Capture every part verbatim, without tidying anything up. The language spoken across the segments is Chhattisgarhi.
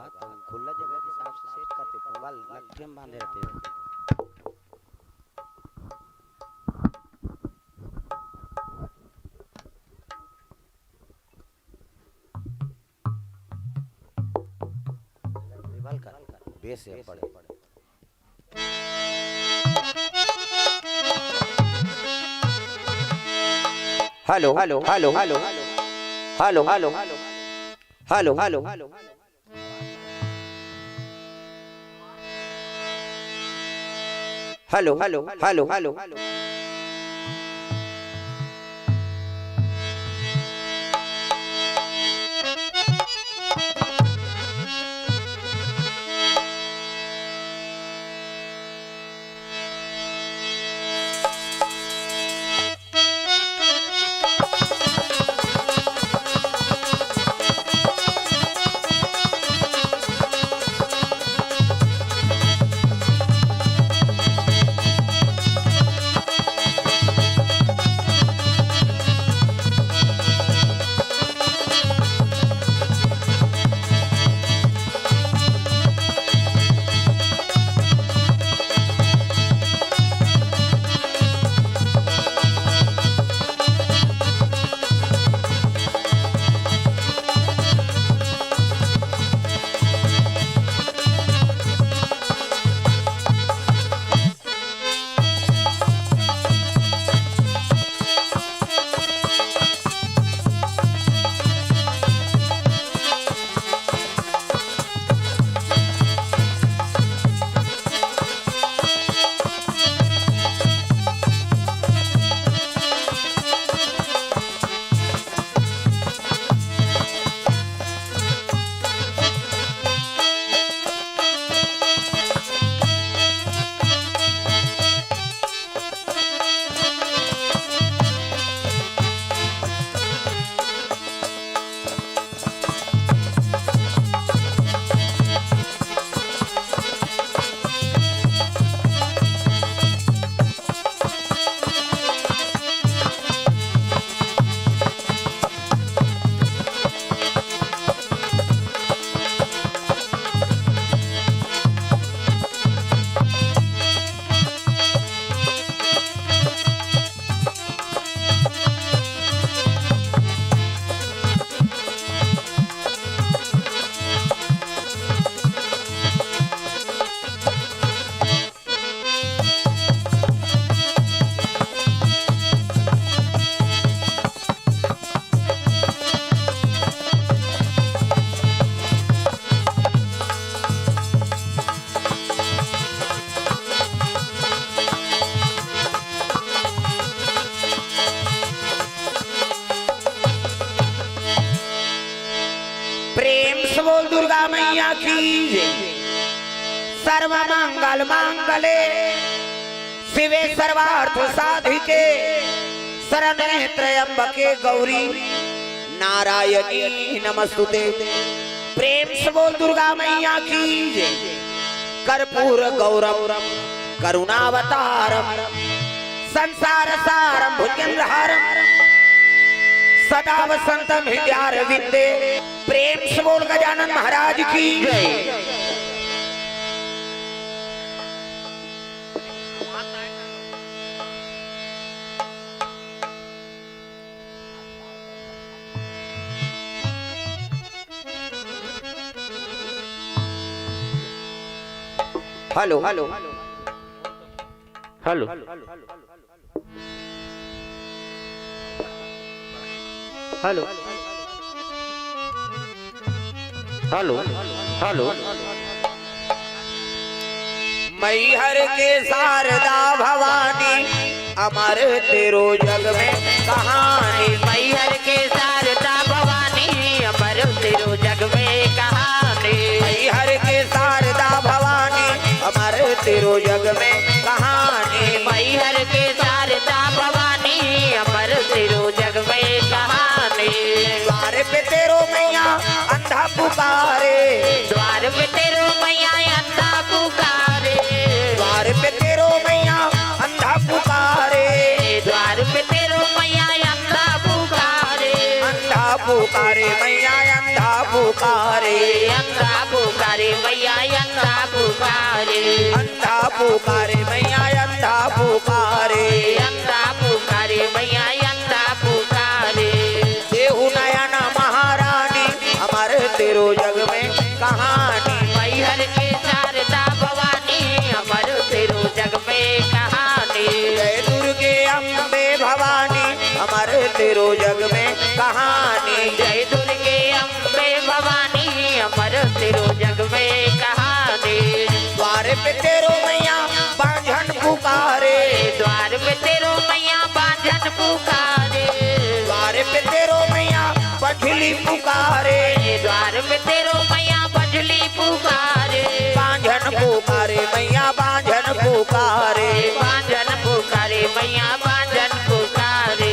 हाँ, तो खुला जगह के हिसाब से सेट करते, पुआल लकड़ी में बांधे रहते। रिवाल का बेस है पड़े। Hello, hello, hello, hello, hello, hello, hello, hello, hello, hello. Hello, hello, hello, hello. प्रेम से बोल दुर्गा मैया की जय। सर्व मंगल मांगले शिवे सर्वार्थ साधिके शरण्ये त्र्यंबके गौरी नारायणी नमस्तुते। प्रेम से बोल दुर्गा मैया की जय। कर्पूर गौरम करुणावतारम संसार सारम भुजगेंद्रहारम सदा वसंतम हृदयारविंदे। प्रेम से बोल गजानन महाराज की जय। Hello, hello, hello. Hello, hello, hello. Maihar के शारदा भवानी, अमर तेरो जग में कहानी। मैहर के शारदा भवानी, अमर तेरो जग में कहानी। मैहर के शारदा भवानी, अमर तेरो जग में कहानी। मैहर के शारदा भवानी, अमर तेरो जग में कहानी। द्वार पे तेरो मैया अंधा पुकारे। द्वार पे तेरो मैया अंधा पुकारे। द्वार पे तेरो मैया अंधा पुकारे। द्वार पे तेरो मैया अंधा पुकारे। अंधा पुकारे मैया अंधा पुकारे। अंधा पुकारे। मैया अंधा पुकारे। अंधा पुकारे मैया, अंधा पुकारे। अंधा पुकारे मैया, अंधा पुकारे। देहु नयन महारानी, अमर तेरो जग में कहानी। मैहर के शारदा भवानी, अमर तेरो जग में कहानी। जय दुर्गे अम्बे भवानी, अमर तेरो जग में कहानी। जय दुर्गे अम्बे भवानी, अमर तेरो जग में कहानी। द्वार पे तेरो मैया बांझन पुकारे। द्वार पे तेरो मैया बांझन पुकारे। द्वार पे तेरो मैया बझली पुकारे। द्वार पे तेरो मैया बझली पुकारे। बांझन पुकारे मैया, बांझन पुकारे। बांझन पुकारे मैया, बांझन पुकारे।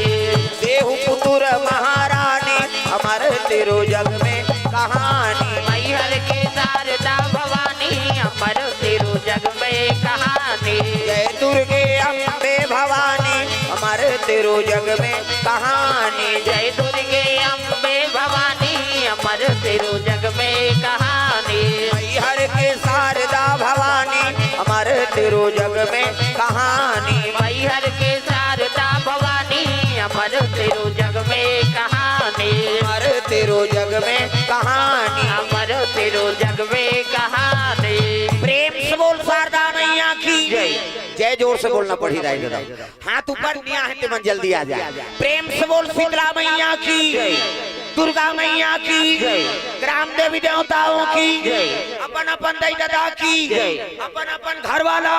देहु पुतुर महारानी, अमर तेरो जग में कहानी। मैहर के शारदा भवानी, अमर तेरो जग में कहानी। जय दुर्गे अम्बे भवानी, अमर तेरो जग में कहानी। जय दुर्गे अम्बे भवानी, अमर तेरो जग में कहानी। मैहर के शारदा भवानी, अमर तेरो जग में कहानी। मैहर के शारदा भवानी, अमर तेरो जग में कहानी। अमर तेरो जग में कहानी। अमर तेरो जग में कहानी। प्रेम से बोल शारदा मैया की जय। जय जोर से बोलना पड़ी दाई दादा। हाथ ऊपर निया है ते मन जल्दी आ जाए। प्रेम से बोल शीतला मैया की, दुर्गा मैया की, ग्राम देवी देवताओं की, अपन अपन दाई दादा की, अपन अपन घर वाला।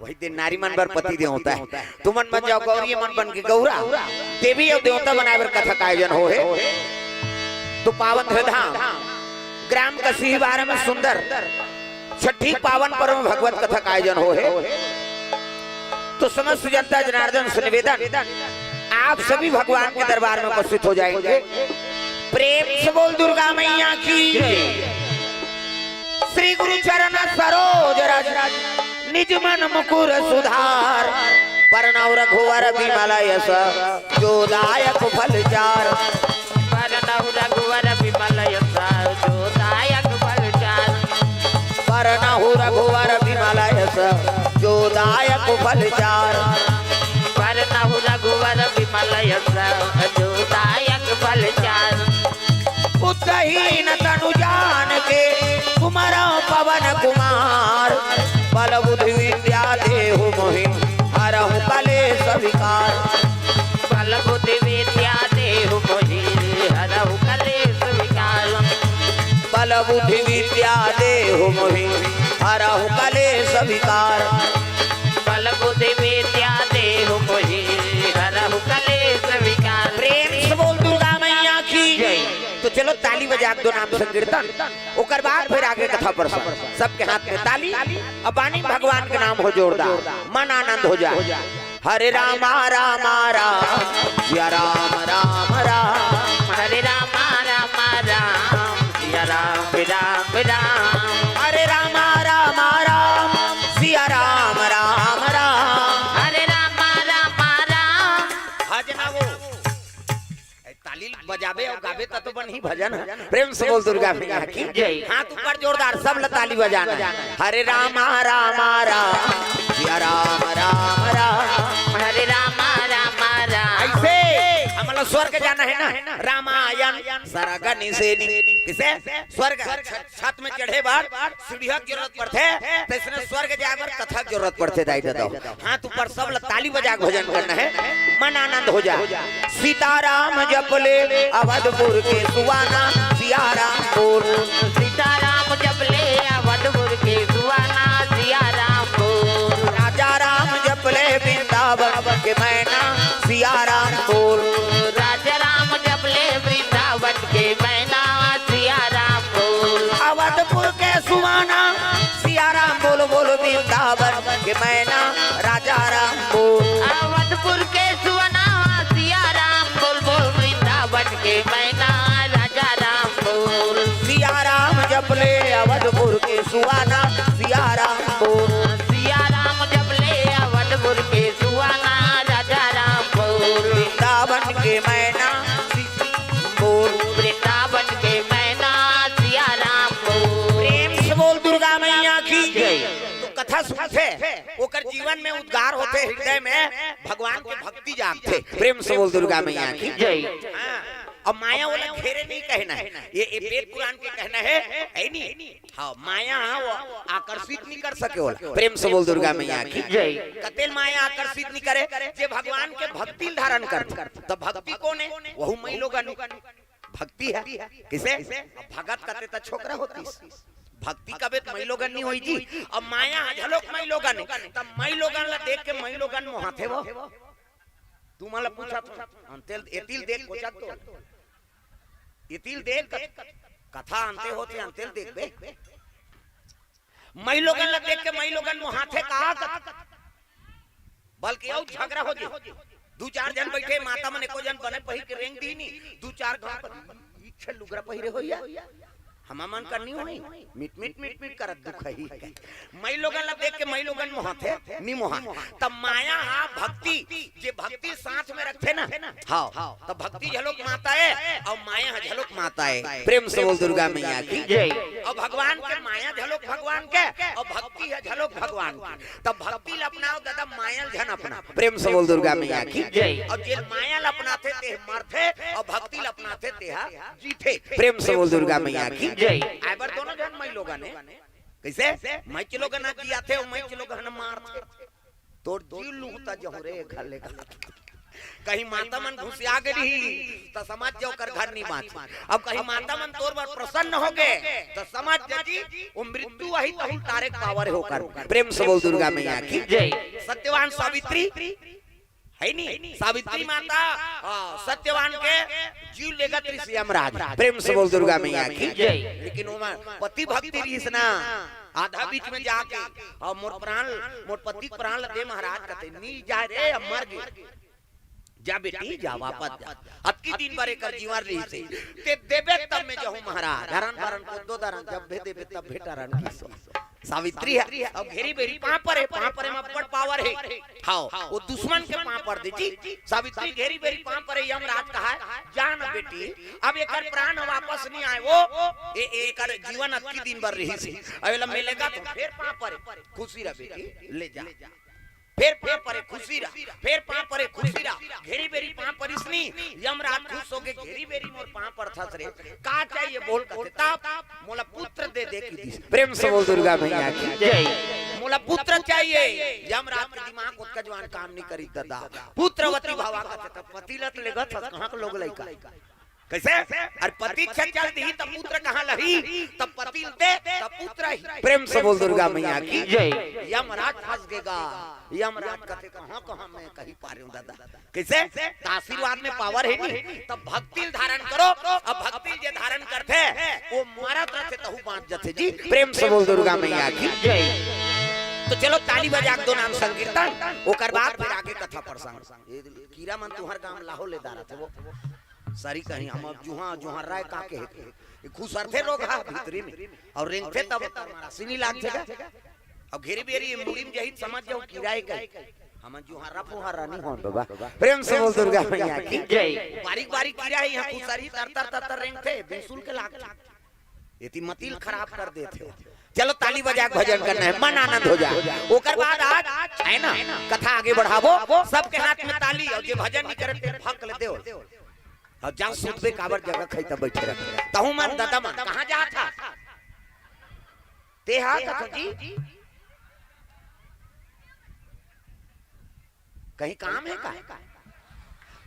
वही दिन नारी मन बर पति देवता है। तुमन बन जाओ गौरी, मन बन के गौरा, देवी अउ देवता बनाए बर कथा का आयोजन हो हे। तो पावन धरधाम ग्राम कसीबारा में सुंदर छठी पावन पर्व में भगवत कथा का आयोजन हो हे। तो समस्त जनता जनार्दन से निवेदन, आप सभी भगवान के दरबार में उपस्थित हो जाएंगे। प्रेम से बोल दुर्गा मैया की। श्री गुरु चरण सरोज रज, निज मन मुकुर सुधार। बरनउँ रघुवर बिमल यस, जो दायक फल चार। बरनउँ रघुवर बिमल यस, जो दायक फल चार। बरनउँ रघुवर बिमल यस, जो दायक फल चार। बरनउँ रघुवर बिमल यस, जो दायक फल चार। बुद्धहीन तनु जान के, सुमरउँ पवन कुमार। बल बुद्धि विद्या देहु मोहि, हरहु कलेस विकार। बल बुद्धि विद्या देहु मोहि, हरहु कलेस विकार। बल बुद्धि विद्या देहु मोहि, हरहु कलेस विकार। बल बुद्धि विद्या देहु मोहि, हरहु कलेस विकार। प्रेम से बोल दुर्गा मैया की जय। तो चलो ताली बजा के दो नाम संकीर्तन, ओकर बाद फिर आगे कथा प्रसंग। सबके हाथ में ताली, अब बानी भगवान के नाम हो जोरदार, मन आनंद हो जाए। हरे रामा रामा राम, सिया राम राम राम। हरे रामा रामा राम, सिया राम राम राम। हरे रामा रामा राम, सिया राम राम राम। हरे रामा रामा राम। हाँ जना वो। ए, ताली बजाबे अउ गाबे त तो बनही भजन ह। प्रेम से बोल दुर्गा मैया की जय। हाथ ऊपर जोरदार, सब ल ताली बजाना है। हरे रामा रामा राम, सिया राम राम राम। हरे रामा रामा राम। ऐसे हमला स्वर्ग जाना है ना, रामायण सरग निसेनी। किसे? स्वर्ग छ-, छत में चढ़े बर सीढ़िया के जरूरत पड़थे, तइसने स्वर्ग जाए बर कथा के जरूरत पड़थे दाई ददा। हाथ ऊपर, सब ल ताली बजा के भजन करना है, मन आनंद हो जाए। सीताराम जप ले अवधपुर के सुहाना, सिया राम बोल। सीताराम जप ले अवधपुर के सुहाना, सिया राम बोल। राजा राम जप ले वृंदावन के मैना, सिया राम बोल। राजा राम जप ले वृंदावन के मैना, सिया राम बोल। अवधपुर के सुहाना, सिया राम बोल, बोल वृंदावन के मैना, राजा राम बोल। अवधपुर के सुहाना, सिया राम बोल, बोल वृंदावन के मैना, राजा राम बोल। सिया राम जप ले अवधपुर के सुहाना, सिया राम बोल। सिया राम जप ले अवधपुर के सुहाना, राजा राम बोल। वृंदावन के मैना, बोल। वृंदावन के मैना, सिया राम बोल। प्रेम छूथे, ओकर जीवन में उद्गार होथे, हृदय में भगवान के भक्ति जागथे। प्रेम से बोल दुर्गा मैया की। जय। हाँ, अब माया वाला घेरे नहीं कहना है, ये, ये वेद पुराण के कहना है, है नहीं? हाँ, माया, हाँ, वो आकर्षित नहीं कर सके होला। प्रेम से बोल दुर्गा मैया की। जय। कतेल माया आकर्षित नहीं करे, जे भगवान के भक्ति ल धारण करथे। तो भक्ति कौन है? वहू मई लोगन भक्ति है। किसे? अब भगत कते त छोकरा होतिस, भक्ति कबे त मई लोगन नहीं होई जी। अब माया ह झलोक मई लोगन है, त मई लोगन ला देख के मई लोगन मोहाथे वो। तुमन ला पूछत हंव, अंतेल एतिल देख कोचत तो, एतिल देख कथा अंते होथे, अंतेल देख बे। मई लोगन ला देख के मई लोगन मोहाथे का कथे? बल्कि अउ झगड़ा हो जे, दू चार झन बइठे, माता मन एको झन बने पहिर के रेंग दीनी, दू चार गांव कर इच्छे लुगरा पहिरे होइया। हमर मन कर नहीं होई, मिट मिट मिट मिट करत दुखही। मई लोगन ला देख के मई लोगन मोहाथे, नहीं मोहा। तब माया हा भक्ति, जे भक्ति साथ में रखथे ना, हाँ, तब भक्ति झलोक माता है अउ माया हा झलोक माता है। प्रेम से बोल दुर्गा मैया की। जय। अउ भगवान के माया झलोक भगवान के, अउ भक्ति है झलोक भगवान की। तब भक्ति ल अपनाओ दादा, माया ल झन अपना। प्रेम से बोल दुर्गा मैया की। जय। अउ जे माया ल अपनाथे ते मरथे, अउ भक्ति ल अपनाथे ते हा जीथे। प्रेम से बोल दुर्गा मैया की। जय। आय बर दोनों झन मई लोगन हे। कैसे? मई के लोगन ह जियाथे अउ मई के लोगन ह मारथे। तोर जीव लूहता जहूं रे घर ले गा। कहीं माता मन घुसिया गे रही त समझ जा ओकर घर नहीं बांचे। अब कहीं माता मन तोर बर प्रसन्न हो गे त समझ जा जी, वो मृत्यु वही तहुल तारे के पावर है ओकर। प्रेम से बोल दुर्गा मैया की। जय। सत्यवान सावित्री है नी, सावित्री माता, हाँ, सत्यवान के जीव लेगत रहिस यमराज। प्रेम से बोल दुर्गा मैया की। जय। लेकिन ओमा पति भक्ति रहिस ना, आधा बीच में जाके, "अब मोर प्राण, मोर पति के प्राण ल दे महाराज," कथे, "नी जाय रे, अब मर गे।" "जा बेटी, जा, वापस जा। अतकी दिन बर एकर जीवन रहिस हे। ते देबे तब मैं जाहूं महाराज। हरन भरन को दो दरन, जब भे देबे तब भेटा रन की सो।" सावित्री हे, अब घेरी बेरी पांव परे, पांव परे में अब्बड़ पावर हे। हाव, वो दुश्मन के पांव पर दे जी। सावित्री घेरी बेरी पांव परे, यमराज कहा, "जा न बेटी, अब एकर प्राण वापस नहीं आय वो, ए, एकर जीवन अतकी दिन बर रहिस हे। अब एला मिलेगा तो फेर पांव परे, खुशी रह बेटी, ले जा।" फेर पांव परे खुशी रह, फेर पांव परे खुशी रह, घेरी बेरी पांव परिस नी, यमराज खुश होके घेरी बेरी मोर पांव परथस रे, का चाहिए बोल कथे, तब मोला पुत्र दे दे की दिस। प्रेम से बोल दुर्गा मैया की। जय। मोला पुत्र चाहिए। यमराज के दिमाग ओतका जवान काम नहीं करी दादा। पुत्रवती भवा कथे त पति ल त लेगत हस, कहां के लोग लइका। कैसे? अरे पति छे चल दी तब पुत्र कहां लही? तब पति दे तब पुत्र ही। प्रेम से बोल दुर्गा मैया की। जय। यमराज फंस गेगा। यमराज कथे कहां कहां मैं कही पा रहे हूं दादा। कैसे? त आशीर्वाद में पावर है नहीं, तब भक्ति धारण करो। अब भक्ति जे धारण करथे वो मरत रहथे तहु बांच जथे जी। प्रेम से बोल दुर्गा मैया की। जय। तो चलो ताली बजा के दो नाम संकीर्तन, ओकर बाद फिर आगे कथा प्रसंग। ये कीरा मन तुहर गांव लाहो ले दारा थे वो। सरी कहीं हम अब जुहा, जुहा राय का के हे। ये खुसरथे रोग हा भीतरी में। अउ रेंगथे तब मारा सिनी लाग जगा। अउ घेरी बेरी ये मुड़ी में जही समझ जाओ कीरा हे कहीं। हम जुहारा फुहारा नहीं होन बाबा। प्रेम से बोल दुर्गा मैया की। जय। बारीक बारीक कीरा हे, यहां खुसरी तर तर तर तर रेंगथे, बिसुल के लागथे। एती मतिल खराब कर देथे। चलो ताली बजा के भजन करना है, मन आनंद हो जाए। ओकर बाद आज है ना, कथा आगे बढ़ाबो, सबके हाथ में ताली, अउ जे भजन नहीं करे ते फक ले देव। अउ जा सुतबे काबर जगह खई त बैठे रह। तहु मन दादा मन कहां जात हस? ते हा कथो जी? कहीं काम है का?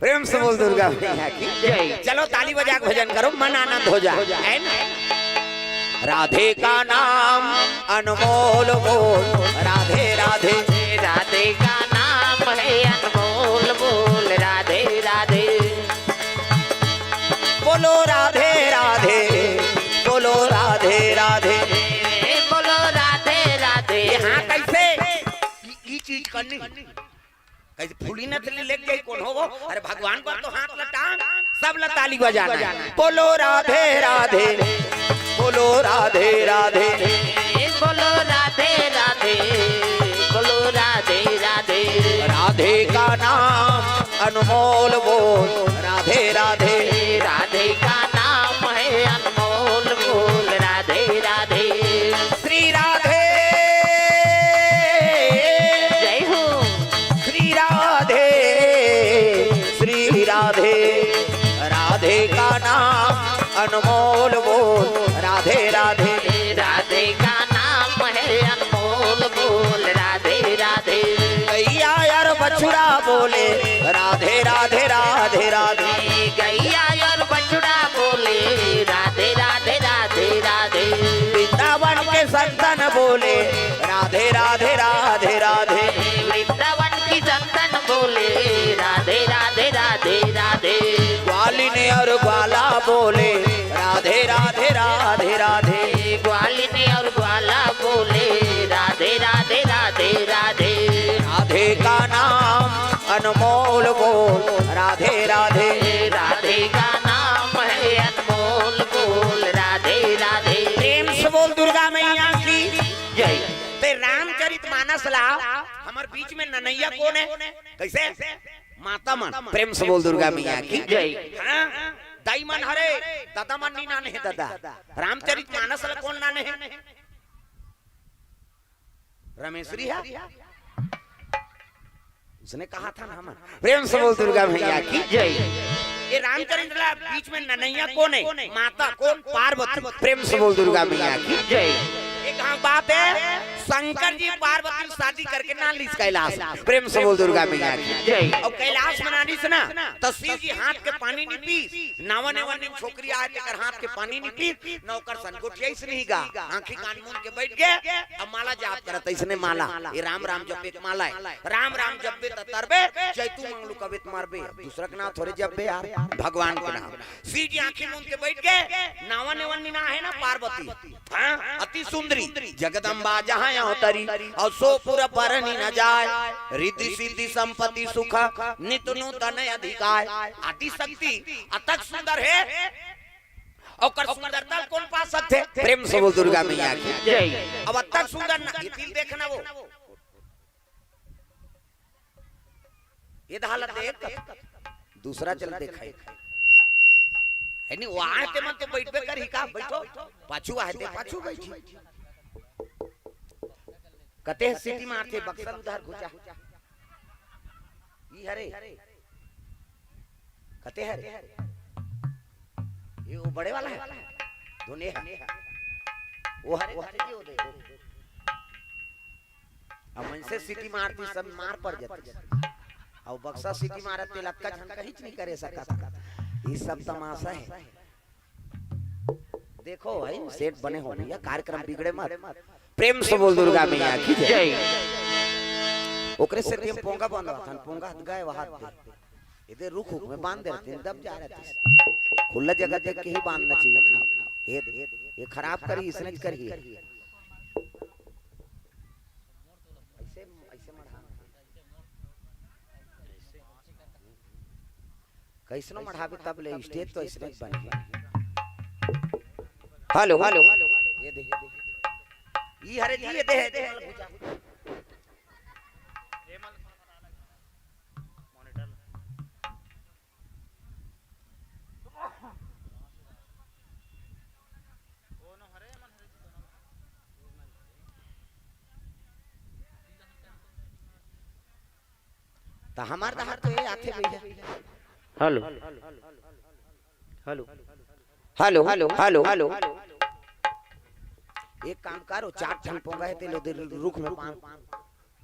प्रेम से बोल दुर्गा मैया की। जय। चलो ताली बजा के भजन करो, मन आनंद हो जाए, है ना? राधे का नाम अनमोल बोल, राधे राधे। राधे का नाम है अनमोल बोल, राधे राधे। बोलो राधे राधे, बोलो राधे राधे। बोलो राधे राधे। ये हाथ ऐसे, ई, ई चीज करनी। कैसे फूली न थली लेके जाई कौन हो वो? अरे भगवान पर तो हाथ लटा, सब ला ताली बजाना है। बोलो राधे राधे, बोलो राधे राधे। बोलो राधे राधे, बोलो राधे राधे। राधे का नाम अनमोल बोल, राधे राधे। राधे का नाम है अनमोल बोल, राधे राधे। श्री राधे अनमोल बोल राधे राधे। राधे का नाम है अनमोल बोल राधे राधे। गैया और बछड़ा बोले राधे राधे राधे राधे। गैया और बछड़ा बोले राधे राधे राधे राधे। वृंदावन के संतन बोले राधे राधे राधे राधे। वृंदावन की संतन बोले राधे राधे राधे राधे। ग्वालिन और ग्वाला बोले राधे राधे राधे राधे। ग्वालिन और ग्वाला बोले राधे राधे राधे राधे। राधे का नाम अनमोल बोल राधे राधे। राधे का नाम है अनमोल बोल राधे राधे। प्रेम से बोल दुर्गा मैया की जय। ते रामचरित मानस ला हमर बीच में ननैया कोन है? कैसे? माता मन। प्रेम से बोल दुर्गा मैया की जय। हाँ, दाई मन हरे, दादा मन नी नाने हे दादा। रामचरित मानस ला कोन नाने हे? रमेश्वरी है। उसने कहा था ना हमन। प्रेम से बोल दुर्गा मैया की जय। ये रामचरित ला बीच में ननैया कोन है? माता कोन? पार्वती। प्रेम से बोल दुर्गा मैया की जय। एक हाँ बात है, शंकर जी पार्वती शादी करके ना लीस कैलाश। प्रेम से बोल दुर्गा मैया की जय। और कैलाश में ना लीस ना, तो शिव जी हाथ के पानी नहीं पीस। नावा नेवा नीम छोकरी आए तेकर हाथ के पानी नहीं पीस, न ओकर सन गोठियाइस नहीं गा। आंखी कान मूंद के बैठ गए, अब माला जाप करत, इसने माला, ये राम राम जपे के माला है। राम राम जपबे त तरबे, जय तू मंगलू कबे त मरबे। दूसरा के नाम थोड़े जपबे यार, भगवान के नाम। शिव जी आंखी मूंद के बैठ गए, नावा नेवा नीम ना है ना पार्वती। हाँ, अति सुंदरी जगदम्बा जहाँ अवतरी, और सो पुर बरनी न जाय। रिद्धि सिद्धि संपत्ति सुख नित नूतन अधिकाय। आदि शक्ति अतक सुंदर है, ओकर सुंदरता कोन पा सकथे? प्रेम से बोल दुर्गा मैया की जय। अब अतक सुंदर ना, ये दिल देखना वो। ये दहा ला देख, दूसरा चल देखाई। है नहीं, वो आए ते मन तो बैठबे करही का, बैठो, पाछू आए ते पाछू बैठी। कते सीटी मारथे, बक्सा उधार घुचा। ई हरे। कते हरे? ये वो बड़े वाला है। दोने है। वो हरे, वो हरे जी, वो दे। अब मनसे सीटी मारती, सब मार पड़ जाती। अब बक्सा सीटी मारत, ते लक्का झन कहीं नहीं करे सकता। ये सब तमाशा है। देखो भाई, सेठ बने हो भैया, कार्यक्रम बिगड़े मत। प्रेम से बोल दुर्गा मैया की जय। जय। ओकरे से हम पोंगा बांधवा थन, पोंगा हत गए वहां पे। इधर रुख उख में बांध दे रहते हैं, दब जा रहते हैं। खुला जगह देख के ही बांधना चाहिए ना। ये, ये खराब करी, इसने करी। ऐसे, ऐसे मढ़ा। कैसनो मढ़ाबे तब ले, स्टेज तो ऐसने ही बने। Hello, hello. ये दे। ई हरे जी, ये दे, दे। त हमार डहर तो ये आथे भैया। Hello. Hello. Hello, hello, hello, hello. एक काम करो, चार ठन पोंगा है, ते लो दे रुख में पान।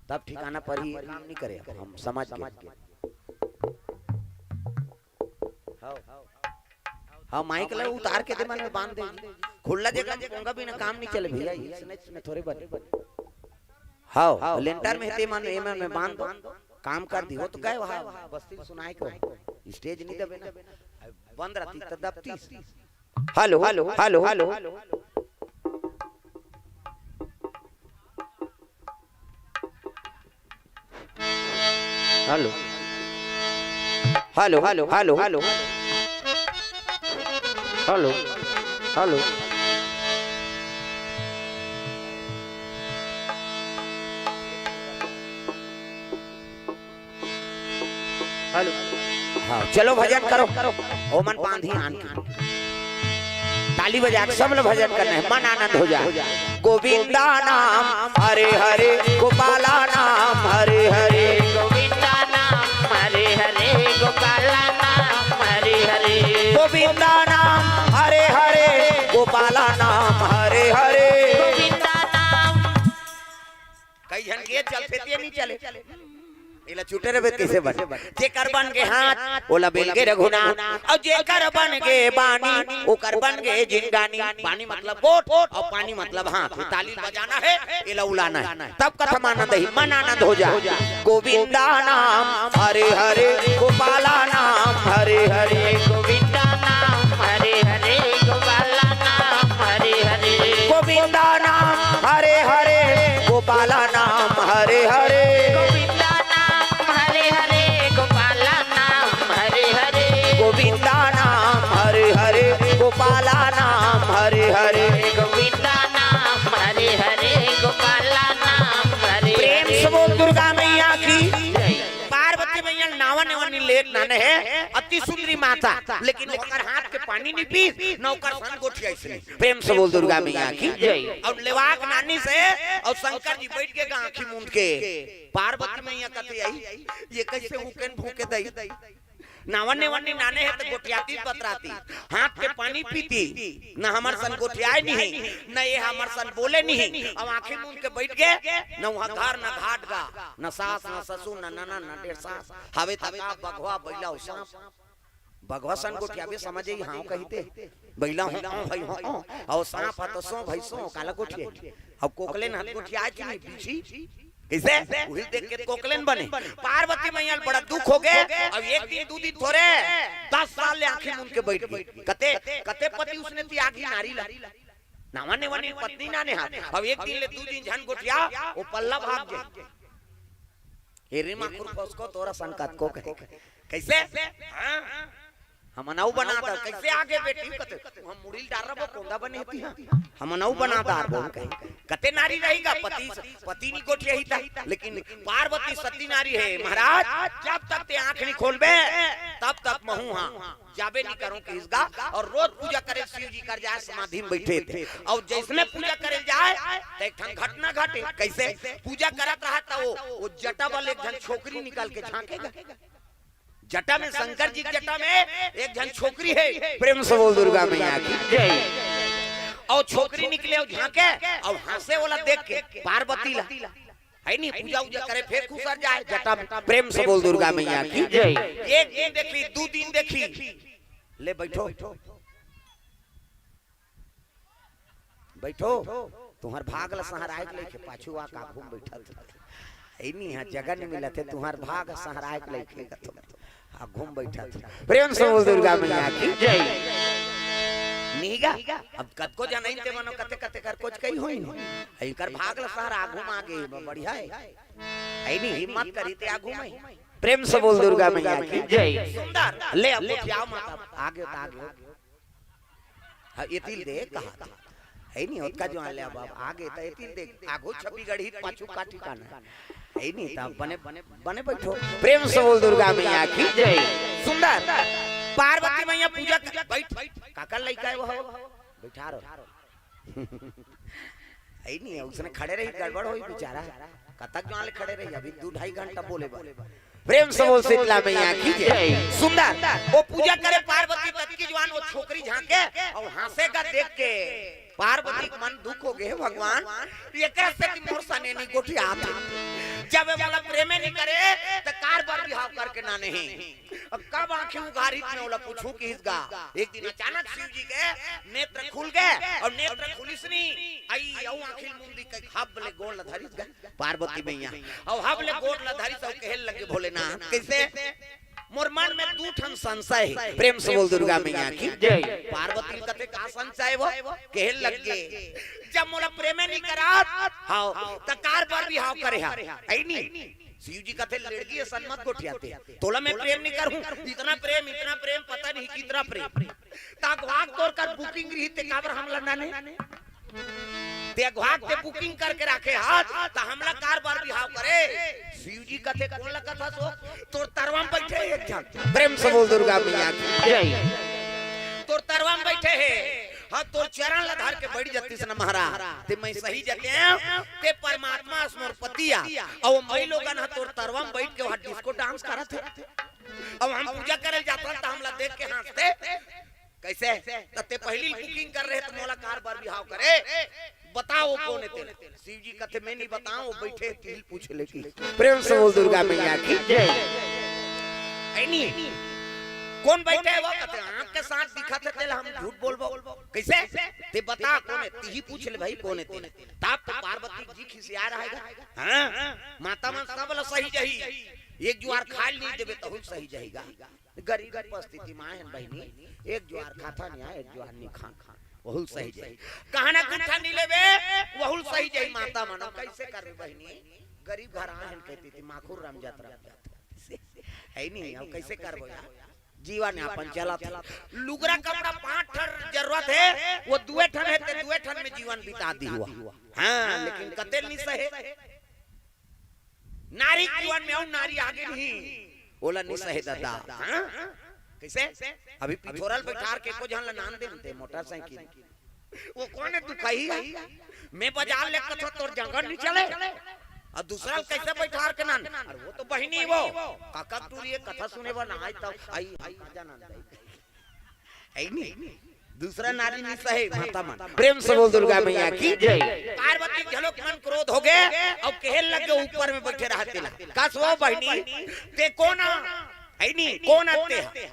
तब ठिकाना पर ही काम नहीं करे, हम समझ गए। हाँ। हाँ, माइक ला उतार के दे मन में बांध दे। खुला जगह में पोंगा बिना काम नहीं चले भैया, इसने, इसने थोड़े बने। हाँ, लेंटर में ते मन, एमन में बांध दो। काम कर दी, वो तो गए वहाँ, बस्ती सुनाए को। स्टेज नहीं दबे ना। बंद रहती तो दबती। Hello, hello, hello, hello. Hello. Hello, hello, hello, hello. Hello, hello. Hello. हाँ, चलो भजन करो। ओमन बांधी आन के। ताली बजा के सब लोग भजन करना है, मन आनंद हो जाए। गोविंदा नाम हरे हरे, गोपाला नाम हरे हरे। गोविंदा नाम हरे हरे, गोपाला नाम हरे हरे। गोविंदा नाम हरे ये नहीं चले। एला चुटे रहे कैसे बन? जेकर बन के हाथ, ओला बेल के रघुनाथ। अउ जेकर बन के बानी, ओकर बन के जिंदगानी। बानी मतलब गोठ अउ पानी मतलब हाथ। ताली बजाना हे, एला उलाना हे, तब कथा म आनंद ही, मन आनंद हो जा। गोविंदा नाम हरे हरे, गोपाला नाम हरे हरे। गोविंदा नाम हरे हरे, गोपाला नाम हरे हरे। गोविंदा नाम हरे हरे, गोपाला नाम हरे हरे। गोविंदा नाम हरे हरे, गोपाला नाम हरे हरे। गोविंदा नाम हरे हरे, गोपाला नाम हरे हरे। गोविंदा नाम हरे हरे, गोपाला नाम हरे प्रेम हरे। से बोल दुर्गा मैया की। पार्वती मैया नावा नेवा नी लेत नाने हे, अति सुंदरी माता, लेकिन ओकर हाथ के पानी नी पीस, न ओकर सन गोठियाइस नी। प्रेम से बोल दुर्गा मैया की। जय। अउ लेवाक नानिस हे, अउ शंकर जी बइठ गे आंखी मूंद के। पार्वती मैया कथे, "आई, ये कैसे हुकेन भूके दई?" नावा नेवा नी नाने हे त गोठियातिस बतरातिस, हाथ के पानी पीतिस, न हमर सन गोठियाय नहीं, न ये हमर सन बोले नहीं। अब आंखी मूंद के बइठ गे, न उहां घर, न घाट गा, न सास, न ससुर, न ननद, न डेढ़ सास। हवे त का बघवा, बइला अउ सांप। बघवा सन गोठियाबे समझ ही हां कहिथे। बइला हो, हो, भई हो, हो। अउ सांप ह त सो, भई सो, काला गोठियाही। अब कोकलेन ह गोठियाय कि नहीं, बिछी? कइसे? उही देख के कोकलेन बने। पार्वती मैया ल बड़ा दुख हो गे। अब एक दिन, दू दिन थोरे, दस साल ले आंखी मूंद के बइठ गे। कते, कते पति उसने त्यागी नारी ला। नावा नेवा नी पत्नी नाने हाथ। अब एक दिन ले दू दिन झन गोठिया, ओ पल्ला भाग गे। हेरे माखुर फसको तोर सन कतको कहे। कइसे? हां? हमन अउ बना डार। कइसे आगे बेटी? कते, "हम मुड़ी ल डारबो, कोंदा बने हती हां। हमन अउ बना डारबो," कहे। कते नारी रही गा, पति, पति नी गोठियाही त। लेकिन पार्वती सती नारी हे महाराज, जब तक ते आंख नी खोलबे, तब तक महूं हां जाबे नी करंव कहिस गा। अउ रोज पूजा करे शिव जी कर जाय, समाधि म बइठे थे। अउ जइसने पूजा करे जाय, त एक ठन घटना घटे। कइसे? पूजा करत रहय त ओ, ओ जटा वाले एक झन छोकरी निकल के झांके गा। जटा में, शंकर जी के जटा में एक झन छोकरी हे। प्रेम से बोल दुर्गा मैया की। जय। अउ छोकरी निकले अउ झांके, अउ हांसे ओला देख के पार्वती ला। हे नी, पूजा उजा करे, फेर खुसर जाय जटा में। प्रेम से बोल दुर्गा मैया की। जय। एक दिन देखही, दू दिन देखही। ले बइठो। बइठो, तुंहर भाग ल सहराय के लइके पाछू आके आघू म बइठत हे। हे नी, हां जगह नी मिलत हे, तुंहर भाग सहराय के लइके कथो आघू म बइठत हे। प्रेम से बोल दुर्गा मैया की। जय। नी गा, अब कतको जनइन ते मनो कते कते कर कोच कही होई न। इकर भाग ल सहर आघू म आगे, ब-, बढ़िया हे। हे नी, हिम्मत करही ते आघू म ही। प्रेम से बोल दुर्गा मैया की। जय। सुंदर, ले अब गोठियाव माता, आगे त आगे। हां, एती ल दे, कहा था। हे नी, ओतका जुवान ले अब, अब आगे त एती ल दे, आघू छत्तीसगढ़ी, पाछू का ठिकाना। हे नी, त बने, बने बइठो। प्रेम से बोल दुर्गा मैया की। जय। सुंदर। पार्वती मैया पूजा कर, बइठ, काकर लइका हे वो? बइठा रहो। हे नी, उसने खड़े रही, गड़बड़ होई बेचारा। कतक जुवान ले खड़े रही, अभी दू ढाई घंटा बोले बर। प्रेम से बोल शीतला मैया की जय। जय। सुंदर, ओ पूजा करे पार्वती ततकी जुवान, ओ छोकरी झांके अउ हांसे गा देख के पार्वती के मन दुख हो गे, "हे भगवान, एकरा सेती मोर सने नी गोठियात हे। जब ए मोला प्रेमे नी करे, त कार बर बिहाव करके ना नहीं।" अब कब आंखी उघारिस में ओला पूछूं कहिस गा। एक दिन अचानक शिव जी के नेत्र खुल गे अउ नेत्र खुलिस नी, अई अउ आंखी ल मूंद के हब ले गोड़ ल धरिस गा। पार्वती मैया। अउ हब ले गोड़ ल धरिस अउ कहे लगे भोलेनाथ, कइसे? मोर मन में दू ठन संशय हे। प्रेम से बोल दुर्गा मैया की। जय। पार्वती ल कथे का संशय वो? कहे लगे, "जब मोला प्रेमे नी करात हव, त कार बर बिहाव करे हव?" हे नी? शिव जी कथे, "लेड़गी असन मत गोठियाते, तोला मैं प्रेम नी करहूं, इतना प्रेम, इतना प्रेम, पता नहीं कितना प्रेम।" त अघवाग तोर कर booking रही ते काबर हमला नाने? ते अघवाग ते booking करके राखे हस, त हमला कार बर बिहाव करे। शिव जी कथे, "कोन ल कथस ओ?" "तोर तरवा म बइठे हे एक झन।" प्रेम से बोल दुर्गा मैया की। जय। "तोर तरवा म बइठे हे, हां, तोर चरण ल धर के बइठ जतिस न महाराज, ते मैं सही जतेंव, ते परमात्मा अस मोर पति आ, अउ मई लोगन ह तोर तरवा म बइठ के वहां disco dance करत हे।" अब हम पूजा करे ल जाथन त हमला देख के हांसथे। कइसे? त ते पहिली booking करे रहे त मोला कार बर बिहाव करे। बताओ कोन हे तेला। शिव जी कथे, "मैं नहीं बताओ, वो बैठे तिही ल पूछ ले।" कि प्रेम से बोल दुर्गा मैया की। जय। ऐ नहीं, कोन बैठे हे वो? कथे, "आंख के साथ दिखत हे तेला हम झूठ बोलबो?" कइसे? "ते बता कोन हे, तिही पूछ ले भाई कोन हे तेला।" तब तो पार्वती जी खिसिया रहेगा। हाँ, माता मन सब ल सही जही, एक जुआर खाय ल नहीं देबे तहू ल सही जहीगा। गरीब परिस्थिति म आए हन बहिनी, एक जुआर खाथन या एक जुआर नहीं खान, वहू ल सही जही। कहना गुट्ठा नहीं लेबे, वहू ल सही जही माता मन। अब कइसे करबे बहिनी, गरीब घर आए हन कहिथे, माखुर रम जात, रम जात। ऐ नहीं, अब कइसे करबो यार? जीवन यापन चलत हे। लुगरा कपड़ा पांच ठन जरूरत हे, वो दुए ठन हे ते दुए ठन में जीवन बिता दिही। हाँ, लेकिन कते ल नहीं सहे। नारी जीवन में अउ नारी आगे नहीं, ओला नहीं सहे ददा। हाँ? कइसे? अभी पिथोरा ल बइठार के एको झन ल नान दे ते मोटरसाइकिल। वो कोन हे, तू कही हे? मैं बजार ले कथों तोर जंगल नहीं चले। अउ दूसरा ल कइसे बइठार के नान? अरे वो तो बहिनी वो। काका टूरी हे, कथा सुने बर ना आय तब। आई, आई, आजा नान दे। ऐ नहीं, दूसरा नारी नहीं सहे माता मन। प्रेम से बोल दुर्गा मैया की। जय। पार्वती घलोक मन क्रोध होगे अउ कहे लगे ऊपर में बइठे रहत तेला। कस वो बहिनी, ते कोन हे? ऐ नहीं, कोन हे ते?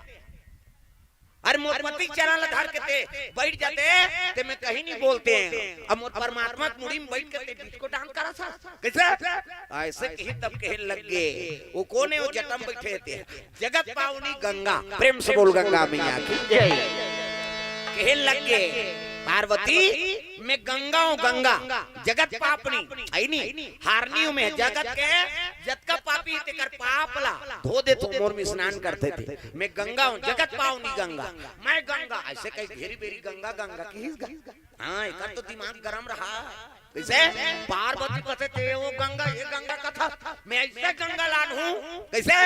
अरे मोर पति के चरण ल धर के ते बइठ जाते, ते मैं कहीं नहीं बोलते। अब मोर परमात्मा के मुड़ी में बइठ के ते बीच को डांस करत हस। कइसे? अइसे कही तब कहे लगे, वो कोन हे, वो जटा म बइठे हे ते? जगत पावनी गंगा। प्रेम से बोल गंगा मैया की। जय। कहे लगे, पार्वती, मैं गंगा हूँ, गंगा, जगत पापनी, ऐ नहीं, हारनी हूँ मैं, जगत के जतका पापी हे तेकर पाप ला धो देथों, मोर में स्नान करथे ते। मैं गंगा हूँ, जगत पावनी गंगा, मैं गंगा। अइसे कही घेरी बेरी गंगा, गंगा किहिस गा। हाँ, एकर तो दिमाग गरम रहा। कइसे? पार्वती कथे, "ते वो गंगा, ये गंगा कथा, मैं अइसे गंगा लानहूँ।" कइसे?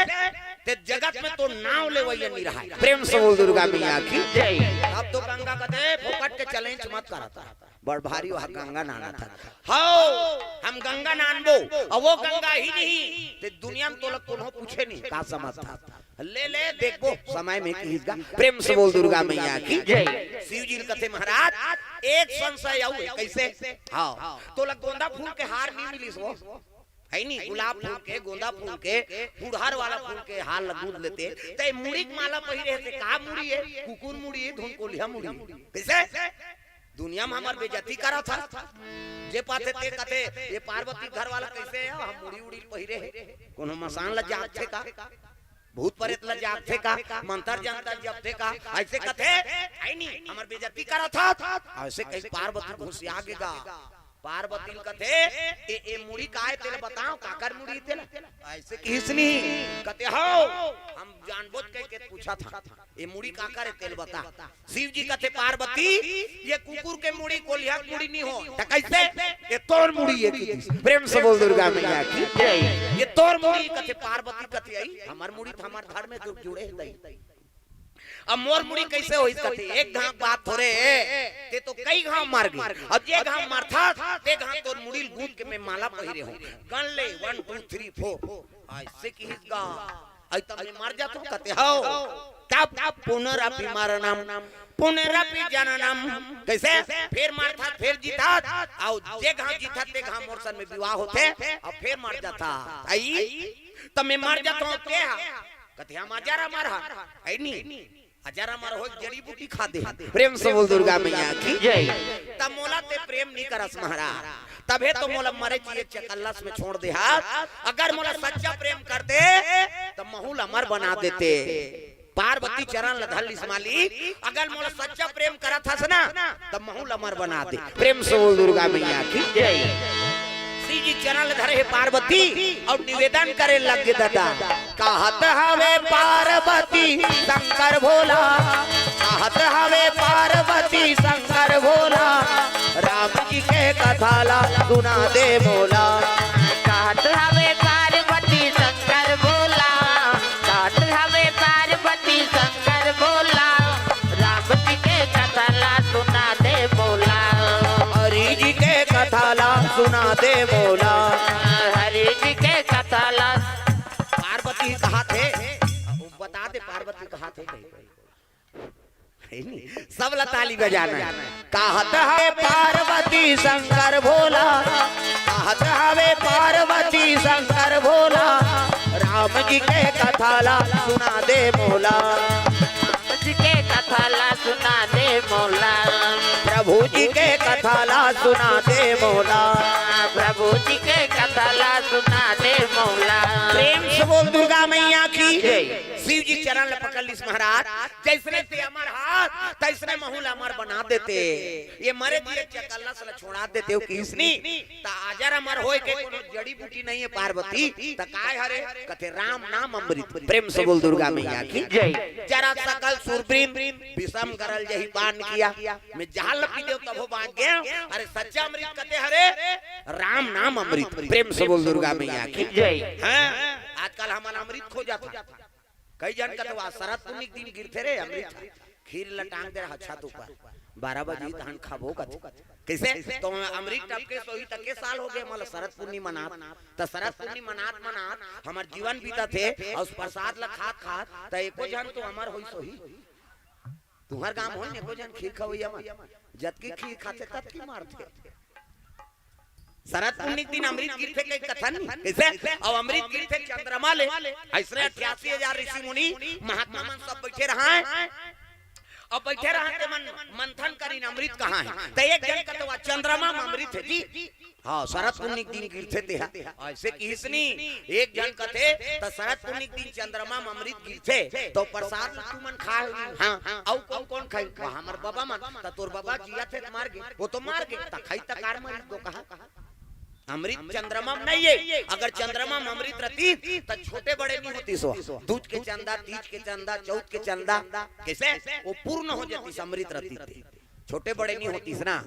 ते जगत में तो नाव लेवइया नहीं रहा। प्रेम से बोल दुर्गा मैया की। जय। अब तो गंगा कथे, "फोकट के challenge मत करत।" बड़ भारी वहाँ गंगा नानत हे। हव, हम गंगा नानबो, अउ वो गंगा ही नहीं, ते दुनिया में तोला कोनो पूछे नहीं, का समझथस? ले ले, देखबो समय में किहिस गा। प्रेम से बोल दुर्गा मैया की। जय। शिव जी ल कथे महाराज, एक संशय अउ हे। कइसे? हाँ, तोला गोंदा फूल के हार नहीं मिलिस वो, हे नहीं, गुलाब फूल के, गोंदा फूल के, गुड़हल वाला फूल के हार ल गूंथ लेते, ते मुड़ी के माला पहिरे हे ते का मुड़ी हे? कुकुर मुड़ी हे, धुन कोलिहा मुड़ी हे। कइसे? दुनिया में हमर बेइज्जती करत हस। जे पाथे ते कथे, "ये पार्वती घर वाला कइसे हे? हम मुड़ी उड़ी पहिरे हे।" कोनो मसान ल जागथे का? भूत प्रेत ल जागथे का? मंतर जंतर जपथे का? अइसे कथे, "ऐ नहीं, हमर बेइज्जती करत हस।" अइसे कही पार्वती घुसिया गे गा। पार्वती ल कथे, "ए, ए मुड़ी काय तेला बताओ, काकर मुड़ी तेला?" अइसे किहिस नहीं, कथे, "हव, हम जानबूझ के पूछत हन।" ए मुड़ी काकर हे तेला बता। शिव जी कथे, "पार्वती, ये कुकुर के मुड़ी कोलिहा के मुड़ी नहीं हो।" त कइसे? "ये तोर मुड़ी हे।" प्रेम से बोल दुर्गा मैया की। जय। "ये तोर मुड़ी," कथे पार्वती कथे, "अई, हमर मुड़ी त हमर धड़ में जुड़े हे दई। अब मोर मुड़ी कइसे होही?" कथे, "एक घांव बात थोरे, ते तो कई घांव मर गे। अब जे घांव मरथा, ते घांव तोर मुड़ी ल गूंथ के मैं माला पहिरे हूँ। गन ले, one, two, three, four।" अइसे किहिस गा। अई तब मैं मर जाथों कथे, "हव।" तब पुनरपि मरणम, पुनरपि जननम। कइसे? फेर मरथा, फेर जीथा, अउ जे घांव जीथा, ते घांव मोर सन में विवाह होथे, अउ फेर मर जाथा। अई, तब मैं मर जाथों, ते हा। कथे, "हम अजर अमर हा।" अई नहीं। अजर अमर होय जड़ी बूटी खा दे। प्रेम से बोल दुर्गा मैया की। जय। त मोला ते प्रेम नहीं करस महाराज, तभे तो मोला मरे जिए चकल्लस में छोड़ दे हस। अगर मोला सच्चा प्रेम करते, त महू ल अमर बना देते। पार्वती चरण ल धर लिस मालिक, अगर मोला सच्चा प्रेम करत हस ना, त महू ल अमर बना दे। प्रेम से बोल दुर्गा मैया की। जय। श्री जी चरण ल धरे हे पार्वती अउ निवेदन करे लगे ददा। कहत हवे पार्वती शंकर भोला, कहत हवे पार्वती शंकर भोला, राम जी के कथा ला सुना दे मोला। कहत हवे पार्वती शंकर भोला, कहत हवे पार्वती शंकर भोला, राम जी के कथा ला सुना दे मोला। हरि जी के कथा ला सुना दे मोला। हरि जी के कथा ला। पार्वती कहाथे, बता दे पार्वती कहाथे कहीं। नहीं, सब ला ताली बजाना है। कहत हवे पार्वती शंकर भोला, कहत हवे पार्वती शंकर भोला, राम जी के कथा ला सुना दे मोला। राम जी के कथा ला सुना दे मोला। प्रभु जी के कथा ला सुना दे मोला। प्रभु जी के कथा ला सुना दे मोला। प्रेम से बोल दुर्गा मैया की। जय। शिव जी चरण ल पकड़ लिस महाराज, जैसने ते अमर हाथ तैसने महू ल अमर बना देते। ये मरे जिए चकल्लस ल छोड़ा देते हो किसनी। त अजर अमर होए के कोनो जड़ी बूटी नहीं है पार्वती। त काय हरे? कथे राम नाम अमृत। प्रेम से बोल दुर्गा मैया की। जय। जरा सकल सुरब्रिन विषम गरल जही पान किया। मैं जहर ल पी देव तभो बाँच गया। अरे सच्चा अमृत कथे हरे राम नाम अमृत। प्रेम से बोल दुर्गा मैया की। जय। हाँ, आजकल हमन अमृत खो जाता। कई जन कथे वा शरद पुन्नी के दिन गिरथे रे अमृत। खीर ल टांग दे रहा छत ऊपर, बारह बजे तहन खाबो कथे। कैसे? तो अमृत टपके सोही तक के साल हो गए, मतलब शरद पुन्नी मनात। त शरद पुन्नी मनात मनात हमर जीवन बीतत हे, अउ उस प्रसाद ल खात खात त एको झन तो अमर होई सोही। तुहर गांव होई न एको झन खीर खवैया मन, जतकी खीर खाथे ततकी मारथे। शरद पुन्नी के दिन अमृत गिरथे कई कथन नहीं। कैसे? अब अमृत गिरथे चंद्रमा ले। ऐसने अट्ठासी हजार ऋषि मुनि महात्मा मन सब बैठे रहा है। अब बैठे रहा ते मन मंथन करिन अमृत कहाँ है? त एक जन कथे वा चंद्रमा म अमृत है जी। हाँ, शरद पुन्नी के दिन गिरथे ते हा। ऐसे किसनी एक जन कथे त शरद पुन्नी के दिन चंद्रमा म अमृत गिरथे तो प्रसाद ल तुमन खाए होही। हाँ, अउ कौन कौन खाई? वहाँ हमर बाबा मन। त तोर बाबा जिया थे त मार गे, वो तो मार गे, त खाई त कार मारी दो कहा। अमृत चंद्रमा में नहीं है। अगर चंद्रमा में अमृत रहती त छोटे बड़े नहीं होती सो। दूज के चंदा, तीज के चंदा, चौथ के चंदा, कैसे वो पूर्ण हो जाती अमृत रहती ते। छोटे बड़े नहीं होती ना।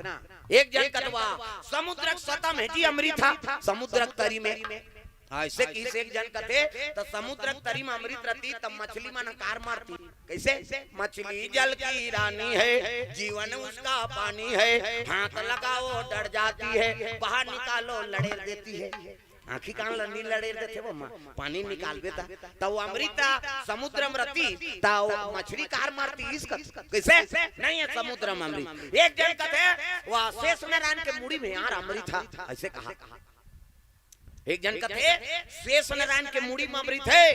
एक जन कथे वा समुद्र सतम है जी अमृत हा, समुद्र तरी में। हाँ, ऐसे किसे एक जन कथे त समुद्र तरी में अमृत रहती त मछली मन कार मारती। कैसे? मछली जल की रानी है, जीवन उसका पानी है, हाथ लगाओ डर जाती है, बाहर निकालो लड़ेर देती है। आँखी कान ल नी लड़ेर देथे वो माँ, पानी निकालबे त, त वो अमृत समुद्र में रहती, त वो मछली कार मारती इसका। कैसे? नहीं है समुद्र में अमृत। एक जन कथे, वा शेष नारायण के मुड़ी में यार अमृत हा, ऐसे कहा। एक जन कथे शेष नारायण के मुड़ी में अमृत है।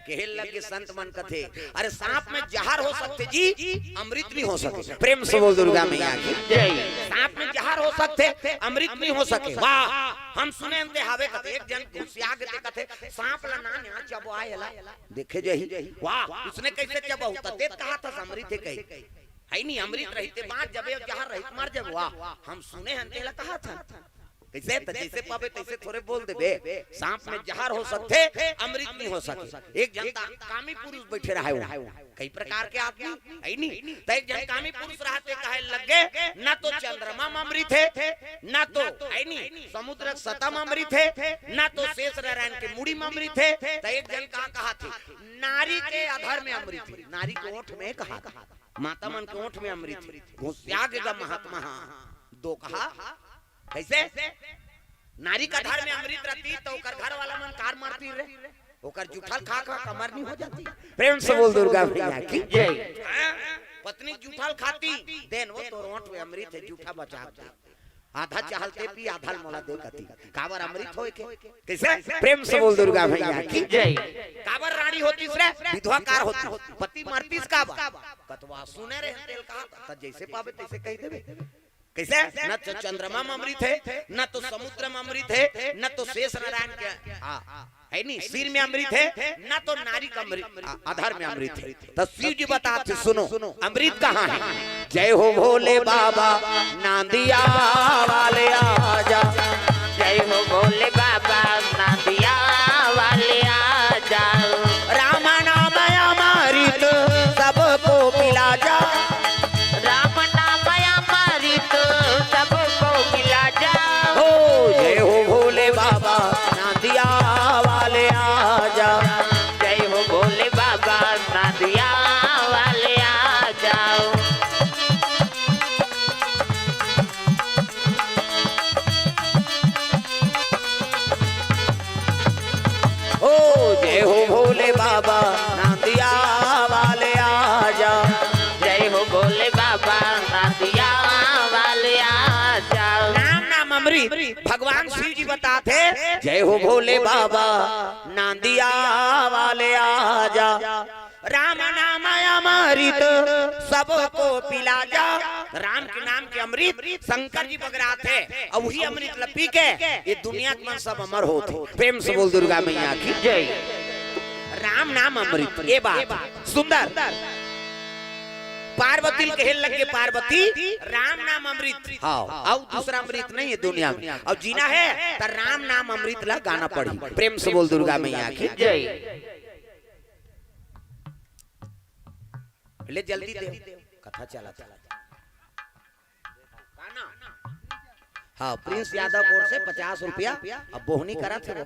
कहे लगे संत मन कथे, अरे सांप में जहर हो सकथे जी, अमृत नहीं हो सके। प्रेम से बोल दुर्गा मैया की। जय। सांप में जहर हो सकथे, अमृत नहीं हो सके। वाह, हम सुने हन ते हावे कथे, एक जन घुसिया के ते कथे सांप ला ना न्या चबो आए ला। देखे जही, वाह, उसने कैसे चबो त ते कहा था अमृत है कही। है नहीं, अमृत रहिते बाँच जबे, जहर रहित मर जबे। वाह, हम सुने हन ते ला कहा था। कैसे? त जैसे पाबे तैसे थोरे बोल देबे। सांप में जहर हो सकथे, अमृत नहीं हो सके। एक जन त कामी पुरुष बैठे रहे हो, कई प्रकार के आदमी है नहीं। त एक जन कामी पुरुष रहते कहे लगे, ना तो चंद्रमा में अमृत है, ना तो है नहीं समुद्र सतम अमृत है, ना तो शेष नारायण के मुड़ी में अमृत है। त एक जन का कहा थे, नारी के अधर में अमृत है, नारी के ओठ में कहा था, माता मन के ओठ में अमृत है। घुसिया के गा महात्मा हा, दो कहा कैसे? नारी का घर में अमृत रहती त ओकर घर वाला मन कार मारती रे, ओकर जूठल खा खा कमर नहीं हो जाती। प्रेम से बोल दुर्गा मैया की। जय। हाँ? पत्नी जूठल खाती, देन वो तोर ओठ में अमृत है, जूठा बचा दे। आधा चहलते पी, आधा मोला दे कती। काबर अमृत होए के? कैसे? प्रेम से बोल दुर्गा मैया की। जय। काबर रानी होतीस रे, विधवा कार होती, पति मरतीस काबर? कतवा सुने रहे तेल कहा, त जैसे पाबे तैसे कह देबे। कैसे? न तो चंद्रमा में अमृत है, न तो समुद्र में अमृत है, न तो शेष नारायण के, हाँ, है नहीं, सिर में अमृत है, न तो नारी का अमृत, आ, अधर में अमृत है। त शिव जी बताते, सुनो, अमृत कहाँ है? जय हो भोले बाबा, नांदिया वाले आजा। जय हो भोले बाबा, नांदिया वाले आजा। राम नाम अमृत सबको पिला जा। राम नाम अमृत सबको पिला जा। हो जय हो भोले बाबा, नांदिया वाले आजा। जय हो भोले बाबा, नांदिया वाले आजा। ओ जय हो भोले बाबा, नांदिया वाले आजा। जय हो भोले जय हो भोले बाबा, नांदिया वाले आजा, राम नाम अमृत सबको पिला जा। राम के नाम के अमृत शंकर जी बगराथे, अउ वही अमृत ल पी के ये दुनिया के मन सब अमर होथे। प्रेम से बोल दुर्गा मैया की जय। राम नाम अमृत, ये बात सुंदर। पार्वती ल कहे लगे, पार्वती, राम नाम अमृत, हाँ, अउ दूसरा अमृत नहीं है दुनिया में, अउ जीना है त राम नाम अमृत ला गाना पड़ी। प्रेम से बोल दुर्गा मैया की जय। ले जल्दी दे, कथा चला था। हाँ, प्रिंस यादव की ओर से पचास रुपया। अब बोहनी करा थे वो,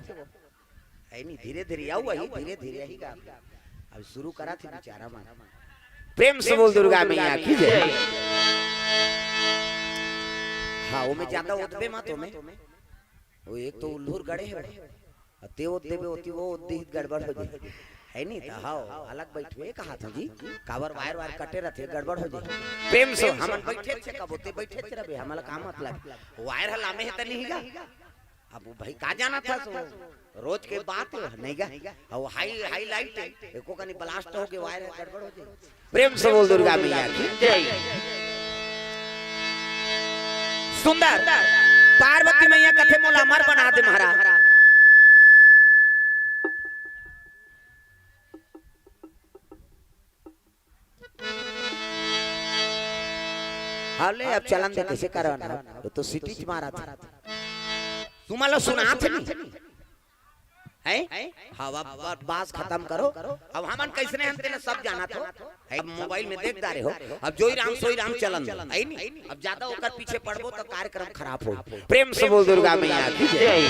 है नहीं, धीरे धीरे आऊ, वही धीरे धीरे ही गा। अब शुरू करा थे बेचारा मन। प्रेम से बोल दुर्गा मैया की जय। हाँ, वो में ज्यादा ओतबे मत, वो में वो एक तो उल्लूर गड़े है, अउ ते ओत देबे ओती वो ओत दिही त गड़बड़ हो जाही, है नी? त हव, अलग बैठबे कहा था जी, काबर वायर वायर कटे रथे, गड़बड़ हो जाही। प्रेम से हमन बैठे थे, कब ओते बैठे थे रबे, हमला का मतलब? वायर ह लामे हे त नहीं गा। अब वो भाई का जाना था सो, रोज के बात है, नहीं गा। अब हाई, हाई लाइट है, एको कनी ब्लास्ट हो के वायर ह गड़बड़ हो जाही। प्रेम से बोल दुर्गा मैया की जय। सुंदर। पार्वती मैया कथे मोला अमर बना दे महाराज। हाँ ले, अब चलन दे, कैसे करवाना? वो तो सिटी मारा था। तुम्हारा सुना थे नहीं? हैं? हाँ, अब ब-, बास खतम करो। अब हमन कैसने हन तेला सब जानत हो। है, अब मोबाइल में देख डारे हो। अब जोई राम सोई राम चलन, है नी? अब ज्यादा ओकर पीछे पड़बो त कार्यक्रम खराब हो। प्रेम से बोल दुर्गा मैया की जय।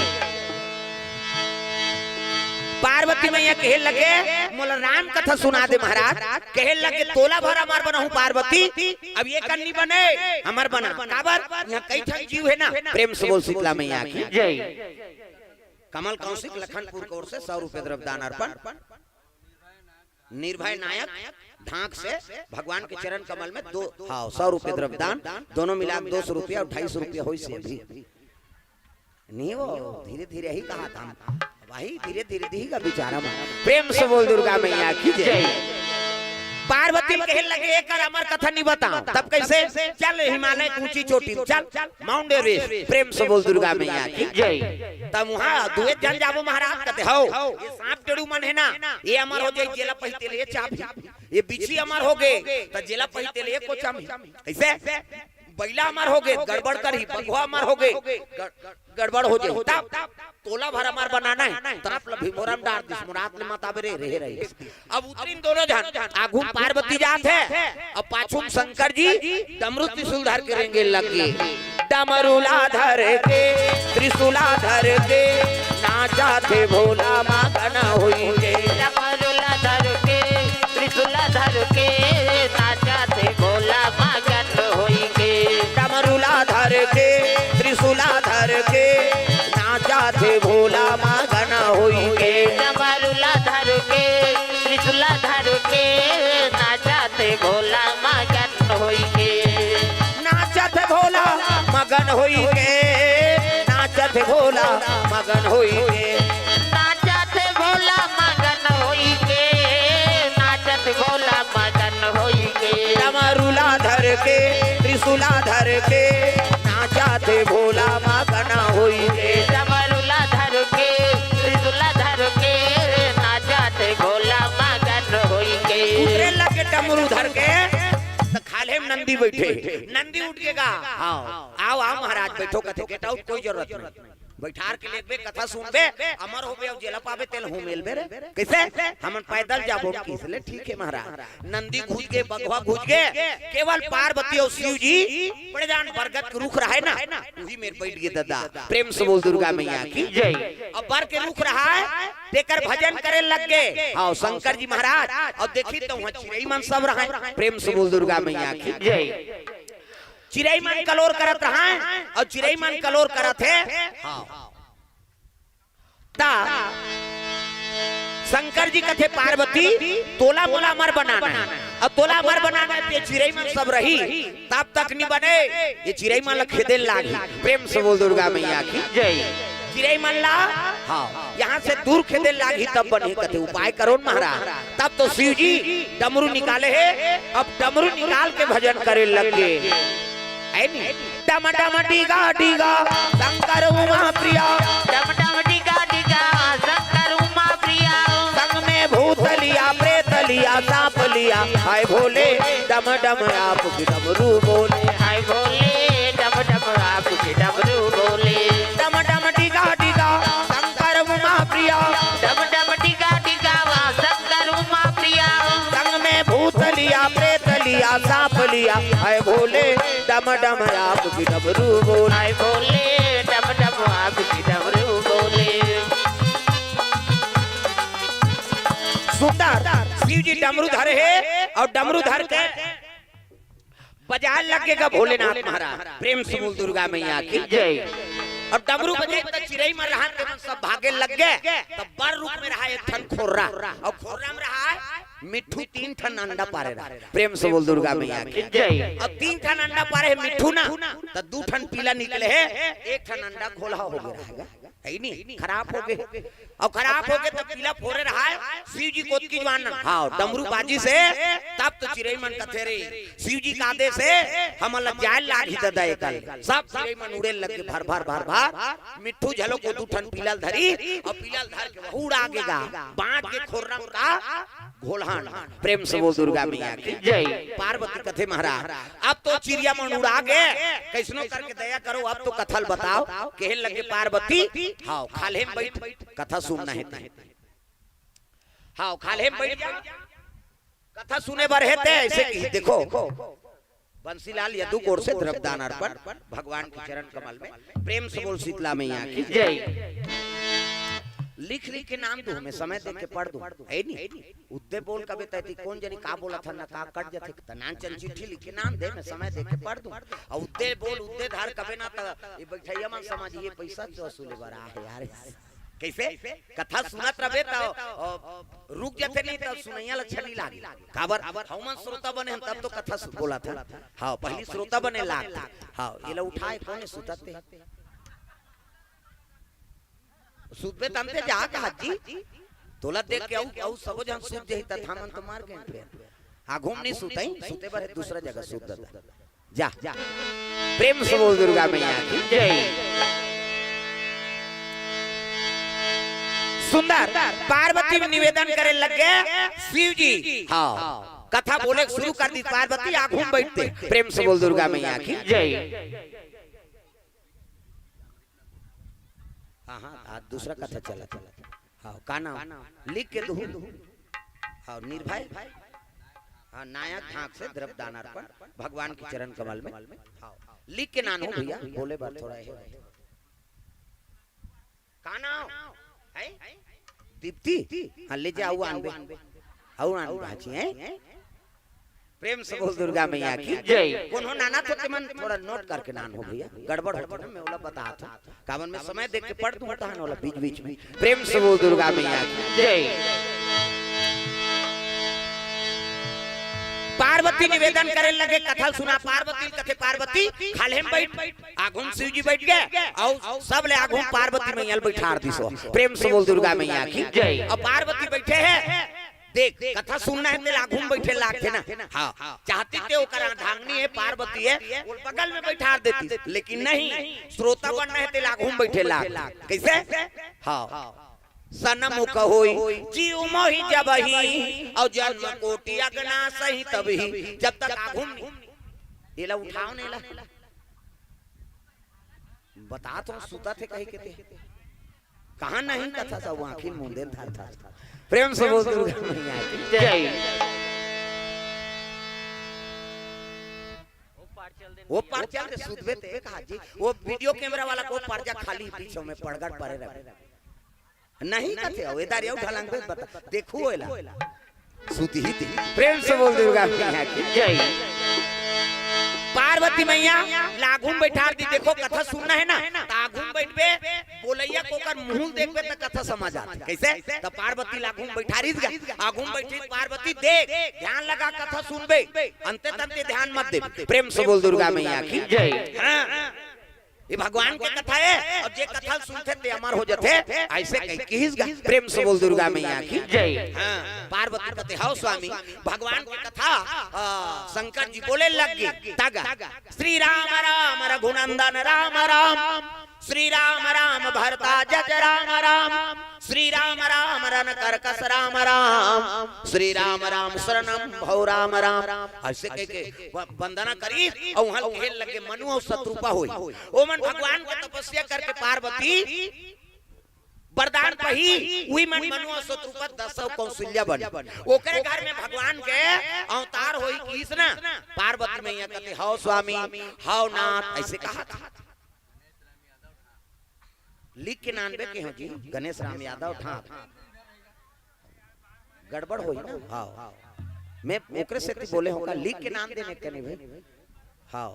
पार्वती मैया कहे लगे, मोला राम कथा सुना दे महाराज। कहे लगे, तोला भर अमर बनाहूं पार्वती, अब ये कर नी बने, अमर बना। काबर? यहाँ कई ठन जीव है ना। प्रेम से बोल शीतला मैया की जय। कमल कौशिक लखनपुर की ओर से सौ रुपये द्रव्यदान अर्पण। निर्भय नायक ढांक से भगवान के चरण कमल में दो, हाँ, सौ रुपये द्रव्यदान, दोनों मिला के दो सौ रुपया अउ ढाई सौ रुपया होइस हे अभी। नहीं वो धीरे धीरे ही कहा था, भाई धीरे धीरे दिही गा बेचारा मन। प्रेम से बोल दुर्गा मैया की जय। पार्वती कहे लगे, एकर अमर कथा नहीं बता, तब कैसे? चल हिमालय की ऊंची चोटी, चल माउंट एवरेस्ट। प्रेम से बोल दुर्गा मैया की जय। तब वहाँ दुए झन जाबो महाराज, कथे, "हव, ये सांप टेड़ू मन है ना, ये अमर हो जाही, जेला पहिते ले चाबही। ये बिच्छी अमर हो गे, त जेला पहिते ले एको चाबही।" कैसे? बैला अमर हो गे, गड़बड़ करही, बघवा अमर हो गे, गड़-, गड़बड़ हो जाही। तब तोला भर अमर बनाना है, तरफ ल भीमोरम डार दिस, मुरात ले मत आबे रे, रहे रही। अब उतरिन दोनों झन, आघू म पार्वती जात हे, अब पाछू म शंकर जी डमरू त्रिशूल धर के रेंगे लगे। डमरूला धर के, त्रिशूला धर के, नाचत हे भोला मगन होई के। डमरूला धर के, त्रिशूला धर के, नाचत हे भोला मगन होई के। डमरूला धर के, त्रिशूला धर के, नाचत हे भोला मगन होई के। डमरूला धर के, त्रिशूला धर के, नाचत हे भोला मगन होई के। नाचत हे भोला मगन होई के, नाचत हे भोला मगन होई के। नाचत हे भोला मगन होई के, नाचत हे भोला मगन होई के। डमरूला धर के, त्रिशूला धर के, नाचत हे भोला मगन होई के। डमरूला धर के, त्रिशूला धर के, नाचत हे भोला मगन होई के। उतरे लगे डमरू धर के, त खाल्हे म नंदी बइठे। नंदी उठ के गा, "आओ, आओ, आओ महाराज, बइठो," कथे, "गेट आउट, कोई जरूरत नहीं।" बइठार के लेगबे, कथा सुनबे, अमर होबे, अउ जेला पाबे, तेला हूँ मेलबे रे। कैसे? हमन पैदल जाबो, किहिस ले, "ठीक हे महाराज।" नंदी घुस गे, बघवा घुस गे, केवल पार्वती अउ शिव जी बड़े जान बरगद के रुख रहय ना, उही मेर बइठ गे ददा। प्रेम से बोल दुर्गा मैया की जय। अब बर के रुख रहय, तेकर भजन करे लग गे। हाँ, शंकर जी महाराज, अउ देखिस त उहाँ चिरई मन सब रहय। प्रेम से बोल दुर्गा मैया की जय। चिरई मन कलोर करत रहय, अउ चिरई मन कलोर करत हे। हाँ। त शंकर जी कथे, "पार्वती, तोला मोला अमर बनाना हे, अउ तोला अमर बनाना हे, त ये चिरई मन सब रही, तब तक नी बने, ये चिरई मन ला खेदे ल लागही।" प्रेम से बोल दुर्गा मैया की जय। चिरई मन ला हाँ, यहाँ से दूर खेदे लागही तब बनही कथे, उपाय करो न महाराज। तब तो शिव जी डमरू निकाले हे, अब डमरू निकाल के भजन करे लग गे। है नी? डम डम डीगा डीगा शंकर उमा प्रिया। डम डम डीगा डीगा शंकर उमा प्रिया। संग में भूत लिया, प्रेत लिया, सांप लिया। हाय भोले, डम डम आपकी डमरू बोले। हाय भोले, डम डम आपकी डमरू बोले। डम डम डीगा डीगा शंकर उमा प्रिया। डम डम डीगा डीगा शंकर उमा प्रिया। संग में भूत लिया, प्रेत लिया, सांप लिया। हाय भोले, डम डम आपकी डमरू बोले। हाय भोले, डम डम आपकी डमरू बोले। सुंदर शिव जी डमरू धरे हे अउ डमरू धर के बजाए लग गे गा भोलेनाथ महाराज। प्रेम से बोल दुर्गा मैया की। जय। अउ डमरू बजे त चिरई मन रहत तेमन सब भागे लग गे। त बड़ रूख में रहा एक ठन खोर्रा, अउ खोर्रा में रहा मिट्ठू, तीन ठन अंडा पारे रहा। प्रेम से बोल दुर्गा मैया की। जय। अब तीन ठन अंडा पारे हे मिट्ठू ना, त दू ठन पीला निकले हे, एक ठन अंडा घोलहा हो गे रहा हे। है नी? खराब हो गे। अउ खराब हो गे त पीला फोरे रहा हे, शिव जी कोतकी जवान ना। हाँ, डमरू बाजिस हे, तब तो चिरई मन कथे रे, शिव जी का आदेश हे, हमन ला जाए लागही ददा एकल। सब चिरई मन उड़े लग गे भर भर भर भर। मिट्ठू झलो को दू ठन पीला ल धरी, अउ पीला ल धर के वहू उड़ा गे गा। बाँच गे खोर्रा म का घोलहा अंडा। प्रेम से बोल दुर्गा मैया की। जय। पार्वती कथे महाराज, अब तो चिरिया मन उड़ा गे, कइसनो करके दया करो, अब तो कथा ल बताओ। कहे लगे पार्वती, हाँ, खाल्हे म बइठ, कथा सुनना हे ते। हाँ, खाल्हे म बइठ जा, कथा सुने बर हे ते। अइसे कही, देखो, बंसीलाल यदु कोर से द्रव्यदान अर्पण भगवान के चरण कमल में। प्रेम से बोल शीतला मैया की। जय। लिख लिख के नाम दूँ, मैं समय देख के पढ़ दूँ, है नी? उद्दे बोल कबे तैती कोन जनी का बोलत हन ना का कट जथे। त नानचन चिट्ठी लिख के नाम दे, मैं समय देख के पढ़ दूँ। अउ उद्दे बोल उद्दे धर कबे ना त ये बइठइया मन समझही पइसा वसूले बर आए हे यार। कइसे? कथा सुनत रबे त, अ, रुक जथे, नहीं त सुनइया ल अच्छा नइ लागे। काबर? हमन श्रोता बने हन तब तो कथा सु-, बोलत हन। हाँ, पहिली श्रोता बने लाग। हाँ, एला उठाए कोने सुतत ते? सुतबे तंते जा कहा जी। तोला देख के अउ, अउ सबो झन सुत जही त हमन तो मर गेन फेर। आघू म नइ सुतई, सुते बर हे दूसरा जगह सुत ददा। जा। प्रेम से बोल दुर्गा मैया की। जय। सुंदर पार्वती म निवेदन करे लग गे शिव जी। हाँ। कथा बोले शुरू कर दिस पार्वती, आघू म बइठ दे। प्रेम से बोल दुर्गा मैया की। जय। हाँ, हाँ, आज दूसरा कथा चलत हे। हाँ, का नाम? लिख के दूँ। हाँ, निर्भय। हाँ, नायक ढाक से द्रव्यदान अर्पण भगवान के चरण कमल में। हाँ, लिख के नानहूँ भइया, बोले बर थोड़ा हे। का नाम हे? दीप्ति? हाँ, ले जा, अउ आनबे। अउ आनबे भांची, हैं? प्रेम से बोल दुर्गा मैया की। जय। कोनो नानत हो तेमन थोड़ा नोट करके नानहू भइया, गड़बड़ होथे ना, मैं ओला बतात हूँ। काबर मैं समय देख के पढ़ दूँ तहन ओला बीच बीच में। प्रेम से बोल दुर्गा मैया की। जय। पार्वती निवेदन करे लगे, कथा सुना पार्वती कथे, पार्वती खाल्हे म बइठ, आघू म शिव जी बइठ गे, अउ सब ले आघू म पार्वती मैया ल बइठार दिस। प्रेम से बोल दुर्गा मैया की। जय। अउ पार्वती बइठे हे, देख, कथा सुनना हे तेला आघू म बइठे लागथे ना। हाँ, चाहती ते ओकर अर्धांगिनी हे, पार्वती हे, ओला बगल में बइठार देतिस, लेकिन नहीं, श्रोता बनना हे तेला आघू म बइठे लाग। कइसे? हाँ। सनमुख होई जीव मोहि जबहि, अउ जन्म कोटि अगना सही तबहि। जब तक आघू म नहीं, एला उठाओ नहीं ला। बतात हूँ सुतत हे कहि के ते। कहाँ नहीं कथा सब आँखी मूंदे धर धर। प्रेम से बोल दुर्गा मैया की। जय। वो पार चल दे, सुतबे ते कहा जी। वो वीडियो कैमरा वाला को पर्चा खाली पीछे में पड़गड़ परे रहे। नहीं कथे हो, एदार यू ढलंग बे बता, देखू एला। सुतही ते। प्रेम से बोल दुर्गा मैया की। जय। पार्वती मैया ल आघू म बइठार दिस, देखो कथा सुनना हे ना, त आघू म बइठबे, बोलइया कोकर मुँह ल देखबे त कथा समझ आथे। कइसे? त पार्वती ल आघू म बइठारिस गा, आघू म बइठे पार्वती देख, ध्यान लगा कथा सुनबे, अंते तंते ध्यान मत देबे। प्रेम से बोल दुर्गा मैया की। जय। हाँ। ये भगवान के कथा हे, अउ जे कथा ल सुनथे ते अमर हो जाथे। अइसे कहि किहिस गा। प्रेम से बोल दुर्गा मैया की जय। हाँ, पार्वती कथे, "हव स्वामी, भगवान के कथा, आ, शंकर जी बोले लग गे, तगा, श्री राम राम रघुनंदन राम राम, श्री राम राम भरता जज राम राम, श्री राम राम रन करकस राम राम, श्री राम राम शरणम भव राम राम।" अइसे कहि के व-, वंदना करिस, अउ उहाँ कहे लगे मनु अउ शतरूपा होई। ओमन भगवान के तपस्या करके पार्वती वरदान पही, उही मन मनु अउ शतरूपा दस अउ कौशल्या बन। ओकरे घर में भगवान के अवतार होई किहिस ना। पार्वती मैया कथे, "हव स्वामी, हव नाथ," अइसे कहा था। लिख के नानबे के हो जी, गणेश राम यादव ठाक। गड़बड़ होई ना? हाँ। मैं ओकरे सेती बोले हों का, लिख के नान देने के नहीं भाई। हाँ।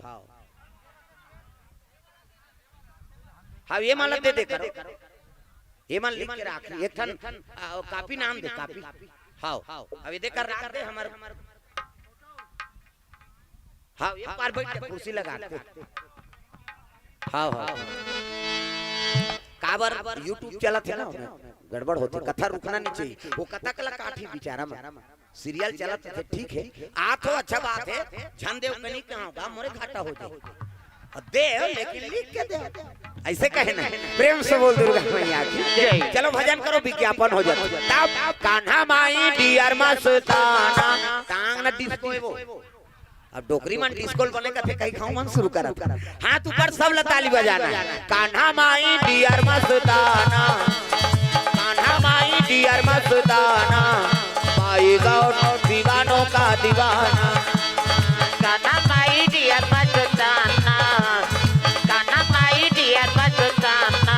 हाँ, ये मन ला दे दे कर। ये मन लिख के राख, एक ठन, आ, कॉपी नान दे, कॉपी। हाँ। अब ये दे कर राख दे हमर। हाँ, एक बार बैठ जा, कुर्सी लगा के। हाँ, हाँ। काबर YouTube चलत हे ना, ओमे गड़बड़ होथे, कथा रुकना नहीं चाहिए। वो कथा कला काठी बेचारा में। सीरियल चलत हे, ठीक हे। आत हो, अच्छा बात हे। झन देव कनी कहाँ बा, मोरे घाटा हो जाए। अउ देव, लेकिन लिख के देव। अइसे कहे ना, प्रेम से बोल दुर्गा मैया की जय। चलो भजन करो, विज्ञापन हो जाता। तब कान्हा माई डियर मस्ताना, टांग ना डिस्को हे वो। अब डोकरी मन डिस्को ल बने कथे, कहीं खाऊं मन शुरू करत। हाथ ऊपर, सब ला ताली बजाना। कान्हा माई डियर मस्ताना, कान्हा माई डियर मस्ताना, माई गौर दीवानों का दीवाना। कान्हा माई डियर मस्ताना, कान्हा माई डियर मस्ताना,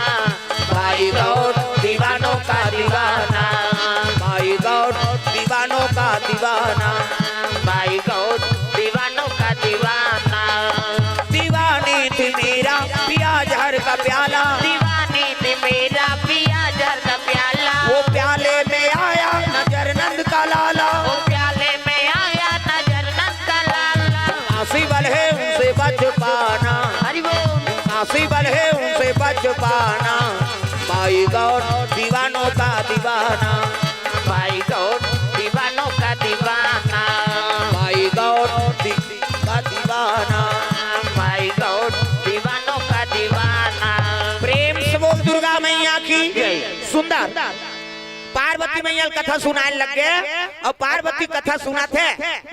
माई गौर दीवानों का दीवाना, माई गौर दीवानों का दीवाना, माई गौर दीवानों का दीवाना। दीवानी थी मेरा पिया जहर का प्याला, दीवानी थी मेरा पिया जहर का प्याला। वो प्याले में आया नजर नंद का लाला, वो प्याले में आया नजर नंद का लाला। आसी वाले उनसे बच पाना, हरि बोल। आसी वाले उनसे बच पाना, माई गौर दीवानों का दीवाना। माई गौर दीवानों का दीवाना, माई गौर दी-, का दीवाना। माई गौर दीवानों का दीवाना। प्रेम से बोल दुर्गा मैया की जय। सुंदर। पार्वती मैया ल कथा सुनाए लग गे, अउ पार्वती कथा सुनत हे,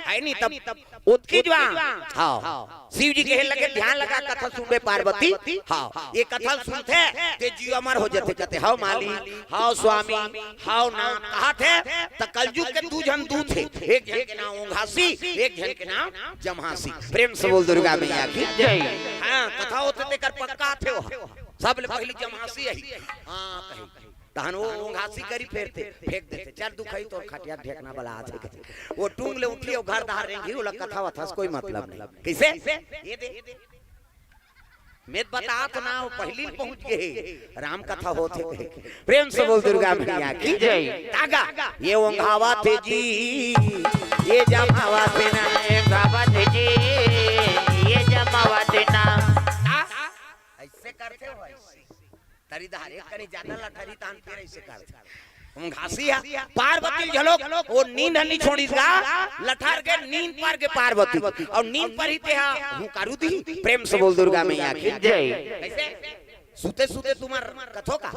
हे नहीं तब ओतकी जुवार। हाँ। शिव जी कहे लगे, "ध्यान लगा, कथा सुनबे पार्वती।" हाँ, ये कथा सुनथे ते जीव अमर हो जाथे, कथे, "हव मालिक, हव स्वामी, हव नाथ," कहाथे। त कलयुग के दू झन दूत हे, एक झन के नाम ओंघासी, एक झन के नाम जम्हासी। प्रेम से बोल दुर्गा मैया की जय। हाँ, कथा होथे तेकर पक्का थे वो। सब ले पहली जम्हासी आही। हाँ, कही। तहन वो ओंघासी करी फेरथे, फेंक देथे, "चल दुखई तोर खटिया ढेकना बला आथे," कथे। वो टूंग ले उठी, वो घर दार रेंगी, ओला कथा वथा से कोई मतलब नहीं। कइसे? ये दे। मैं बतात ना, वो पहिली पहुंच गे हे। राम कथा होथे कहे। प्रेम से बोल दुर्गा मैया की जय। तागा, ये ओंघावथे जी, ये जमावथे ना। ये गावथे जी, ये जमावथे ना। आ? अइसे करथे हो, अइसे। तरी धारे कनी जादा लठरी तान फेर अइसे कर। ओंघासी हा, पार्वती ल झलोक, वो नींद ह नी छोड़िस गा, लठर गे, नींद पर गे पार्वती। अउ नींद पर ही ते हा, हुंकारू दी, प्रेम से बोल दुर्गा मैया की जय। कइसे? सुते सुते तुम्हर कथो का?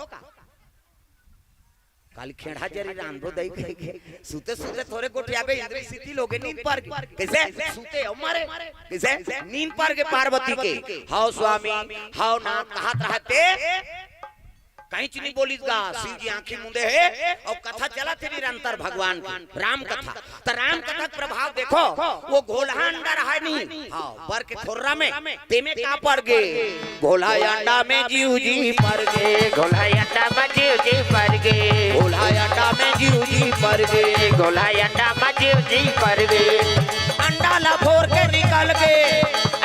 काली खेड़ा जरी रांधो दई कहि के, सुते सुते थोरे गोठियाबे, इंद्री सिती लोगे नींद पर गे। कइसे? सुते अउ मरे। कइसे? नींद पर गे पार्वती के। हव स्वामी, हव नाथ कहत रहते, कहीं च नहीं बोलिस गा। शिव जी आंखी मूंदे हे अउ कथा चलत हे निरंतर भगवान के, राम कथा। त राम कथा के प्रभाव देखो, वो घोलहा अंडा रहा नहीं, हाँ, बर के खोर्रा में, तेमे का पर गे? घोलहा अंडा में जीव जी पर गे। घोलहा अंडा में जीव जी पर गे। घोलहा अंडा में जीव जी पर गे। घोलहा अंडा में जीव जी पर गे। अंडा ला फोर के निकल गे।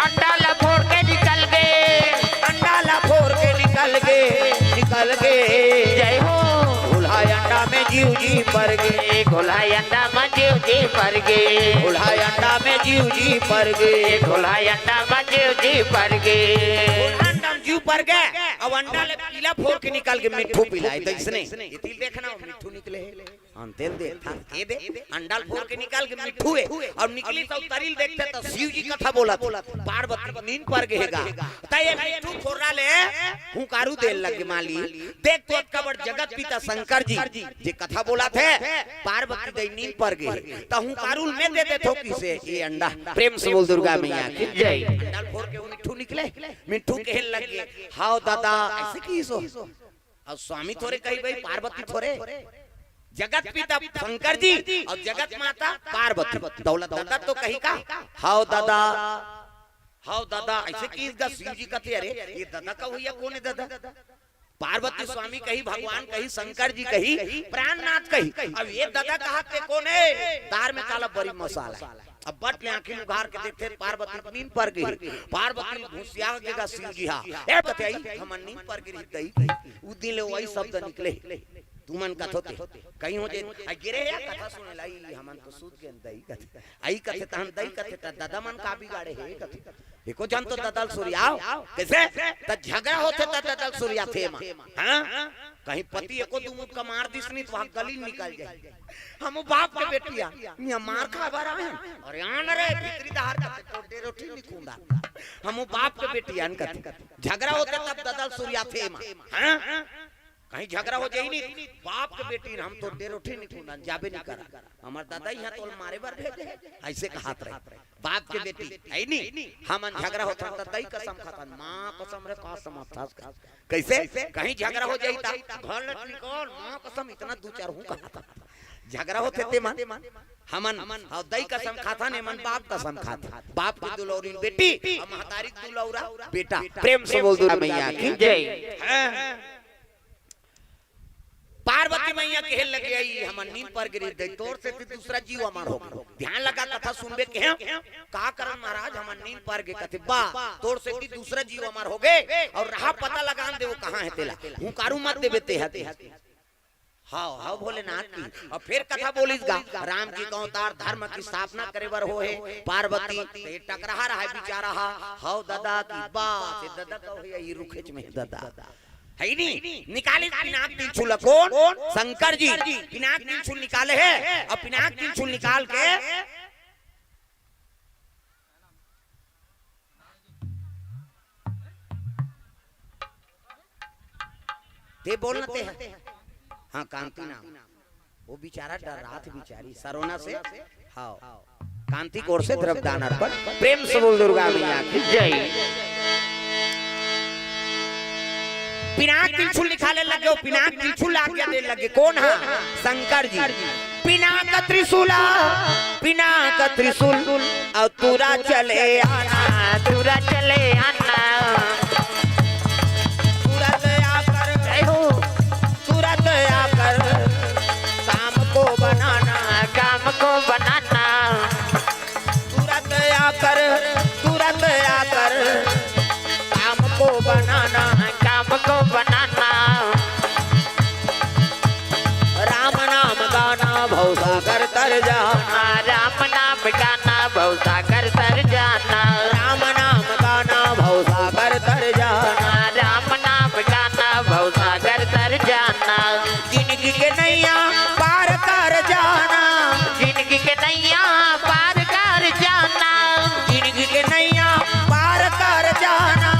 अंडा ला फोर के निकल गे। अंडा ला फोर के निकल गे, निकल गे। जय हो। घोलहा अंडा में जीव जी पर गे। घोलहा अंडा में जीव जी पर गे। घोलहा अंडा में जीव जी पर गे। घोलहा अंडा में जीव जी पर गे। घोलहा अंडा में जीव पर गे, अब अंडा ले पीला फोर के निकाल के मिट्ठू पिलाए, तो इसने ये तिल देखना, मिट्ठू निकले हे। अंतेल देख, था, ये दे, अंडा ल फोर के निकाल के मिट्ठू हे, अब निकली तो तरिल देखते तो शिव जी कथा बोलत, पार्वती नींद पर गे हे गा। त ये मिट्ठू फोर्रा ले हुंकारू देल लगे, माली, देख तो अतका बड़ जगत पिता शंकर जी जे कथा बोलत हे, पार्वती दई नींद पर गे, त हुंकारू ल मैं दे देथों किसे ये अंडा। प्रेम से बोल दुर्गा मैया की जय। अंडा ल फोर के वो मिट्ठू निकले, मिट्ठू कहे लगे, "हाव दादा, अइसे किहिस हो।" अउ स्वामी थोरे कही भाई, पार्वती थोरे, जगत पिता शंकर जी अउ जगत माता पार्वती। दौलत दादा तो कही का, "हाव दादा, हाव दादा," अइसे किहिस गा। शिव जी कथे, "अरे, ये दादा का भैया कोन हे दादा?" पार्वती स्वामी कही, भगवान कही, शंकर जी कही, प्राणनाथ कही। अब ये दादा कहा ते कोन हे? दार में काला बरी मसाला हे। अब बट ले आंखी उघार के देखथे, पार्वती नींद पर गे। पार्वती घुसिया गे गा शिव जी हा, "ए पतियाई, हमन नींद पर गे रही दई।" उ दिन ले वही शब्द निकले। तुमन कथो ते, कहीं हो जे, "आ गिरे या कथा सुने लाई, हमन तो सूत गे दई," कथे। आई कथे, "तहन दई," कथे, "त दादा मन का बिगाड़े हे?" कथे, "एको झन तो ददा ल सुरियाव।" कइसे? त झगरा होथे त ददा ल सुरियाथे मा। हाँ? कहीं पति एको दू मुक्का मार दिस नहीं तो वहाँ गली निकल जाए। "हम बाप के बेटी आन, इहाँ मार खाए बर आए हन।" "अरे आन रे, भीतरी डहर कथे, तोर डेरोठी निकुंदा।" "हम बाप के बेटी आन," कथे। झगरा होथे तब ददा ल सुरियाथे मा। हाँ? कहीं झगरा हो जाही नहीं, "बाप के बेटी आन, हम तोर डेरोठी निकुंदा, जाबे नहीं करा। हमर दादा इहाँ तोल मारे बर भेजे हे," अइसे कहत रहे। बाप के बेटी, हे नी? हमन झगरा होथन त दई कसम खाथन, "माँ कसम रे, का समझथस?" कइसे? कहीं झगरा हो जाही त, "घर ले निकल, माँ कसम, इतना दू चार हूँ कहथन।" झगरा होथे ते मन, हमन, "हाव, दई कसम खाथन, एमन बाप कसम खाथन।" बाप के दुलौरी बेटी, अउ महतारी के दुलौरा बेटा। प्रेम से बोल दुर्गा मैया की जय। हाँ। पार्वती मैया कहे लगे, "आई, हमन नींद पर गे रही दई, तोर सेती दूसरा जीव अमर हो गे।" ध्यान लगा, कथा सुनबे कहेंव, "का करन महाराज, हमन नींद पर गे?" कथे, "बा, तोर सेती दूसरा जीव अमर हो गे, अउ रहा पता लगान दे, वो कहाँ हे तेला, हुंकारू मत देबे ते हा ते हा।" "हाव, हाव भोलेनाथ की।" अउ फेर कथा बोलिस गा, "राम जी का अवतार धर्म की स्थापना करे बर होहे, पार्वती ते टकराहा रहा बिचारा हा, हाव दादा की बा, से दादा का होही, ये रुखेच में दादा।" हे नी? निकालिस पिनाक तिलछुल कोन? शंकर जी। पिनाक तिलछुल निकाले हे, अउ पिनाक तिलछुल निकाल के ते बोल न ते ह। हाँ, कांति नाम। वो बिचारा डर्राथे बिचारी, सरोना से। हाँ। कांति कोर से द्रव्य दान अर्पण। प्रेम से बोल दुर्गा मैया की जय। पिनाक तिलछुल निकाले लगे, वो पिनाक तिलछुल आज्ञा दे लगे। कोन हा? शंकर जी। पिनाक त्रिशूल, पिनाक त्रिशूल, अउ तुरा चले आना, तुरा चले आना। तुरत आकर, जय हो। तुरत आकर काम को बनाना, काम को बनाना। तुरत आकर, तुरत आकर काम को बनाना, काम को बनाना। राम नाम गाना भवसागर तर जाना। हाँ, राम नाम गाना भवसागर तर जाना। राम नाम गाना भवसागर तर जाना। हाँ, राम नाम गाना भवसागर तर जाना। जिनगी के नैया पार कर जाना। जिनगी के नैया पार कर जाना। जिनगी के नैया पार कर जाना।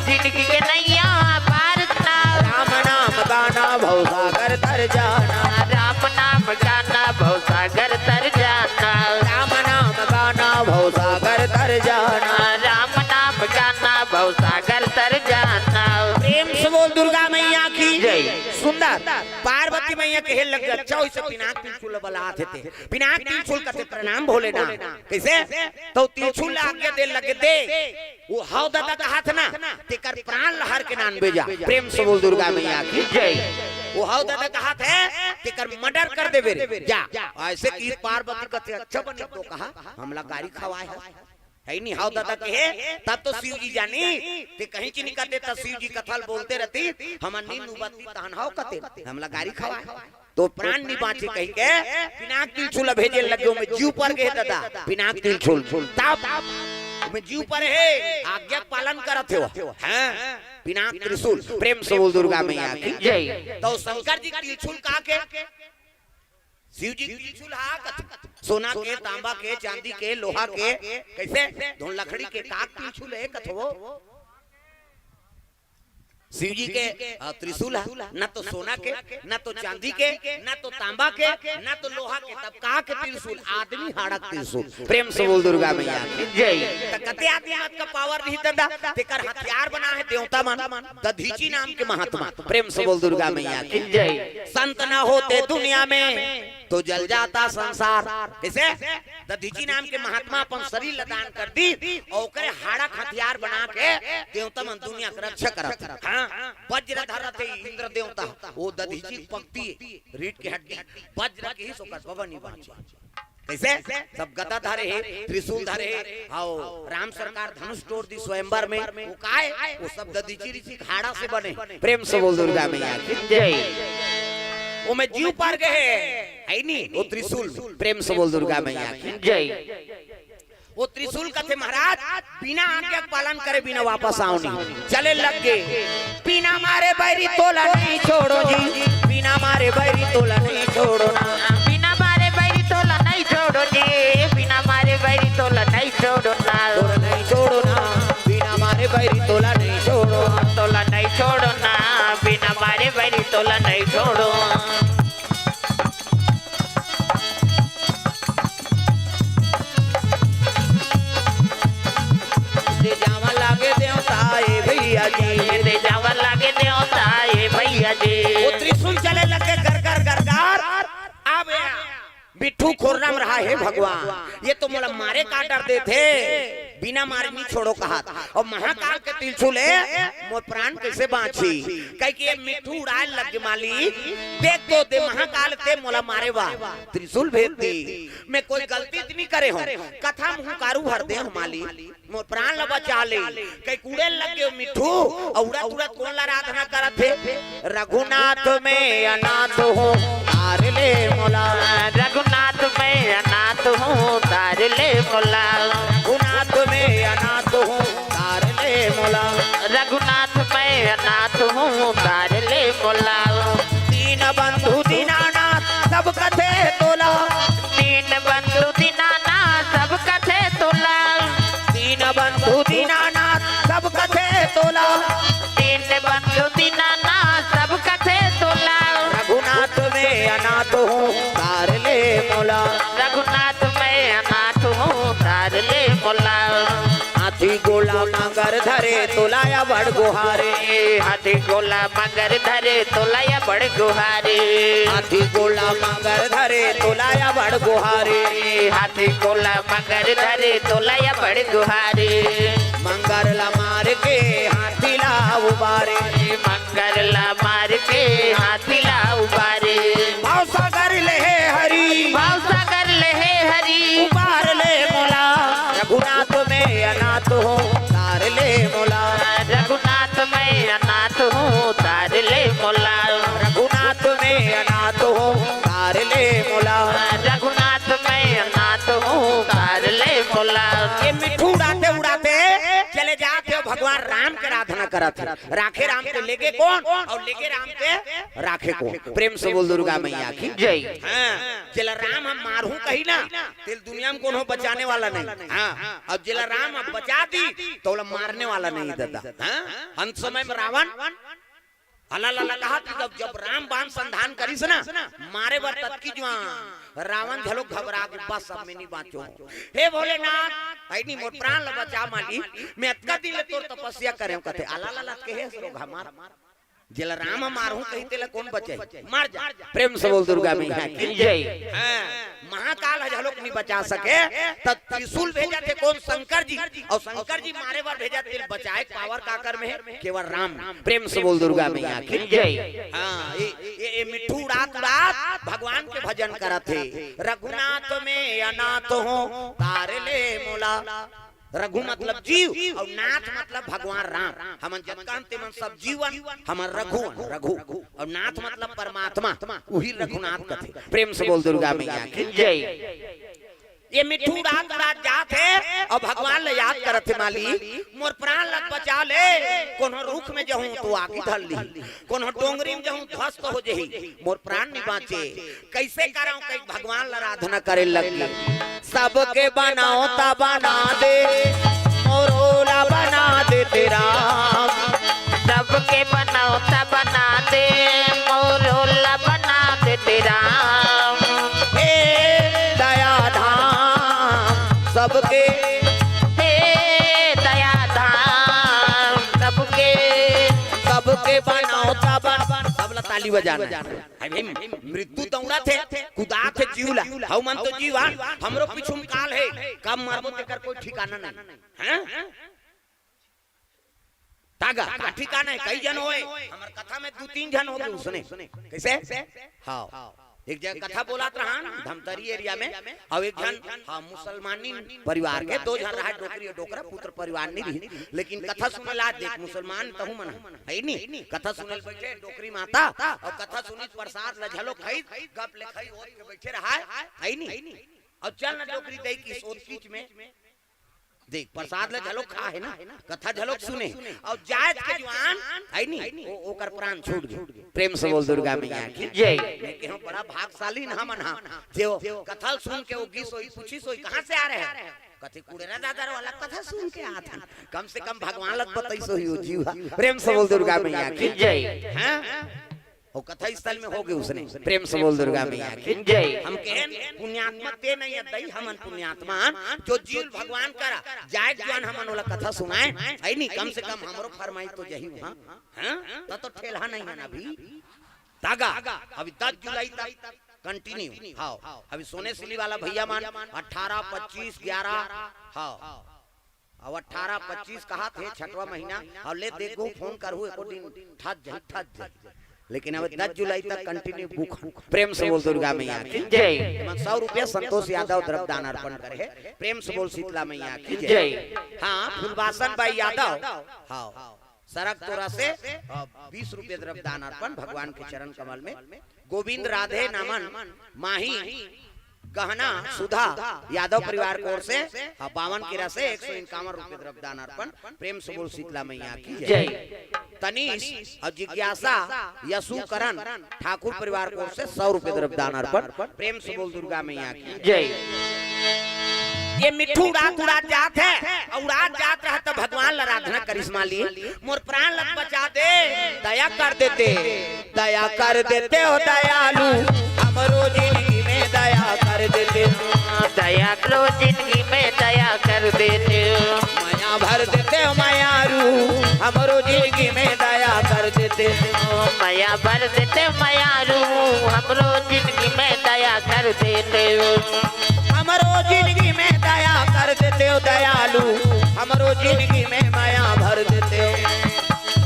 जिनगी के नैया पार जाना। राम नाम गाना भवसागर तर जाना। राम नाम गाना भवसागर तर जाना। राम नाम गाना भवसागर तर जाना। राम नाम गाना भवसागर तर जाना। प्रेम से बोल दुर्गा मैया की जय। सुंदर। पार्वती मैया कहे लग, "अच्छा, वइसे पिनाक तिलछुल बलात हे ते।" पिनाक तिलछुल कथे, "प्रणाम भोलेनाथ।" कइसे? तो तिलछुल आज्ञा दे लगे दे। वो हव ददा कहाथे ना, तेकर प्राण ल हर के नानबे जा। प्रेम से बोल दुर्गा मैया की जय। वो हव ददा कहाथे, तेकर मर्डर कर देबे रे, जा। अइसे कि पार्वती कथे, "अच्छा बने तो कहा, हमला गारी खवाए हस।" हे नी, हव ददा कहे, तब तो शिव जी जानी, ते कहीं ची नहीं कहते, तब शिव जी कथा ल बोलते रहती, हमर नींद उबत्ती तहन हव कते, हमला गारी खवाए। तो प्राण नहीं बाँचे कहिके, पिनाक तिलछुल भेजे लगे, ओमे जीव पर गे ददा, पिनाक तिलछुल। तब ओमे जीव परे हे, आज्ञा पालन करत हे वो। हाँ, पिनाक त्रिशूल। प्रेम से बोल दुर्गा मैया की जय। तो शंकर जी त्रिशूल का के, शिव जी त्रिशूल हा कथे, सोना के, तांबा के, चांदी के, लोहा के, कैसे धोन लकड़ी के का त्रिशूल है कथो। शिव जी के अ, त्रिशूल है, न तो सोना के, न तो चांदी के, न तो तांबा के, न तो लोहा के, तब का के त्रिशूल? आदमी हाड़क त्रिशूल। प्रेम से बोल दुर्गा मैया की जय। त कते आदमी हाथ का पावर नहीं दंदा, तेकर हथियार बना है देवता मन, दधीची नाम के महात्मा। प्रेम से बोल दुर्गा मैया की जय। संत न होते दुनिया में तो जल जाता संसार। कैसे? दधीची नाम के महात्मा अपन शरीर ल दान कर दी और ओकरे हाड़क हथियार बना के देवता मन दुनिया के रक्षा करत। हाँ, वज्र धरत हे इंद्र देवता, वो दधीची पकती रीठ के हड्डी, वज्र के ही सोकर बबा नहीं बांचे। कैसे? सब गदा धरे हे, त्रिशूल धरे हे, हाओ, राम सरकार धनुष तोड़ दी स्वयंवर में, वो काय? वो सब दधीची ऋषि के हाड़ा से बने। प्रेम से बोल दुर्गा मैया की जय। वो में जीव पार गए, है नी? वो त्रिशूल में। प्रेम से बोल दुर्गा मैया की जय। वो त्रिशूल कथे महाराज, बिना आज्ञा के पालन करे बिना वापस आओ नहीं। चले लग गए। बिना मारे बैरी तोला नहीं छोड़ो जी, बिना मारे बैरी तोला नहीं छोड़ो ना। बिना मारे बैरी तोला नहीं छोड़ो जी, बिना मारे बैरी तोला नहीं छोड़ो ना। तोला नहीं छोड़ो ना, बिना मारे बैरी तोला नहीं छोड़ो। तोला नहीं छोड़ो ना, बिना मारे बैरी तोला नहीं छोड़ो। दे जावा लागे देवता ए भैया जी। दे जावा लागे देवता ए भैया जी। वो त्रिशूल चले लगे गर गर गर गर। अब मिट्ठू खोरना म रहा, हे भगवान, ये तो मोला मारे का डर देथे, बिना मारे नहीं छोड़ो कहा। और महाकाल के त्रिशूल हे, मोर प्राण कैसे बांची? कह के ये मिट्ठू उड़ाए लग गे मालिक, देख तो दे महाकाल ते मोला मारे बा त्रिशूल भेज दी। मैं कोई गलती तो नहीं करे हूँ, कथा म हुंकारू भर दे हूँ मालिक, मोर प्राण ल बचा ले। कई कूड़े लग गयो मिट्ठू, और उड़त उड़त कौन ला आराधना करत हे? रघुनाथ मैं अनाथ हूँ, तार ले मोला। रघुनाथ मैं अनाथ हूँ, तार ले मोला। रघुनाथ मैं अनाथ हूँ, तार ले मोला। रघुनाथ मैं अनाथ हूँ, तार ले मोला। दीन बंधु दीनानाथ सब कथे तोला। दीन बंधु दीनानाथ सब कथे तोला। दीन बंधु दीनानाथ सब कथे तोला। दीन बंधु दीनानाथ सब कथे तोला। रघुनाथ मैं अनाथ हूँ, तार ले मोला। रघुनाथ मैं अनाथ हूँ, तार ले मोला। हाथी गोला मगर धरे तोला या बड़ गुहारे। हाथी गोला मगर धरे तोला या बड़ गुहारे। हाथी गोला मगर धरे तोला या बड़ गुहारे। हाथी गोला मगर धरे तोला या बड़ गुहारे। मंगर ला मार के हाथी ला उबारे। मंगर ला मार के हाथी ला उबारे। भाव सागर ले हे हरी। भाव सागर ले हे हरी। उबार ले मोला। रघुनाथ मैं अनाथ हूँ, तार ले मोला। रघुनाथ मैं अनाथ हूँ, तार ले मोला। रघुनाथ मैं अनाथ हूँ, तार ले मोला। रघुनाथ मैं अनाथ हूँ, तार ले मोला। ये मिट्ठू उड़ाते उड़ाते चले जात हे, भगवान राम के आराधना करत हे। राखे राम के लेगे कोन और लेगे राम के राखे कोन। प्रेम से बोल दुर्गा मैया की जय। हाँ, जेला राम हम मारहूँ कही ना, तेला दुनिया में कोनो बचाने वाला नहीं। हाँ, अब जेला राम अब बचा दी, तो ओला मारने वाला नहीं दादा। हाँ, अंत समय में रावण हला लला कहा कि जब, जब राम बाण संधान करिस ना, मारे बर ततकी जुआं, रावण घलो घबरा के, बस अब मैं नहीं बाँचो। हे भोलेनाथ, है नहीं मोर प्राण ल बचा मालिक, मैं अतका दिन ले तोर तपस्या करे हूँ, कथे, अला लला के हे सरो घमार। जेला राम ह मारहूं कही तेला कोन बचाही? मर जा। प्रेम से बोल दुर्गा मैया की जय। हाँ, महाकाल ह घलोक नहीं बचा सके, त त्रिशूल भेजा थे कोन? शंकर जी। और शंकर जी मारे बर भेजा, तेला बचाए पावर काकर में हे? केवल राम। प्रेम से बोल दुर्गा मैया की जय। हाँ, ये, ये, ये मिट्ठू उड़ात उड़ात भगवान के भजन करत हे। रघुनाथ मैं अनाथ हूँ, तार ले मोला। रघु मतलब जीव और नाथ मतलब भगवान राम। हमन जतका हन तेमन सब जीव अन, हमन रघु अन, रघु। और नाथ मतलब परमात्मा, उही रघुनाथ कथे। प्रेम से बोल दुर्गा मैया की जय। ये मिट्ठू रात रात जात हे अउ भगवान ल याद करत हे, माली, मोर प्राण ल बचा ले। कोनो रुख में जहूं तो आगी धर ली, कोनो डोंगरी में जहूं ध्वस्त हो जही, मोर प्राण नि बांचे। कइसे करंव कहि भगवान ल आराधना करे लग गे। सबके बनौता बना दे, मोरो ला बना दे तेरा। सबके बनौता बना दे, मोरो ला बना दे तेरा। हे दया धाम सबके, हे दया धाम सबके, सबके बनौता बन, सब ला ताली बजाना। हे भई, मृत्यु दौड़त हे, कुदात हे जीव ला। हउ मन तो जीव आ, हमरो पीछू में काल हे, कब मरबो तेकर कोई ठिकाना नहीं। हैं? तागा, का ठिकाना हे, कई झन होय, हमर कथा में दू तीन झन होगे उसने। कइसे? हाँ। एक जगह कथा बोलत रहन, धमतरी area में, अउ एक झन, हाँ, मुसलमानी परिवार के, दो झन रहा, डोकरी अउ डोकरा, पुत्र परिवार नि रहिन, लेकिन कथा सुने ला देख, मुसलमान तहूं मन हे, हे नी? कथा सुने ल बइठे, डोकरी माता, अउ कथा सुनिस, प्रसाद ल घलो खाइस, गप ले खाई, ओत के बइठे रहा, हे नी? अउ चल न डोकरी दई किस ओत किच में, देख, प्रसाद ल घलो खा हे ना, कथा घलो सुने, अउ जायत के जुआन, हे नी? ओ, ओकर प्राण छूट गे। प्रेम से बोल दुर्गा मैया की जय। मैं कहूं बड़ा भागशाली न हमन हा, जे ओ कथा ल सुन के ओ गिस होही, पूछिस होही, कहाँ से आ रहे हो? कथे कुड़ेरा दादर वाला कथा सुन के आत हन। कम से कम भगवान ल त बतइस होही ओ जीव हा। प्रेम से बोल दुर्गा मैया की जय। हैं? ओ कथा स्थल में होगे उसने। प्रेम से बोल दुर्गा मैया की जय। हम कहेन पुण्यात्मा ते नहीं हे दई, हमन पुण्यात्मा हन, जो जीव ल भगवान करा जाय जुआन हमन ओला कथा सुनाएन, हे नी? कम से कम हमरो फरमाइश तो जही उहाँ। हाँ? त तो ठेलहा नहीं हे ना अभी। तागा, अभी दस जुलाई तक continue। हाँ, अभी सोने सिली वाला भइया मन अठारह, पच्चीस, ग्यारह, हाँ। अब अठारह पच्चीस कहत हे, छठवां महीना, अउ ले देखहू, फोन करहू, एको दिन ठस जाही, ठस जाही। लेकिन अब दस जुलाई तक continue book हे। प्रेम से बोल दुर्गा मैया की जय। एमन सौ रुपया संतोष यादव द्रव्य दान अर्पण करे हे। प्रेम से बोल शीतला मैया की जय। जय। हाँ, फुलबासन बाई यादव, हाँ, सरकतोरा से, अ, बीस रुपया द्रव्य दान अर्पण भगवान के चरण कमल में। गोविंद राधे नमन माही गहना सुधा यादव परिवार की ओर से, हाँ, बावन केरा से एक सौ इक्यावन रुपया द्रव्य दान अर्पण। प्रेम से बोल शीतला मैया की जय। जय। तनीश अउ जिज्ञासा यशुकरण ठाकुर परिवार की ओर से सौ रुपया द्रव्य दान अर्पण। प्रेम से बोल दुर्गा मैया की जय। ये मिट्ठू उड़ात उड़ात जात हे, अउ उड़ात जात रहा त भगवान ल आराधना करिस, माली, मोर प्राण ल बचा दे, दया कर देते, दया कर देते हो दयालु, हमरो जिंदगी में दया कर देते हो। दया करो जिंदगी में दया कर देते हो। मया भर देते हो मयारू, हमरो जिंदगी में दया कर देते हो। मया भर देते हो मयारू, हमरो जिंदगी में दया कर देते हो। हमरो जिंदगी में दया कर देते हो दयालु, हमरो जिंदगी में मया भर देते हो।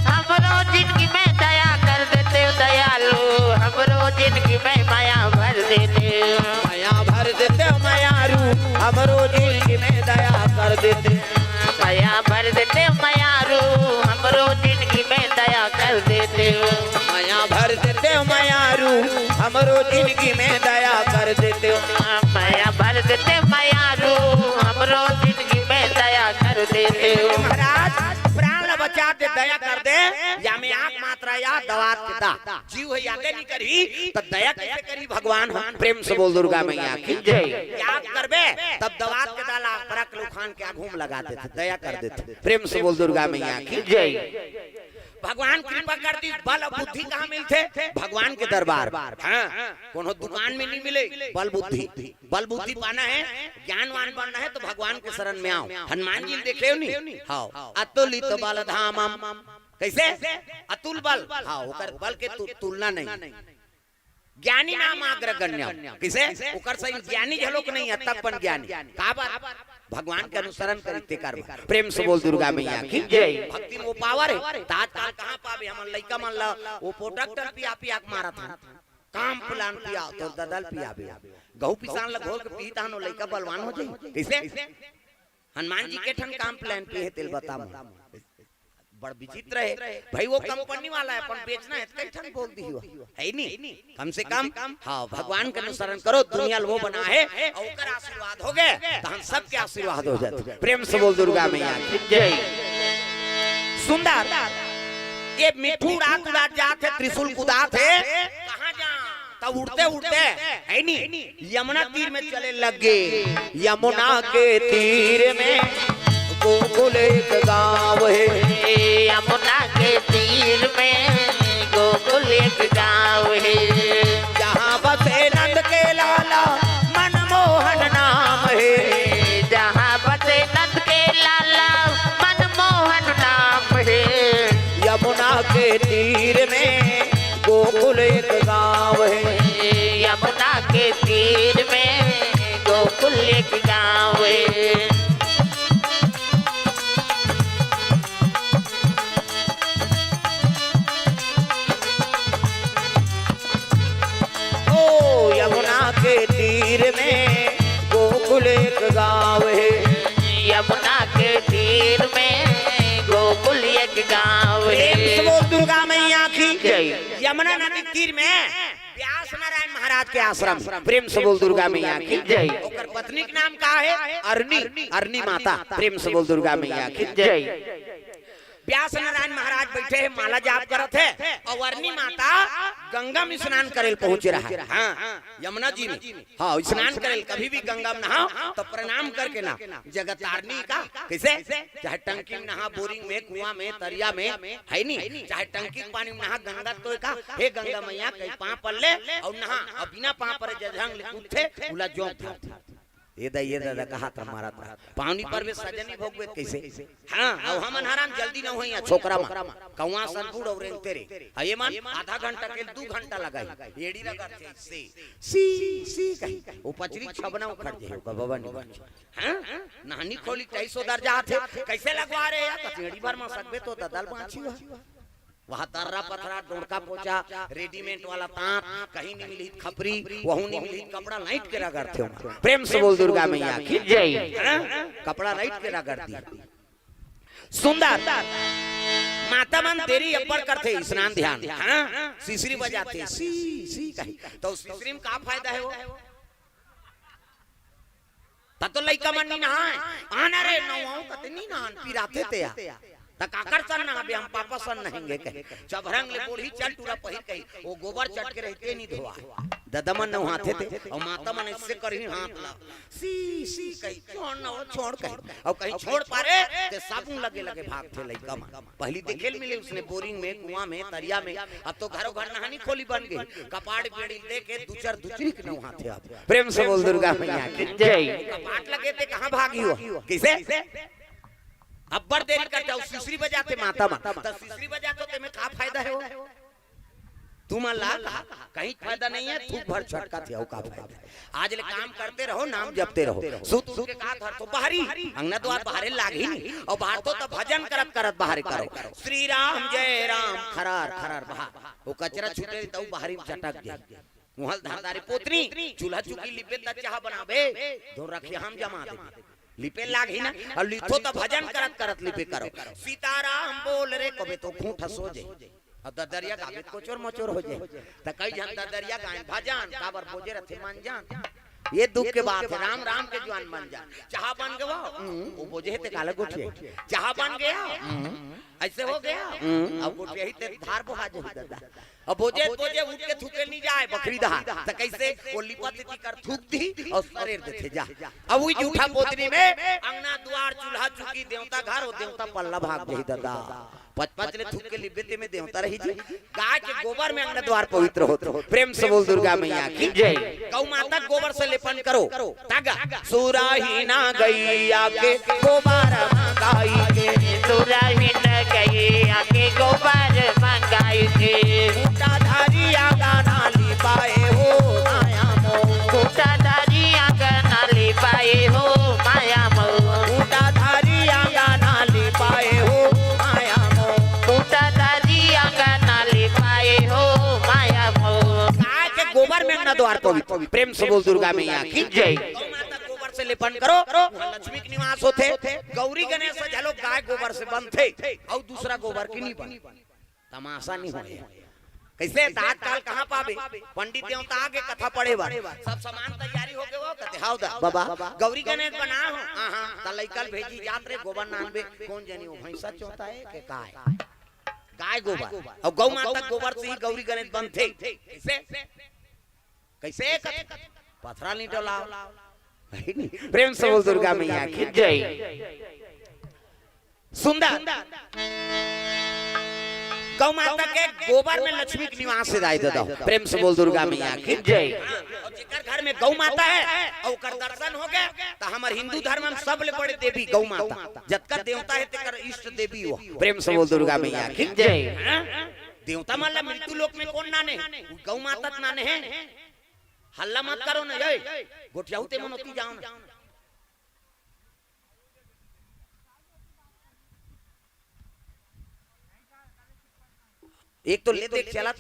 हमरो जिंदगी में दया कर देते हो दयालु, हमरो जिंदगी में मया भर देते हो। मया भर देते हो मयारू, हमरो जिंदगी में दया कर देते हो। मया भर देते हो मयारू, हमरो जिंदगी में दया कर देते हो। मया भर देते हो मयारू, हमरो जिंदगी में दया कर देते हो। मया भर देते हो मयारू, हमरो जिंदगी में दया कर देते हो। महाराज, प्राण ला बचा दे, दया कर दे, या में आंख मात्रा या दवात के दा। जीव हे यादे नहीं करही, त दया कइसे करही भगवान ह? प्रेम से बोल दुर्गा मैया की जय। याद करबे, तब दवात के दा ला परक लुखान के आघू में लगा देते, दया कर देते। प्रेम से बोल दुर्गा मैया की जय। भगवान कृपा कर दी, बल अउ बुद्धि कहाँ मिलथे? भगवान के दरबार। हाँ, कोनो दुकान में नहीं मिले बल बुद्धि। बल बुद्धि पाना हे, ज्ञानवान बनना हे त भगवान के शरण में आव। हनुमान जी ल देखे हो नी? हाँ, अतुलित बल धामम। कइसे? अतुल बल। हाँ, ओकर बल के तु-, तुलना नहीं। ज्ञानी नाम अग्रगण्य। कइसे? ओकर सही ज्ञानी घलोक नहीं हे, तब पण ज्ञानी। काबर? भगवान के अनुसरण करी तेकर बर। प्रेम से बोल दुर्गा मैया की जय। भक्ति में वो power हे। त आजकल कहाँ पाबे? हमन लइका मन ला वो पोटक टल पिया पिया के मारत हन। काम plan पिया, तोर ददा ल पियाबे। गहूं पिसान ला घोल के पीही तहन वो लइका बलवान हो जाही। कइसे? हनुमान जी के ठन काम plan पिए हे तेल बता मोला। बड़ विचित्र हे भाई, वो कंपनी वाला हे, अपन बेचना हे त कई ठन बोल दिही, हे नी? कम से कम, हाँ, भगवान के अनुसरण करो, दुनिया ल वो बना हे, अउ ओकर आशीर्वाद होगे, त हम सबके आशीर्वाद हो जाथे। प्रेम से बोल दुर्गा मैया की। जय। सुंदर, ये मिट्ठू उड़ात उड़ात जात हे, त्रिशूल कुदात हे, कहाँ जा? तब उड़ते उड़ते, हे नी, यमुना तीर में चले लग गे। यमुना के तीर में गोकुल एक गाँव हे। यमुना के तीर में गोकुल एक गाँव हे। जहाँ बसे नंद के लाला मनमोहन नाम हे। जहाँ बसे नंद के लाला मनमोहन नाम हे। यमुना के तीर में गोकुल एक गाँव हे। यमुना के तीर में गोकुल एक गाँव हे। ओ यमुना के तीर में गोकुल एक गाँव हे। यमुना के तीर में गोकुल एक गाँव हे। प्रेम से बोल दुर्गा मैया की। जय। यमुना नदी तीर में व्यास नारायण महाराज के आश्रम। प्रेम से बोल दुर्गा मैया की। जय। ओकर पत्नी के नाम का हे? अरनी, अरनी माता। प्रेम से बोल दुर्गा मैया की। जय। व्यास नारायण महाराज बैठे हे, माला जाप करत हे, अउ अरनी माता गंगा में स्नान करे ल पहुंचे रहा हे। हाँ, यमुना जी में। हाँ, स्नान करे ल, कभी भी गंगा में नहाओ त प्रणाम करके नहाओ। जगत तारनी का, कइसे? चाहे टंकी में नहा, बोरिंग में, कुआं में, तरिया में, हे नी? चाहे टंकी के पानी में नहा, गंगा तो का, हे गंगा मैया, कहीं पाँव पर ले अउ नहा, अउ बिना पाँव परे जजहंग ले कूदथे, उला जोंक धारथे। ए दा, ए दादा, कहा त मारत रहा। पाँव नी परबे, सजा नी भोगबे त कइसे? हाँ, अउ हमन हराम जल्दी न होई, छोकरा मन। कौआ सन बूढ़ अउ रेंगते रे। अउ ये मन आधा घंटा के दू घंटा लगाही। एड़ी रगड़थे, से, सी, सी कही। ओ पचरी छबना उखड़ जाही, ओकर बबा नी बाँचे। हाँ? नहानी खोली ढाई सौ दर्जा आथे। कइसे लगवा रे यार? कथी एड़ी भर म सकबे तो ददल बाँची हुआ। वहाँ तर्रा पथरा, डोड़का पोचा, रेडीमेड वाला तांत, कहीं नहीं मिली खपरी, वहू नहीं मिली कपड़ा, लाइट के रगड़थे। प्रेम से बोल दुर्गा मैया की। जय। हाँ? कपड़ा लाइट के रगड़ दी। सुंदर। माता मन देरी अब्बड़ करथे, स्नान ध्यान। हाँ? सिसरी बजाथे, सी, सी कही। त सिसरी में का फायदा हे वो? त तो लइका मन नी नहाय। आना रे, नहाओ कते नी नहान, पिराथे ते आ। त काकर सन नहाबे, हम पापा सन नहेंगे कहे। चभरंग ले बूढ़ी चल टूरा पहिर कही। ओ गोबर चटके रहिथे नी धोआ। ददा मन नहाथे ते, अउ माता मन अइसे करही हाथ ला। सी, सी कही, छोड़ न हो, छोड़ कही। अउ कहीं छोड़ पारे, ते साबुन लगे लगे भागथे लइका मन। पहिली देखे ल मिले उसने बोरिंग में, कुआं में, तरिया में। अब तो घरों घर नहानी खोली बन गे। कपाट बेड़ी दे के दुचर दुचरी के नहाथे अब। प्रेम से बोल दुर्गा मैया की। जय। कपाट लगे ते कहाँ भागी हो? कइसे? अब्बड़ देरी करथे, सिसरी बजाथे माता मन। त सिसरी बजाथे तेमे का फायदा हे वो? तुमन ला कहीं फायदा नहीं हे, थूक भर छटकथे, अउ का फायदा हे? आज ले काम करते रहो, नाम जपते रहो। सुत उठ के का धरथो? बाहरी, अंगना द्वार बाहरे लागही नी। अउ बाहर तो त भजन करत करत बाहरे करो। श्री राम जय राम, खरार खरार बाहर। ओ कचरा छूटे त बाहरी में चटक जाय। उहाँ ल धर डारे पोतनी, चूल्हा चुकी लिबे त चाह बनाबे, धोर रखिया हम जमा देबे। लिपे लागही ना, अउ लिखो त भजन करत करत लिपे करो। सीताराम बोल रे कबे तो खूंट सो जाय। अउ ददरिया गाबे त कोचोर मोचोर हो जाय। त कई झन ददरिया गायन भजन, काबर बोजे रथे मन जान। ये दुख के बात हे, राम राम के जुआन मन जान। चाह बन गवा, हम्म, ओ बोजे हे ते काला गोठिया। चाह बन गया, हम्म, अइसे हो गया, हम्म, अउ गोठिया ही ते धार बोहा जाही ददा। अब बोजे, बोजे उठ के थूके नी जाय, बखरी दहा। त कइसे? ओ लिपत ती कर थूक दी अउ सरेर देथे जा। अब उही जूठा पोतनी में अंगना दुआर, चूल्हा चुकी, देवता घर, ओ देवता पल्ला भाग जाही ददा। पच पच ले थूक के लिबे ते में देवता रही जी। गाय के गोबर में अंगना दुआर पवित्र होत। प्रेम से बोल दुर्गा मैया की। जय। गौ माता गोबर से लेपन करो। तागा। सुराही ना गैया के गोबर मंगाई के। सुराही ना गैया के गोबर मंगाई के। खूंटा धारी आंगना लिपाए हो माया मोर। खूंटा धारी आंगना लिपाए हो माया मोर। खूंटा धारी आंगना लिपाए हो माया मोर। खूंटा धारी आंगना लिपाए हो माया मोर। गाय के गोबर में अंगना द्वार पवित्र। प्रेम से बोल दुर्गा मैया की। जय। गौ माता गोबर से लेपन करो, उहाँ लक्ष्मी के निवास होथे। गौरी गणेश ह घलो गाय गोबर से बनथे, अउ दूसरा गोबर के नहीं बने। तमाशा नहीं होय। कइसे? त आजकल कहाँ पाबे? पंडित देवता आगे कथा पढ़े बर, सब सामान तैयारी हो गे हो, कथे, "हाव दा, बाबा, गौरी गणेश बनाहूँ।" हाँ, हाँ, त लइका ल भेजी जात रे, गोबर नानबे, कोन जनी ओ भैंसा चोता हे के का हे? गाय गोबर। अउ गौ माता गोबर से ही गौरी गणेश बनथे। कइसे? कइसे कथे? पथरा नहीं डोलाव। है नहीं? प्रेम से बोल दुर्गा मैया की जय। सुंदर। गौ माता के गोबर में लक्ष्मी के निवास हे दाई ददा। प्रेम से बोल दुर्गा मैया की जय। अउ जेकर घर में गौ माता हे अउ ओकर दर्शन हो गे, त हमर हिंदू धर्म में सबले बड़े देवी गौ माता। जतका देवता हे तेकर इष्ट देवी ओ। प्रेम से बोल दुर्गा मैया की जय। हाँ? देवता मन ला मृत्यु लोक में कोन नाने? गौ माता त नाने हे। हल्ला मत करो ना, ए, गोठियाहू ते मन ओती जाव ना। एक तो ले देख चलत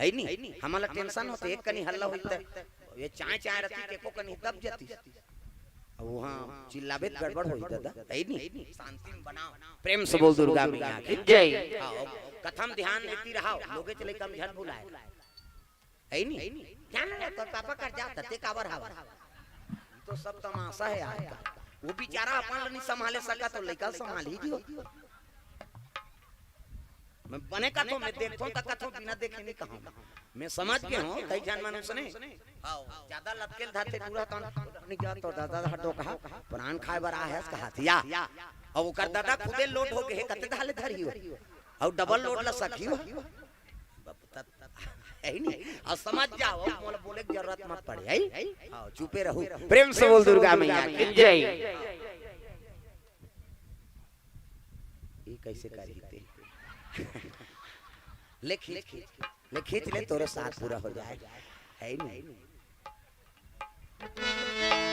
हे नी, हमला tension होथे, एक कनी हल्ला होई त ये चाय चाय रतिस, एको कनी दब जतिस। अब उहाँ चिल्लाबे त गड़बड़ होई दादा, है नी? शांति में बनाव। प्रेम से बोल दुर्गा मैया की जय। हाँ, कथा म ध्यान देती रहाव, लोगे चले कम झन भुलाय। है नी? जान ले, तोर पापा कर जा, तते काबर हवा? तो सब तमाशा हे आज का। वो बेचारा अपन ल नहीं संभाले सका, तो लइका संभाली जी हो। मैं बने कथों, मैं देखथों त कथों, बिना देखे नहीं कहूँ। मैं समझ गे हों, कई झन मनुष्य ने, हाँ, ज्यादा लतकेल धाते दूरा तन, नहीं जा तो दादा हटो कहा, प्राण खाए बर आहे कहा, या। अउ ओकर दादा खुदे लोट हो गे हे, कते धाले धरी हो। अउ double load ला सकी हो। बाप, त-, है नी? अउ समझ जाव, मोला बोले के जरूरत मत पड़े, है? हाँ, चुपे रहू। प्रेम से बोल दुर्गा मैया की जय। ये कइसे करही ते? ले खींच, खींच, ले खींच ले, तोरो साथ पूरा हो जाए, है नी?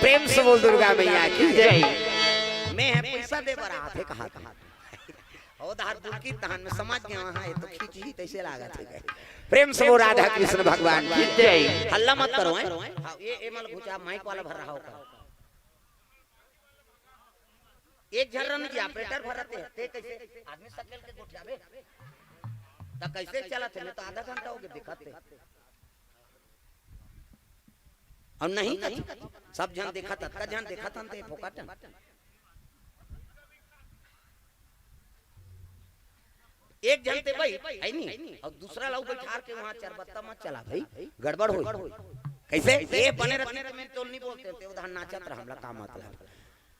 प्रेम से बोल दुर्गा मैया की जय। मैं ह पैसा दे बर आथे कहा था। ओ धार दुर्गी तहन में समझ गे, हाँ, ये तो खींच ही तइसे लागत हे। प्रेम से बोल राधा कृष्ण भगवान की जय। हल्ला मत करो, हैं? हाँ, ये, ये मल घुचा, mic वाला भर रहा होगा। एक झन रन जी operator भरत हे, ते कइसे आदमी सकेल के गोठियाबे? त कइसे चलत हे? मैं तो आधा घंटा हो गे देखत हे। अउ नहीं कथी, सब झन देखत, अतका झन देखत हन ते फोकट। एक झन ते बइठ, है नी? अउ दूसरा ला बैठार के उहाँ चरबत्ता मत चला भाई, गड़बड़ होई। कइसे? ये बने रतिस त मैं तोल नहीं बोलते, ते उधर नाचत रहा, हमला का मतलब?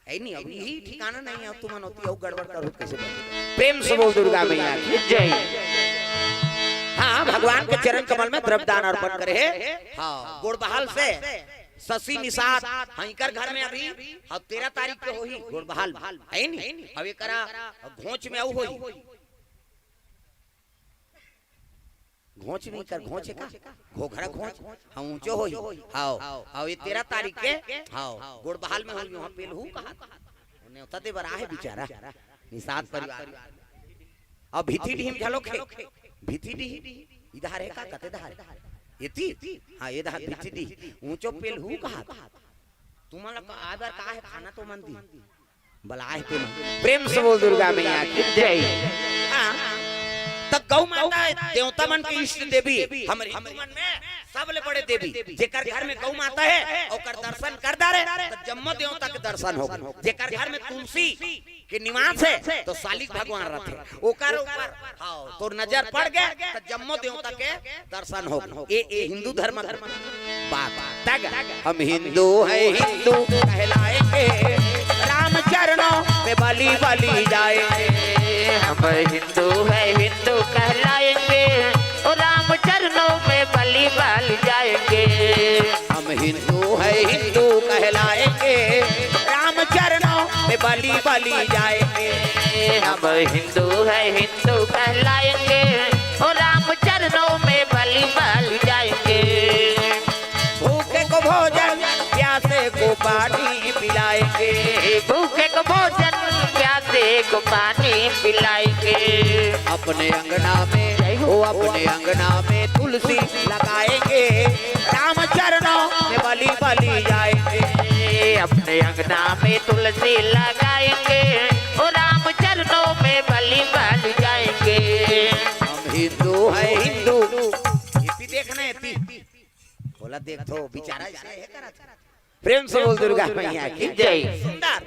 है नी, अब यही ठिकाना नहीं हे, तुमन ओती अउ गड़बड़ करहू त कइसे बने? प्रेम से बोल दुर्गा मैया की जय। हाँ, भगवान के चरण कमल में द्रव्य दान अर्पण करे हे। हाँ, गोड़बहाल से शशि निषाद, हाँ, इकर घर में अभी, हाँ, तेरह तारीख के होही गोड़बहाल, है नी? अब एकरा घोंच में अउ होही। घोंच नहीं कर, घोंच हे का? घोघरा घोंच, हाँ, ऊंचो होही। हाव, हाव, ये तेरह तारीख के, हाव, गोड़बहाल में होही, उहाँ पेलहू कहा। नेवता दे बर आहे बेचारा, निषाद परिवार। अउ भीथी डीह में घलो खे, भीथी डीह, इधर हे का, कते धार हे? एती? हाँ, ये धार भीथी डीह, ऊंचो पेलहू कहा। तुमन ला आए बर का हे, खाना तो मन दी। बलाए हे तुमन। प्रेम से बोल दुर्गा मैया की जय। हाँ, त गौ माता देवता मन के इष्ट देवी, हमर हिंदू मन में सबले बड़े देवी, जेकर घर में गौ माता हे, ओकर दर्शन कर डारे, त जम्मो देवता के दर्शन होगे। जेकर घर में तुलसी के निवास हे, तो सालिक भगवान रथे। ओकर ऊपर, हाँ, तोर नजर पड़ गे, त जम्मो देवता के दर्शन होगे। ए, ए हिंदू धर्म के बात। तग, हम हिंदू हैं, हिंदू कहलाएंगे, राम चरणों में बलि बलि जाएंगे। हम हिंदू हैं, हिंदू कहलाएंगे, ओ राम चरणों में बलि बलि जाएंगे। हम हिंदू हैं, हिंदू कहलाएंगे, राम चरणों में बलि बलि जाएंगे। हम हिंदू हैं, हिंदू कहलाएंगे, ओ राम चरणों में बलि बलि जाएंगे। भूखे को भोजन, प्यासे को पानी पिलाएंगे। भूखे को भोजन, प्यासे को पानी पिलाएंगे। अपने अंगना में, जय हो। ओ अपने अंगना में तुलसी लगाएंगे, राम चरणों में बलि बलि जाएंगे। अपने अंगना में तुलसी लगाएंगे, ओ राम चरणों में बलि बलि जाएंगे। हम हिंदू हैं, हिंदू। ये भी देखना है, पी। बोला, देख तो, बेचारा ऐसे है करा था। प्रेम से बोल दुर्गा मैया की जय। सुंदर।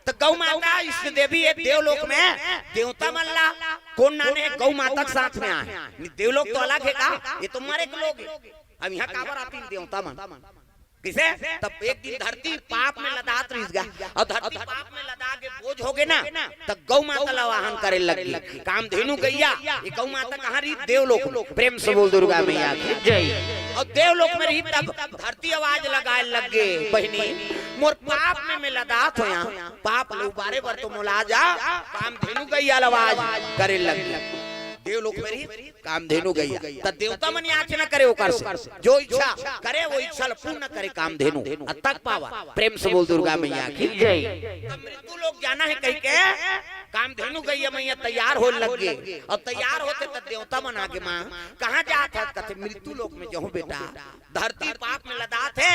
तो गौ माता इष्ट देवी है देवलोक में, देवता मन ला कौन नाने है, गौ माता के साथ में आए। नहीं, देवलोक तो अलग है का, ये तो मरे के लोग है। अब यहाँ काबर आती देवता मन? किसे? तब एक दिन धरती पाप में लदात रहिस गा, और धरती पाप में लदा के बोझ हो गए ना, तब गौ माता ला वाहन करे लग गई। कामधेनु गैया, ये गौ माता कहाँ रही? देवलोक में। प्रेम से बोल दुर्गा मैया की जय। और देवलोक में रही तब धरती आवाज लगाए लग गए, बहिनी मोर पाप में मैं लदात होया, पाप ले उबारे बर तो मोला जा कामधेनु गैया ला आवाज करे लग गई। देवलोक में रही कामधेनु गैया। त देवता मन याचना करे ओकर से, जो इच्छा करे वो इच्छा ल पूर्ण करे कामधेनु, अतक पावा। प्रेम से बोल दुर्गा मैया की जय। त मृत्यु लोक जाना है कहि के कामधेनु गैया मैया तैयार होए लग गे। अउ तैयार होथे त देवता मन आगे, माँ कहाँ जात हस? कथे मृत्यु लोक में जहूँ बेटा, धरती पाप में लदात हे,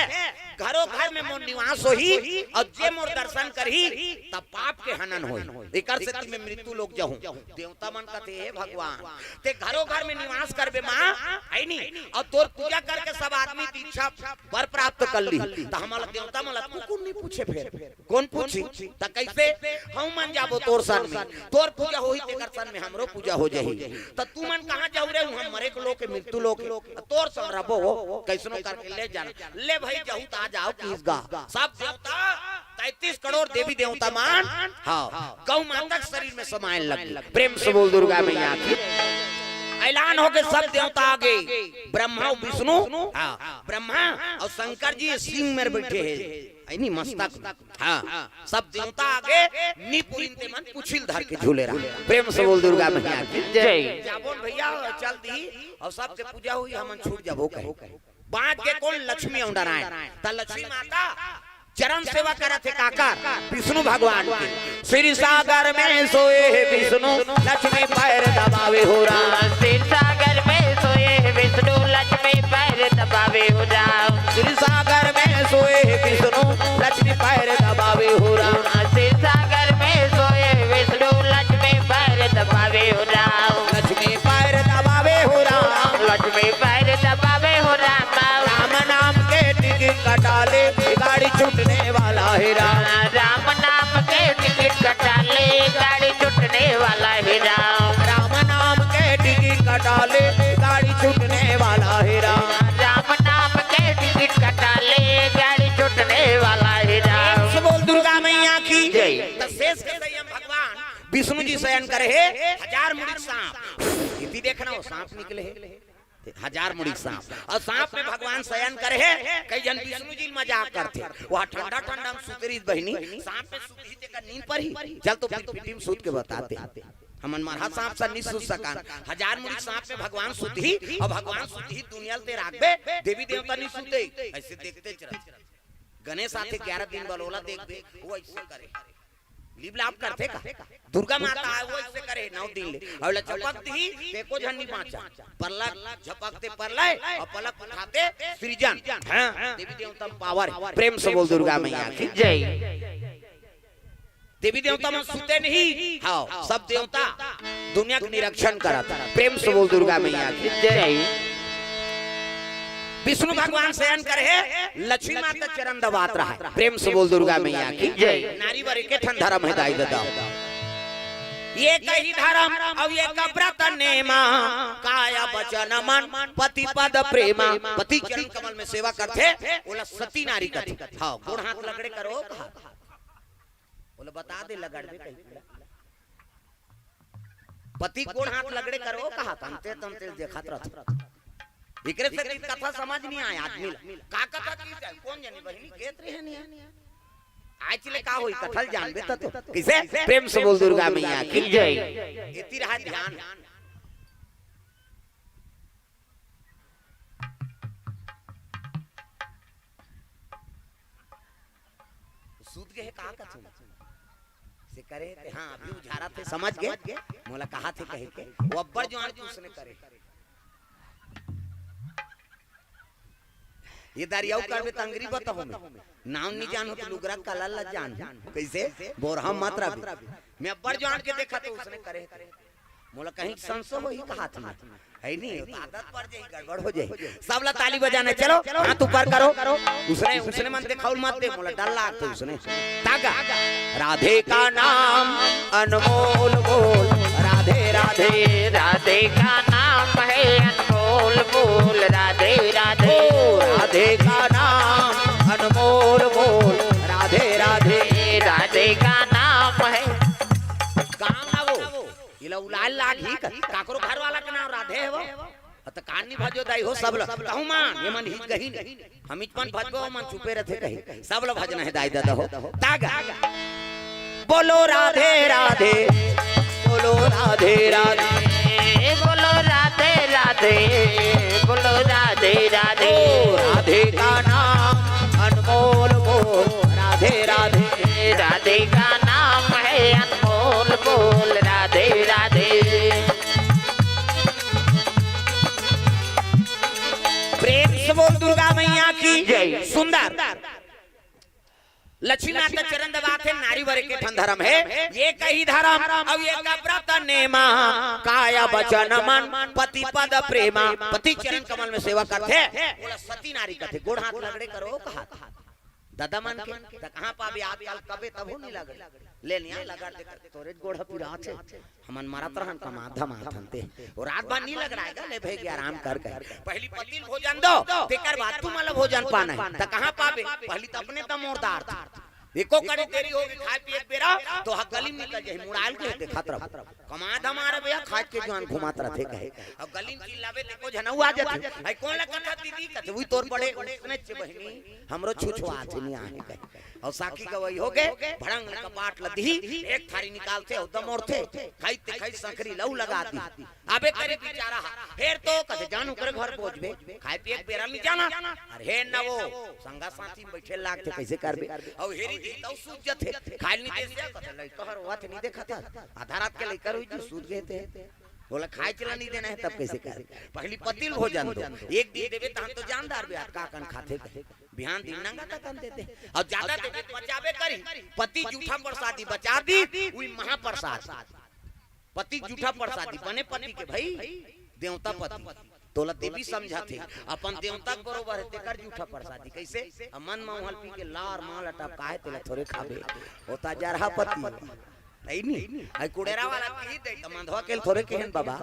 घरो घर में मोर निवास होही, अउ जे मोर दर्शन करही, तब पाप के हनन होही। एकर सेती मैं मृत्यु लोक जहूँ। देवता मन कथे, "हे भगवान, ते घरो घर में निवास करबे माँ, है नी? अउ तोर पूजा करके सब आदमी दीक्षा वर प्राप्त कर ली, त हमला देवता मन ला कुकुर नहीं पूछे फेर।" कौन पूछी? त कैसे? हम मन जाबो तोर सन में, तोर पूजा होही तेकर सन में हमरो पूजा हो जाही। त तू मन कहाँ जाहू रे? हम मरे के लोक, मृत्यु लोक, तोर सन रबो, कैसनो करके ले जाना। ले भाई, जाहू त आ जाओ किस गा। सब देवता, तैंतीस करोड़ देवी देवता मन, हाँ, गौ माता के शरीर में समायन लग। प्रेम से बोल दुर्गा मैया की। ऐलान हो गए, सब देवता आ गए। ब्रह्मा और विष्णु, हाँ, ब्रह्मा और शंकर जी सिंह में बैठे हैं, है नी, मस्तक। हाँ, सब देवता आगे नी पुरिन ते मन पुछिल धर के झूले रहा। प्रेम से बोल दुर्गा मैया की जय। जाबोन भैया, चल दी और सबके पूजा हुई, हमन छूट जाबो कहे। बाँच के कौन? लक्ष्मी अउ नारायण। त लक्ष्मी माता चरण सेवा करत हे काकर? विष्णु भगवान के। क्षीर सागर में सोए हे विष्णु, लक्ष्मी पैर दबावे हो राम। क्षीर सागर में सोए हे विष्णु, लक्ष्मी पैर दबावे हो राम। क्षीर सागर में सोए हे विष्णु, लक्ष्मी पैर दबावे हो राम। क्षीर सागर में सोए हे विष्णु, लक्ष्मी पैर दबावे हो राम। लक्ष्मी पैर दबावे हो राम। लक्ष्मी पैर दबावे हो राम। राम नाम के टिकट कटा ले, गाड़ी छूटने वाला है राम। राम नाम के टिकट कटा ले, गाड़ी छूटने वाला है राम। राम नाम के टिकट कटा ले, गाड़ी छूटने वाला है राम। राम नाम के टिकट कटा ले, गाड़ी छूटने वाला है राम। प्रेम से बोल दुर्गा मैया की जय। त शेष के संयम भगवान विष्णु जी शयन करे हे हजार मुड़ी सांप। इति देखना हो, सांप निकले हे। हजार मुड़ी सांप। अउ सांप में भगवान शयन करे हे। कई झन विष्णु जी मजाक करथे, वह ठंडा ठंडा में सुतरिस बहिनी, सांप में सुतही तेकर नींद परही। चल तो फिर पिटी में सुत के बताते। हमन मरहा सांप सा नी सुत सकन। हजार मुड़ी सांप में भगवान सुतही, अउ भगवान सुतही दुनिया ल ते राखबे, देवी देवता नी सुते। ऐसे देखते चल। गणेश आथे ग्यारह दिन बल ओला देखबे, वो ऐसे करे। लिप लाप करथे का? दुर्गा माता आए, वो ऐसे करे नौ दिन ले। अउ ला झपक दिही, ते एको झन नी बाँचा। परलक, झपकते परलय, अउ पलक उठाते सृजन। हाँ, देवी देवता में पावर। प्रेम से बोल दुर्गा मैया की जय। देवी देवता मन सुते नहीं। हाँ, सब देवता दुनिया के निरीक्षण करत। प्रेम से बोल दुर्गा मैया की जय। विष्णु भगवान शयन करे हे, लक्ष्मी माता चरण दबात रहा। प्रेम से बोल दुर्गा मैया की जय। नारी बर एके ठन धर्म हे दाई ददा। एक ही धर्म अउ एक व्रत नेमा, काया वचन मन पति पद प्रेमा। पति चरण कमल में सेवा करथे, ओला सती नारी कथे। हाँ, गोड़ हाथ लगड़े करो कहा। ओला बता दे लगड़बे कही। पति गोड़ हाथ लगड़े करो कहा, तमते तमते देखत रहत। एकरे से कथा समझ नहीं आए आदमी ला। का कथा की जाए? कौन जानी बहिनी, गेत रहे नहीं है। आज ले का होई, कथा ल जानबे त तो। किसे? प्रेम से बोल दुर्गा मैया की जय। एती रहा ध्यान। सूत गए हे का कथू? से करे ते, हाँ, अभी उझारा थे, समझ गए? मोला कहा थे कहे के, वो अब्बड़ जुआन कुछ ने करे। ये दारी अउ करबे त अंगरी बताहूं मैं। नाम नहीं जानहूं त लुगरा कलर ला जानहूं। कइसे? बोरहा मत रबे। मैं अब्बड़ जान के देखत हों उसने करे। मोला कहीं संसो होही कहात मैं। हइ नहीं, वो तो आदत पड़ जाही, गड़बड़ हो जाही। सब ला ताली बजाना, चलो, हाथ ऊपर करो। उसने, उसने मन देखाउल मत दे, मोला डर लागथे उसने। तागा। राधे का नाम अनमोल बोल, राधे राधे। राधे का नाम है अनमोल बोल, राधे राधे। ओ, राधे का नाम अनमोल बोल, राधे राधे। राधे का नाम है। गाँव ना वो, इला उलाल लाग ही का, काकरो घर वाला के नाम राधे हे वो। अ त कान नहीं भजो दाई हो सब ल। कहूं मान, ये मन हित गही नहीं। हम इच मन भजबो, मन चुपे रथे कही। सब ल भजना हे दाई ददा हो। तागा। बोलो राधे राधे, बोलो राधे राधे। बोलो राधे राधे, बोलो राधे राधे। ओ राधे का नाम अनमोल बोल, राधे राधे। राधे का नाम है अनमोल बोल, राधे राधे। प्रेम से बोल दुर्गा मैया की जय। सुंदर। लक्ष्मी माता चरण दबाथे, नारी बर एक ठन धरम हे, ये कही धरम, अउ ये का व्रत नेमा, काया वचन मन, पति पद प्रेमा, पति चरण कमल में सेवा करथे, ओला सती नारी कथे, गोड़ हाथ लगड़े करो कहा। ददा मन के, त कहाँ पाबे आजकल, कबे तभो नहीं लगड़े। ले निया लगड़ दे, तोरे गोड़ ह पिरात हे। हमन मरत रहन कमात धमात हन ते। वो रात भर नहीं लगड़ाय गा, ले भई गे आराम कर कहे। पहली पति ल भोजन दो, तेकर बाद तुमन ल भोजन पाना हे। त कहाँ पाबे? पहली त अपने त मोर दार था। एको कड़ी देरी होगे, खाय पिए के बेरा, त हा गली में निकल जाही, मुड़ाल के देखत रहो। कमात धमात रहे भैया, खाय के जुआन घुमात रथे कहे। अब गली में चिल्लाबे, त एको झन अउ आ जाथे। "अई कोन ला कथा दीदी?" कथे, "उही तोर बड़े उसने चे बहिनी, हमरो छुछुआथे नहीं आहे कहे।" अउ साखी गवई होगे, भड़ंग कपाट ल दिही, एक थारी निकालथे, अउ दमोरथे, खाई ते खाई संकरी लहू लगा दी। अबे करे बिचारा हा, फेर तो कथे जान ओकरे घर पहुंचबे, खाय पिए के बेरा ल नहीं जाना। अरे हे न वो, संगा साथी में बइठे लागथे, कइसे करबे? अउ हेरी जी तउ सूझ जथे, खाय ल नहीं देथे, कथे लइका हर रोवत हे नहीं देखत हस, आधा रात के लइका रोई जी सूझ गे ते। बोला खाय चला नहीं देना हे तब कइसे करबे? पहली पति ल भोजन दो, एक दिन देबे तहन तो जान डारबे, आज का कन खाथे कहे। बिहान दिन नंगा तकन देथे। अउ जादा देबे त बचाबे करही। पति जूठा प्रसादी बचा दी, उही महाप्रसाद। पति जूठा प्रसादी, बने पति के भई, देवता पति। तोला देवी समझथे, अपन देवता के बरोबर हे, तेकर जूठा प्रसादी। कइसे? अब मन म उहल पी के लार माल टपकाय, तेला थोरे खाबे। होता जरहा पति। हइ नी? अई कुड़ेरा वाला कही दे, त मंधवा के ल थोरे केहेन बाबा।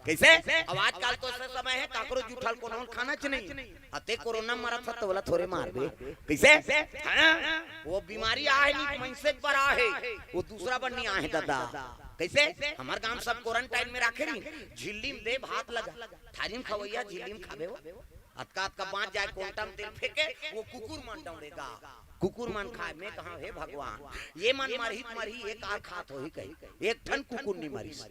कइसे? अब आजकल तो अइसे समय हे, काकरो जूठा ल कोनो ल खाना च नहीं। अते कोरोना मरत हे, त ओला थोरे मारबे। कइसे? हाँ? वो बीमारी आहे नहीं, मनसे बर आहे। वो दूसरा बर नहीं आहे, ददा। कइसे? हमर गांव सब क्वारंटाइन में राखे नहीं। झिल्ली में दे भात लगा। थारी म खवइया झिल्ली म खाबे वो। अतका अतका बांच जाय, कोंटा म तेल फेंके, वो कुकुर मन डौड़ेगा। कुकुर मन खाय, मैं कहा, "हे भगवान, ये मन मरही त मरही, एक आर खात होही कही। एक ठन कुकुर नहीं मरिस।"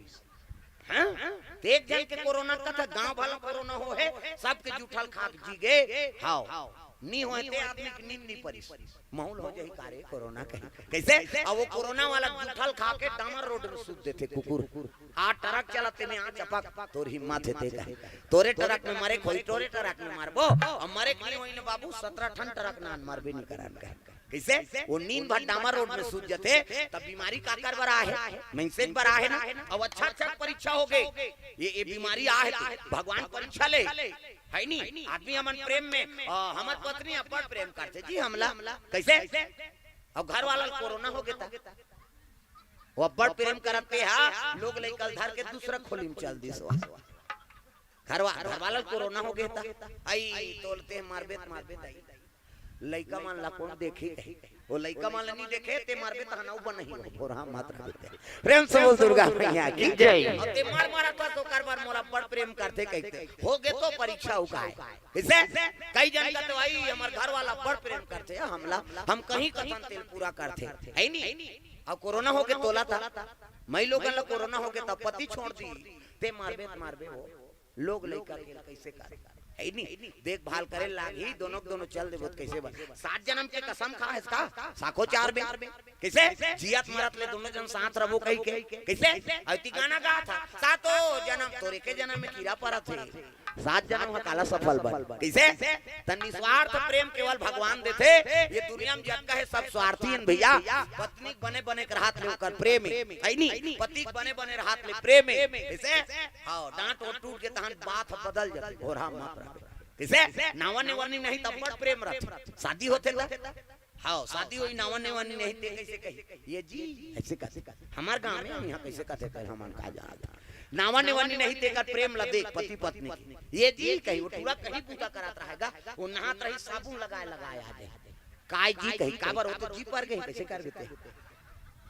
हाँ? त एक झन के कोरोना कथा, गांव भर ल कोरोना होहे, सबके जूठा ल खा के जी गे। हाव। नहीं होय ते आदमी के नींद नहीं परिस। महूं ल हो जाही का रे कोरोना कही। कइसे? अब वो कोरोना वाला जूठा ल खा के डामर रोड में सूत देथे कुकुर। आ ट्रक चलत हे, में आ चपक, तोर हिम्मत हे ते कहे। तोरे ट्रक में मरे के होही, तोरे ट्रक में मरबो। अब मरे के नहीं होही न बाबू, सतरा ठन ट्रक नान मरबे नहीं करन कहे। कइसे? वो नींद भर डामर रोड में सूत जथे, तब बीमारी काकर बर आहे? मनसे बर आहे ना। अब अच्छा अच्छा परीक्षा होगे। ये, ये बीमारी आहे ते भगवान परीक्षा ले। हइ नी? आदमी हमन प्रेम में, अ, हमर पत्नी अब्बड़ प्रेम करथे जी हमला। कइसे? अउ घर वाला ल कोरोना होगे त वो अब्बड़ प्रेम करत हे हा, लोग लइका ल धर के दूसरा खोली में चल दिस। घर वा-, घर वाला ल कोरोना होगे त, अई तोलते मरबे त मरबे त अई। लइका मन ला कोन देखही कही। वो लइका मन ला नहीं देखे, ते मरबे त हनऊ बनही हो, बोरहा मत रबे ते। प्रेम से बोल दुर्गा मैया की जय। अउ ते मर मरत हस ओकर बर मोला अब्बड़ प्रेम करथे कहिथे। होगे तो परीक्षा उकाय। कइसे? कई झन कथे भाई हमर घर वाला अब्बड़ प्रेम करथे हमला, हम कहीं कथन तेल पूरा करथे। हइ नी? अउ कोरोना होगे तोला त, मई लोगन ला कोरोना होगे त पति छोड़ दी, ते मरबे त मरबे हो। लोग लइका के कइसे कर, हइ नी? देखभाल करे लागही, दोनों के दोनों चल देबो त कइसे बन? सात जनम के कसम खा हस का? साखो चार बे। कइसे? जियत मरत ले दोनों जन साथ रबो कहिके। कइसे? अउ ती गाना गाथा, सातो जनम तोर एके जनम में कीरा परत हे। सात जनम ह काला सफल बन। कइसे? त निस्वार्थ प्रेम केवल भगवान देथे। ये दुनिया में जतका हे सब स्वार्थी हे भइया। पत्नी के बने बने के रहत ले ओकर प्रेम हे, हे नी? पति के बने बने रहत ले प्रेम हे। कइसे? हाँ, डांट ओट टूट के तहन बात ह बदल जाथे। घोरहा मत रहे। कइसे? नावा नेवन्नी नहीं तब बड़ प्रेम रथे। शादी होथे त? हाँ, शादी होई, नावा नेवन्नी नहीं ते कइसे कही? ये जी, अइसे कथे। हमर गांव में हम इहाँ कइसे कथे कर हमन का जानत। नावा नेवन्नी नहीं ते कर प्रेम ला देख पति पत्नी के। ये जी कही, वो टूरा कहीं पूजा करत रहेगा, वो नहात रही साबुन लगाए लगाए आ जाए। काय जी कही, काबर वो तो जी पर गई, कइसे कर देथे?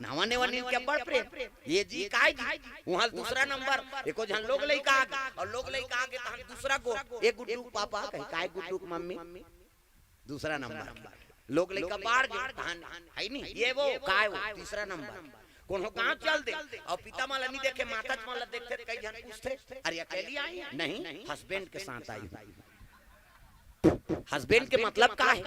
नावा नेवन्नी के बड़ प्रेम। ये जी काय जी, वहाँ दूसरा नंबर, एको झन लोग लइका आगे, अउ लोग लइका आगे तहन दूसरा गो, ए गुड्डू के पापा कही, काय गुड्डू के मम्मी? दूसरा नंबर। लोग लइका बाढ़ गे, तहन हे नी, ये वो, काय वो, तीसरा नंबर। कोनो गांव चल दे, अउ पिता मन ला नी देखे, माता मन ला देखथे, त कई झन पूछथे, "अरे, अकेली आई है?" "नहीं, हस्बैंड के साथ आई हूँ।" हस्बैंड के मतलब का हे?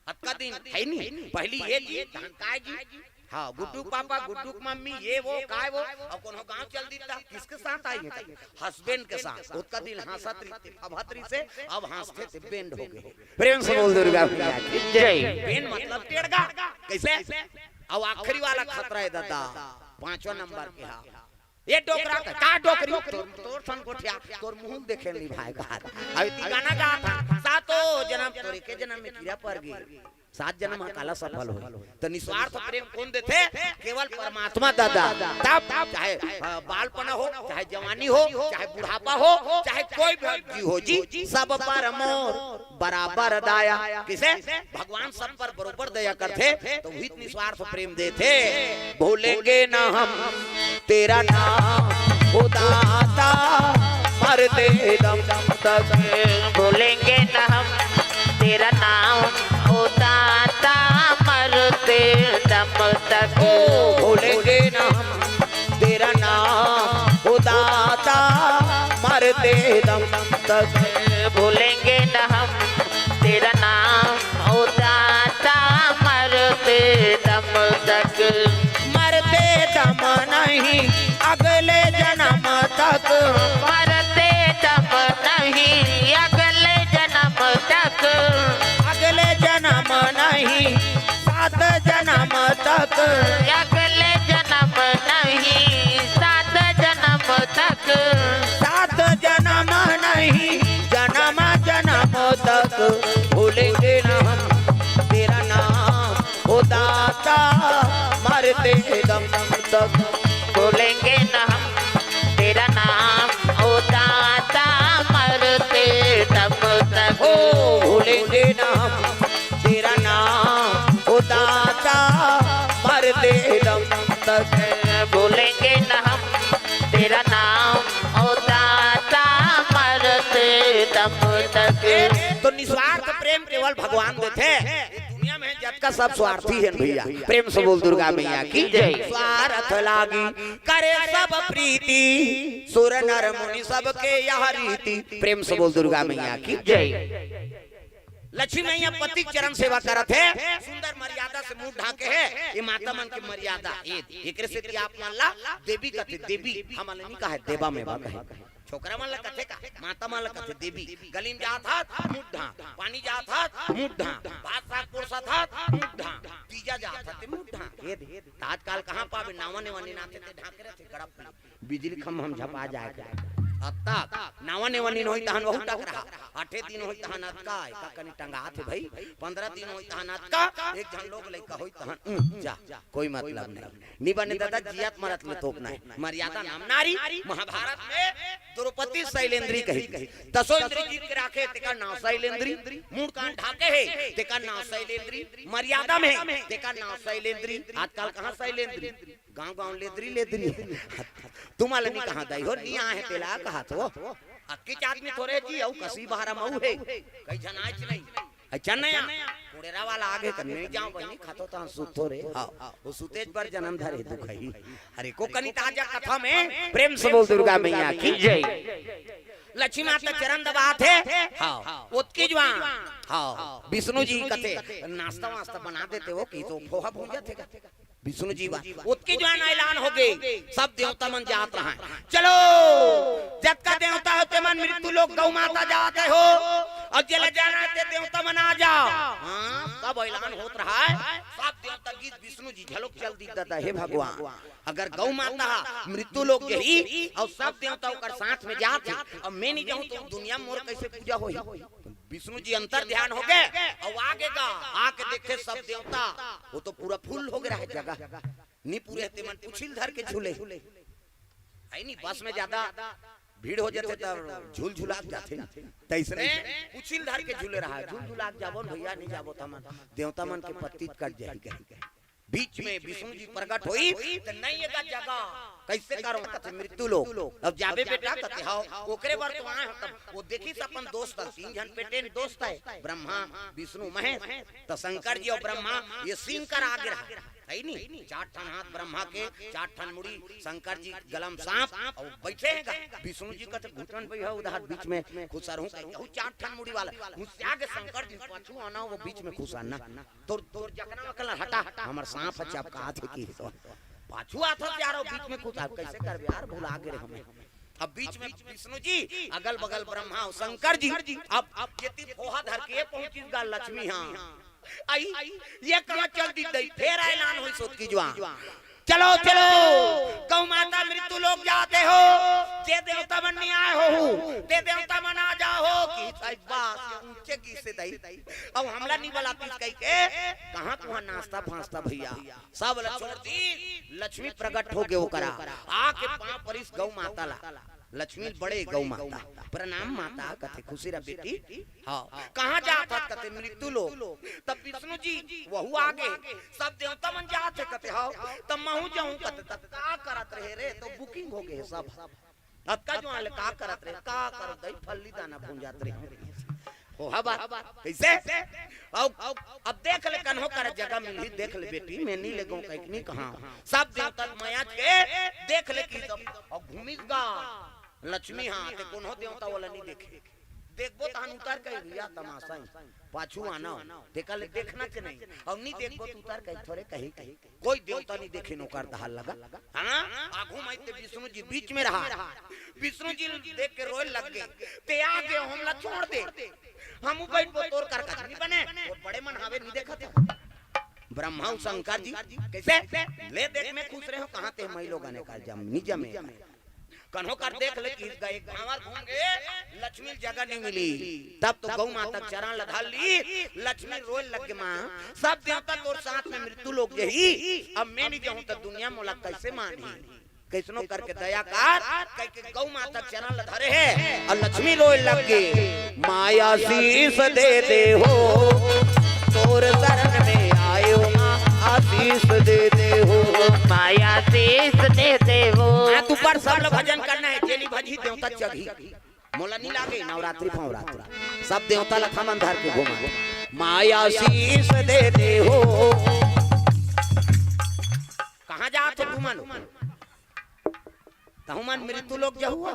अतका दिन हे नी, पहली ये जी, तहन काय जी? हाँ, गुड्डू के पापा, गुड्डू के मम्मी, ये वो, काय वो, अउ कोनो गांव चल दी त किसके साथ आई है? हस्बैंड के साथ। ओतका दिन हंसत रहिथे, फभत रहिसे, अब हंसथे ते बैंड हो गए। प्रेम से बोल दुर्गा मैया की जय। बैंड मतलब टेड़गा। कइसे? अउ आखिरी वाला खतरा हे दादा, पांचवा नंबर के हा। ये डोकरा का, का डोकरी? तोर, तोर सन गोठिया, तोर मुंह देखे नहीं भाई का। अभी ती गाना गात हा, सातों जनम तोर एके जनम में कीरा पर गे। सात जनम ह काला सफल होई। त निस्वार्थ प्रेम कोन देथे? केवल परमात्मा दादा। तब चाहे, अ, बालपना हो, चाहे जवानी हो, चाहे बुढ़ापा हो, चाहे कोई भी जी हो जी, सब पर मोर बराबर दाया। कइसे? भगवान सब पर बरोबर दया करथे, त उही निस्वार्थ प्रेम देथे। भूलेंगे न हम तेरा नाम, ओ दाता, मरते दम तक। भूलेंगे न हम तेरा नाम, ओ दाता, मरते दम तक। ओ, भूलेंगे न हम तेरा नाम, ओ दाता, मरते दम तक। भूलेंगे न हम तेरा नाम, ओ दाता, मरते दम तक। मरते दम नहीं, अगले जनम तक। मरते दम नहीं, अगले जनम तक। अगले जनम नहीं, सात जनम तक। अगले जनम नहीं, सात जनम तक। सात जनम नहीं, जनम जनम तक। भूलेंगे न हम तेरा नाम, ओ दाता, मरते दम तक। भूलेंगे न हम तेरा नाम, ओ दाता, मरते दम तक। ओ, भूलेंगे न हम तेरा नाम, ओ दाता, मरते दम तक। भूलेंगे न हम तेरा नाम, ओ दाता, मरते दम तक। तो निस्वार्थ प्रेम केवल भगवान देथे। ये दुनिया में जतका सब स्वार्थी हे भइया। प्रेम से बोल दुर्गा मैया की जय। स्वार्थ लागी करे सब प्रीति, सुर नर मुनि सबके यह रीति। प्रेम से बोल दुर्गा मैया की जय। लक्ष्मी मैया पति के चरण सेवा करत हे, सुंदर मर्यादा से मुंह ढाके हे। ये माता मन के मर्यादा, ये एकरे सेती आप मन ला देवी कथे, देवी हमन ला नहीं कहे, देवा में बा कहे। छोकरा मन ला कथे का, माता मन ला कथे देवी। गली में जात हस, मुंह ढांक, पानी जात हस, मुंह ढांक, भात साग परोसत हस, मुंह ढांक, तीजा जात हस, ते मुंह ढांक। ये दे, त आजकल कहाँ पाबे, नावा नेवन्नी नाथे ते ढांके रथे, गड़प ले। बिजली खम्भा म झपा जाए के। अतका नावा नेवन्नी होई तहन वहू टकरा। आठे दिन होई तहन अतका, एका कनी टंगात हे भई। पंद्रह दिन होई तहन अतका, एक झन लोग लइका होई तहन, उम, जा, कोई मतलब नहीं। नी बने दादा, जियत मरत ले तोपना हे। मर्यादा नाम नारी, महाभारत में द्रौपदी शैलेंद्री कही। दसों इंद्री जीत के राखे, तेकर नाव शैलेंद्री। मुड़ कान ढाके हे, तेकर नाव शैलेंद्री। मर्यादा में, तेकर नाव शैलेंद्री। आजकल कहाँ शैलेंद्री? गांव गांव लेदरी लेदरी। तुमन ला नी कहा दाई हो, नी आहे तेला कहा तो। अक्कीच आदमी थोरे जी, अउ कसी बहरा मऊ हे। कई झन आयच नहीं। अच्छा नया। डेरा वाला आगे कर, नहीं जाओ बहिनी, खातो तहाँ सुतो रे। हाँ, वो सुतेज पर जन्म धरे दुखही। अरे को कनी ताजा कथा में प्रेम से बोल दुर्गा मैया की जय। लक्ष्मी माता चरण दबात हे। हाँ, ओतकी जुवार। हाँ, विष्णु जी कथे नाश्ता वास्ता बना देते हो कि तो पोहा भूंजा थे का? विष्णु जी बा, ओतकी जुवार ऐलान हो गे, सब देवता मन जात रहा। चलो, जतका देवता हो ते मन मृत्यु लोक गौ माता जात हो, अउ जेला जाना हे ते देवता मन आ जाओ। हाँ, सब ऐलान होत रहा हे, सब देवता गीत विष्णु जी घलोक चल दी दादा, हे भगवान, अगर गौ माता हा मृत्यु लोक जाही अउ सब देवता ओकर साथ में जात हे, अउ मैं नहीं जाहूँ तो दुनिया में मोर कैसे पूजा होही? विष्णु जी अंतर ध्यान हो गे अउ आगे गा, आके देखे सब देवता, वो तो पूरा फुल हो गे रहा हे जगह, नहीं पूरे हे ते मन पुछिल धर के झूले। है नहीं, बस में ज्यादा भीड़ हो जाथे त झूल झुलात जाथे ना, तैसने पुछिल धर के झूले रहा हे, झूल झुलात जाबो न भैया, नहीं जाबो त हमन देवता मन के पत्ती कट जाही कही। बीच में विष्णु जी प्रगट होई त नहीं एगा जगह, कैसे करो कथे मृत्यु लोक। अब जाबे बेटा कथे, हाँ, ओकरे बर तो आए हो। तब वो देखिस अपन दोस्त, तीन झन पेटे में दोस्त हे, ब्रह्मा, विष्णु, महेश। त शंकर जी अउ ब्रह्मा ये सिंह कर आगे रहा, है नी? चार ठन हाथ ब्रह्मा के, चार ठन मुड़ी, शंकर जी गला म सांप, अउ बैठे हे गा। विष्णु जी कथे घुटन पे हे उधर बीच में खुसरहूँ, कहूँ चार ठन मुड़ी वाला। मुझसे आगे शंकर जी पाछू आना, वो बीच में खुसरना। तोर, तोर जकना वकना हटा, हमर सांप ह चपकात हे कि तो। पाछू आथस यार, वो बीच में खुसर, कैसे करबे यार, भुला गे रहे हमें। अब बीच में विष्णु जी, अगल बगल ब्रह्मा अउ शंकर जी। अब, अब ये ती पोहा धर के पहुंचिस गा लक्ष्मी, हाँ। आई, ये कहाँ चल दी दई, फेर ऐलान होई सोत की जुवार। चलो, चलो, गौ माता मृत्यु लोक जात हो, जे देवता मन नहीं आए हो, ते देवता मन आ जाओ हो, कि साहिब बस, ये ऊंचे की से दई। अब हमला नहीं बलातिस कहि के, कहाँ तुहां नाश्ता फास्ता भैया, सब ला छोड़ दी, लक्ष्मी प्रगट हो गे ओकरा, आके पाँव परिस गौ माता ला। लक्ष्मी बड़े गौ माता, प्रणाम माता, कथे खुशी रह बेटी। हाँ, कहाँ जात हस कथे मृत्यु लोक। तब विष्णु जी वहू आगे, सब देवता मन जात हे कथे, हाँ, तब महू जाहूँ कथे, तब का करत रहे रे, तो booking हो गे हे सब। अतका जुवार ले का करत रहे, का करत दई फल्ली दाना भूंजात रहे। हो हवा, कैसे? अब, अब देख ले कन्हो कर जगह मिलही, देख ले बेटी, मैं नहीं लेगो कहिके नहीं कहा। सब देवता मया के देख ले कि सब, अउ घूमिस गा लक्ष्मी, हाँ, ते कोनो देवता वाला नहीं देखे। देखबो तहन उतर कही भैया तमाशा ही। पाछू आना, तेकर ले देखना के नहीं। अउ नहीं देखबो त उतर कही थोरे कही कही। कोई देवता नहीं देखे नोकर दहाल लगा। हाँ? आगू में ते विष्णु जी बीच में रहा। विष्णु जी देख के रोए लग गे। ते आ गे, हमला छोड़ दे। हमू बैठबो तोर कर कछ नहीं बने। वो बड़े मन हावे नहीं देखत हे। ब्रह्मा अउ शंकर जी, कैसे? ले देख मैं खुश रहे हो, कहाँ ते मई लोगन कर जम, नहीं जमे। कन्हो कर देख ले कि एक भांवर घूम गे, लक्ष्मी ल जगह नहीं मिली। तब तो गौ माता के चरण ल धर ली, लक्ष्मी रोए लग गे, माँ, सब देवता तोर साथ में मृत्यु लोक जाही, अब मैं नहीं जाहूँ त दुनिया मोला कैसे मानही? कैसनो करके दया कर, कहिके गौ माता के चरण ल धरे हे, अउ लक्ष्मी रोए लग गे। माँ आशीष दे दे हो, तोर शरण में आयो माँ, आशीष दे दे हो। माँ आशीष दे दे हो। हाथ ऊपर, सब ल भजन करना हे, जे नहीं भजही देवता चढ़ही। मोला नहीं लागे नवरात्रि फवरात्रि, सब देवता ल थमन धर के घूमा। माँ आशीष दे दे हो। कहाँ जात हो तुमन? तहु मन मृत्यु लोक जहू।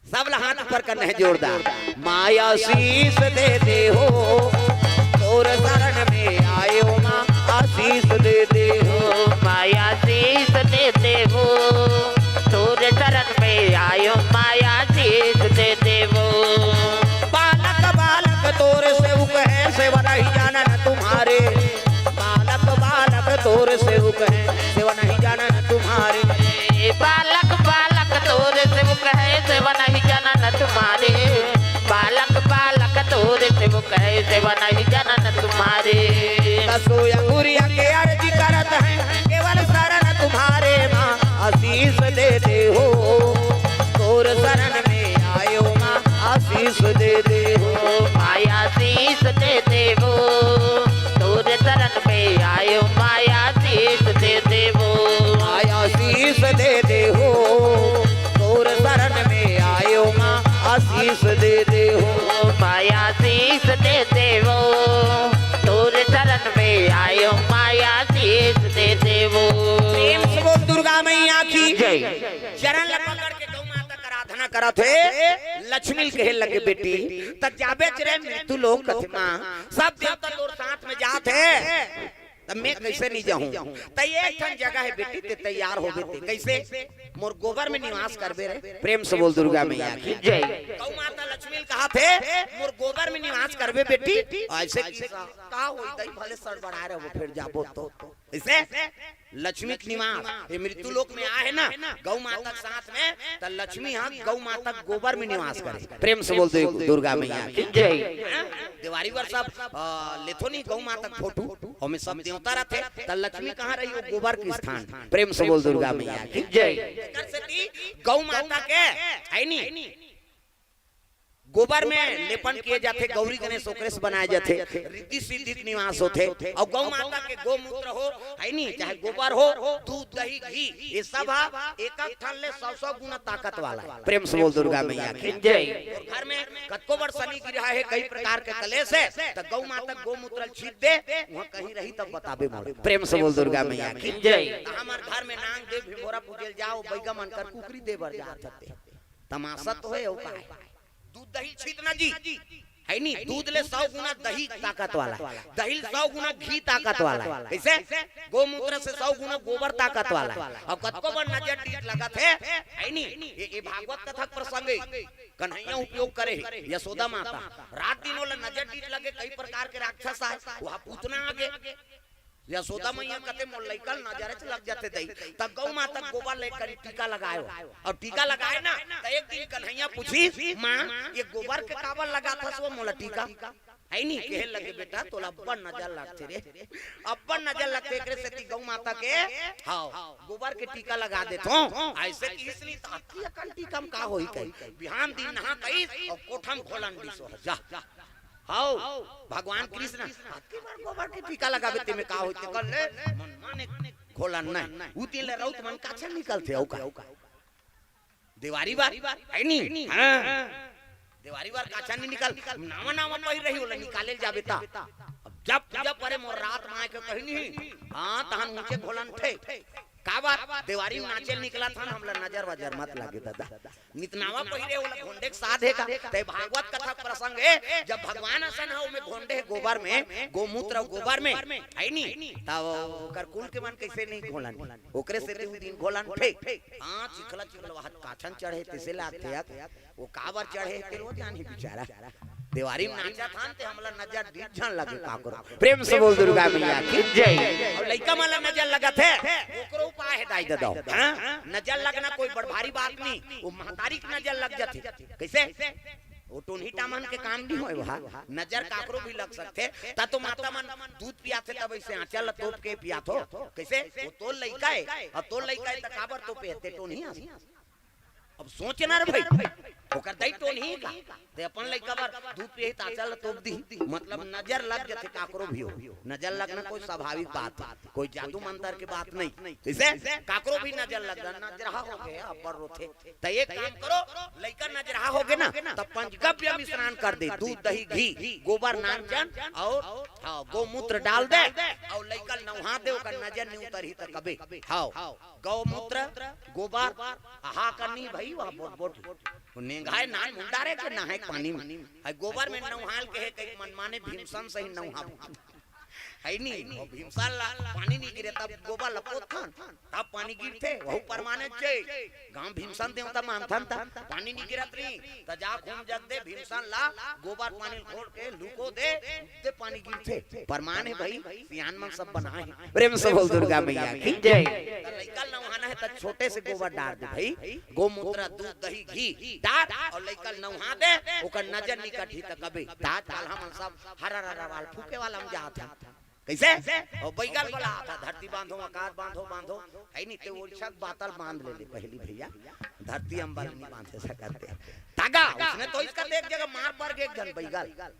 सब ल हाथ ऊपर करना हे जोरदार। माँ आशीष दे दे हो, तोर शरण में आयो माँ, आशीष दे दे हो। माँ आशीष दे दे हो, तोर शरण में आयो माँ, आशीष दे दे हो। बालक बालक तोर सेवक है, सेवा नहीं जानन तुम्हारे। बालक बालक तोर सेवक है, सेवा नहीं जानन तुम्हारे। बालक बालक तोर सेवक है, सेवा नहीं जानन तुम्हारे। बालक बालक तोर सेवक है, सेवा नहीं जानन तुम्हारे। दसो अंगुरिया के अर्जी करत है, केवल शरण तुम्हारे माँ, आशीष दे दे हो। तोर शरण में आयो माँ, आशीष दे दे हो। माँ आशीष दे दे हो, तोर शरण में आयो माँ, आशीष दे दे हो। माँ आशीष दे दे हो, तोर शरण में आयो माँ, आशीष दे दे हो। माँ आशीष दे दे हो, करत हे, लक्ष्मी ल कहे लगे, "बेटी, त जाबेच रे मृत्यु लोक?" कथे, "माँ, सब देवता तोर साथ में जात हे, त मैं कइसे नहीं जाहूँ?" त एक ठन जगह हे बेटी, ते तैयार होबे ते। कइसे? "मोर गोबर में निवास करबे रे।" प्रेम से बोल दुर्गा मैया की जय। गौ माता लक्ष्मी ल कहाथे, "मोर गोबर में निवास करबे बेटी।" अइसे कि का होई दई, भले सड़बड़ाए रहो, फेर जाबो तो। अइसे लक्ष्मी के निवास, ये मृत्यु लोक में आहे ना, गौ माता के साथ में, त लक्ष्मी हा गौ माता के गोबर में निवास करे। प्रेम से बोल दो दुर्गा मैया की जय। देवारी बर सब, अ, लेथो नहीं गौ माता के फोटो, ओमे सब देवता रथे, त लक्ष्मी कहाँ रही? वो गोबर के स्थान। प्रेम से बोल दुर्गा मैया की जय। एकर सेती गौ माता के, है नी, गोबर में लेपन किए जाथे, गौरी गणेश ओकरे से बनाए जाथे, रिद्धि सिद्धि के निवास होथे। अउ गौ माता के गोमूत्र हो, है नी, चाहे गोबर हो, दूध, दही, घी, ये सब हा एक एक ठन ले सौ सौ गुना ताकत वाला हे। प्रेम से बोल दुर्गा मैया की जय। अउ घर में कतको बड़ शनि गिरहा हे, कई प्रकार के कलेश हे, त गौ माता के गोमूत्र ल छींच दे, वहाँ कहीं रही तब बताबे मोला। प्रेम से बोल दुर्गा मैया की जय। त हमर घर में नांग देव भिंभोरा पूजे ल जाओ, बैगा मन कर कुकरी दे बर जात हते। तमाशा तो हे, अउ का हे? दूध दही छींच ना जी, है नी? दूध ले सौ गुना दही ताकत वाला हे, दही ले सौ गुना घी ताकत वाला हे। कइसे? गोमूत्र से सौ गुना गोबर ताकत वाला हे। अउ कतको बड़ नजर डीठ लगत हे, है नी? ये, ये भागवत कथा के प्रसंग हे, कन्हैया उपयोग करे हे, यशोदा माता। रात दिन ओला नजर डीठ लगे, कई प्रकार के राक्षस आए, वहाँ पूतना आगे। यशोदा मैया कथे, "मोर लइका ल नजर च लग जाथे दई।" त गौ माता गोबर ले करी टीका लगायो, अउ टीका लगाए ना, त एक दिन कन्हैया पूछिस, "माँ, ये गोबर के काबर लगाथस वो मोला टीका?" है नी, कहे लगे, "बेटा, तोला अब्बड़ नजर लगथे रे, अब्बड़ नजर लगथे, एकरे सेती गौ माता के, हाव, गोबर के टीका लगा देथों।" अइसे किहिस नी, त अतकी अकन टीका म का होही कही। बिहान दिन नहा कइस, अउ कोठा म घोलन दिस, जा। हव, भगवान कृष्ण, अतकी बार गोबर के टीका लगाबे, तेमे का होथे? कर ले, मन माने घोलन नहीं। उ दिन ले रउत मन काछा निकलथे, अउ का? देवारी बार, है नी? हाँ। देवारी बार काछा नहीं निकल, नावा नावा पहिर रही, ओला निकाले ल जाबे ता। अब जब पूजा परे मोर रात माय के कही नहीं, हाँ, तहन ऊंचे घोलन ठे। काबर? देवारी में नाचे ल निकलत हन, हमला नजर वजर मत लागे दादा। नितनावा पहिरे ओला घोंडे के साध हे का? ते भागवत कथा प्रसंग हे, जब भगवान असन हे, ओमे घोंडे हे गोबर में, गोमूत्र गोबर में, है नी? तब ओकर कुल के मन कइसे नहीं घोलन? ओकरे सेती उ दिन घोलन ठे। हाँ, चिखला चिखला वहां काछन चढ़े, तइसे लागथे। वो काबर चढ़े हे, तेला जानही बिचारा। देवारी में नाचत हन, ते हमला नजर डीठ झन लगे काकरो। प्रेम से बोल दुर्गा मैया की जय। अउ लइका मन ला नजर लगत हे, ओकरो उपाय हे दाई ददा। हाँ? नजर लगना कोई बड़ भारी बात नहीं, वो महतारी के नजर लग जाथे। कइसे? वो टोनही टामन के काम नहीं होय, वहाँ नजर काकरो भी लग सकथे। त तो माता मन दूध पियाथे, तब अइसे आंचल ला तोप के पियाथो। कइसे? वो तोर लइका हे, अउ तोर लइका हे, त काबर तोपे हे, ते टोनही आस। अब सोच ना रे भाई, ओकर दई टोनही का? ते अपन लइका बर दूध पियही त आंचल ल तोप दिही। मतलब नजर लग जाथे काकरो भी हो। नजर लगना कोई स्वाभाविक बात हे, कोई जादू मंतर के बात नहीं। कइसे? काकरो भी नजर लग जा, नजरहा हो गे, अब्बड़ रोथे। त एक काम करो, लइका नजरहा हो गे ना, त पंचगव्य में स्नान कर दे, दूध, दही, घी, गोबर, नान चन अउ, हाँ, गोमूत्र डाल दे अउ लइका ल नउहा दे, ओकर नजर नहीं उतरही त कबे। हाँ, गौमूत्र, गोबर, हा करनी भाई, वह बोट बोट। वो नेंगाय नान मुंडारे के नहाय पानी में। है गोबर में नहाल के हे, कई मनमाने भीमसन सही नहा। है नी, वो भीमसन ला पानी नहीं गिरे, तब गोबर ला पोतथन, तब पानी गिरथे, वहू परमाने चे। गांव भीमसन देवता मानथन, तब पानी नहीं गिरत नहीं, त जा घूम जग दे भीमसन ला, गोबर पानी घोल के लुको दे, दे पानी गिरथे। परमान हे भाई, सियान मन सब बनाए हे। प्रेम से बोल दुर्गा मैया की जय। त लइका ल नहाना हे त छोटे से गोबर डार दे भाई, गोमूत्र, दूध, दही, घी डार अउ लइका ल नहा दे, ओकर नजर निकट ही त कबे। त आजकल हमन सब हरा हरा वाल फूके वाला में जात हन। कइसे? अउ बैगा ल बलात हे, धरती बांधो, अकात बांधो, बांधो। है नी ते ओलछा के बातल बांध ले ले पहली भैया, धरती अम्बल नहीं बांधे सकत हे। तागा, उसने तो इसका देख जगह मार पर गे एक झन बैगा ल।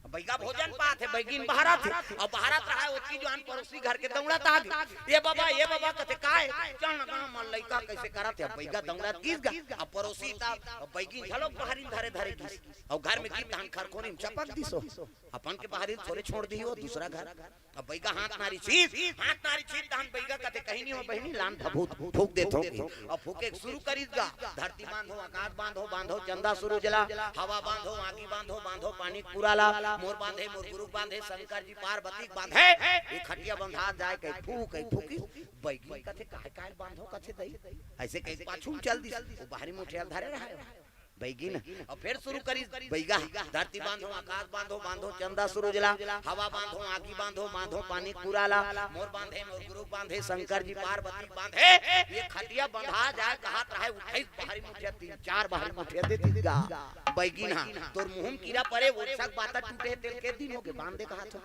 अब बैगा भोजन पात हे, बैगिन बहरत हे, अउ बहरत रहा हे, ओतकी जुवार पड़ोसी घर के दौड़त आ गे, "ए बाबा, ए बाबा," कथे, "काय?" "चल ना, गाँव म लइका कइसे करत हे।" अब बैगा दौड़त गिस गा, अब पड़ोसी त, अब बैगिन घलो बहरिन धरे धरे गिस, अउ घर में गिस तहन खरखोरी में चपक दिस हो, अपन के बहरिन थोरे छोड़ दिही हो, दूसरा घर। अब बइगा हाथ नारी छीस, हाथ नारी छीस, तहन बइगा कथे, "कहीं नहीं हो बहिनी, लान धभूत फूंक देथों।" अब फूंके शुरू करिस गा, "धरती बांधो, आकाश बांधो, बांधो चंदा सूरज ला, हवा बांधो, आगी बांधो, बांधो पानी पूरा ला, मोर बांधे, मोर गुरु बांधे, शंकर जी पार्वती बांधे, ये खटिया बंधा जाए," कहि फूंक, कहि फूंकी, बइगी कथे, "काहे, काहे बांधो?" कथे दई, अइसे कहि पाछू में चल दिस, वो बाहरी मुठिया धरे रहे। बइगी न, अउ फेर शुरू करिस बइगा, "धरती बांधो, आकाश बांधो, बांधो चंदा सूरज ला, हवा बांधो, आगी बांधो, बांधो पानी पूरा ला, मोर बांधे, मोर गुरु बांधे, शंकर जी पार्वती बांधे, ये खटिया बंधा जाए," कहत रहे, उठाइस बाहरी मुठिया, तीन चार बाहरी मुठिया दे दिस गा। बइगी न, "तोर मुंह में कीरा परे, वो सब बात टूटे, तेल के दिन होगे, बांध दे," कहत हो।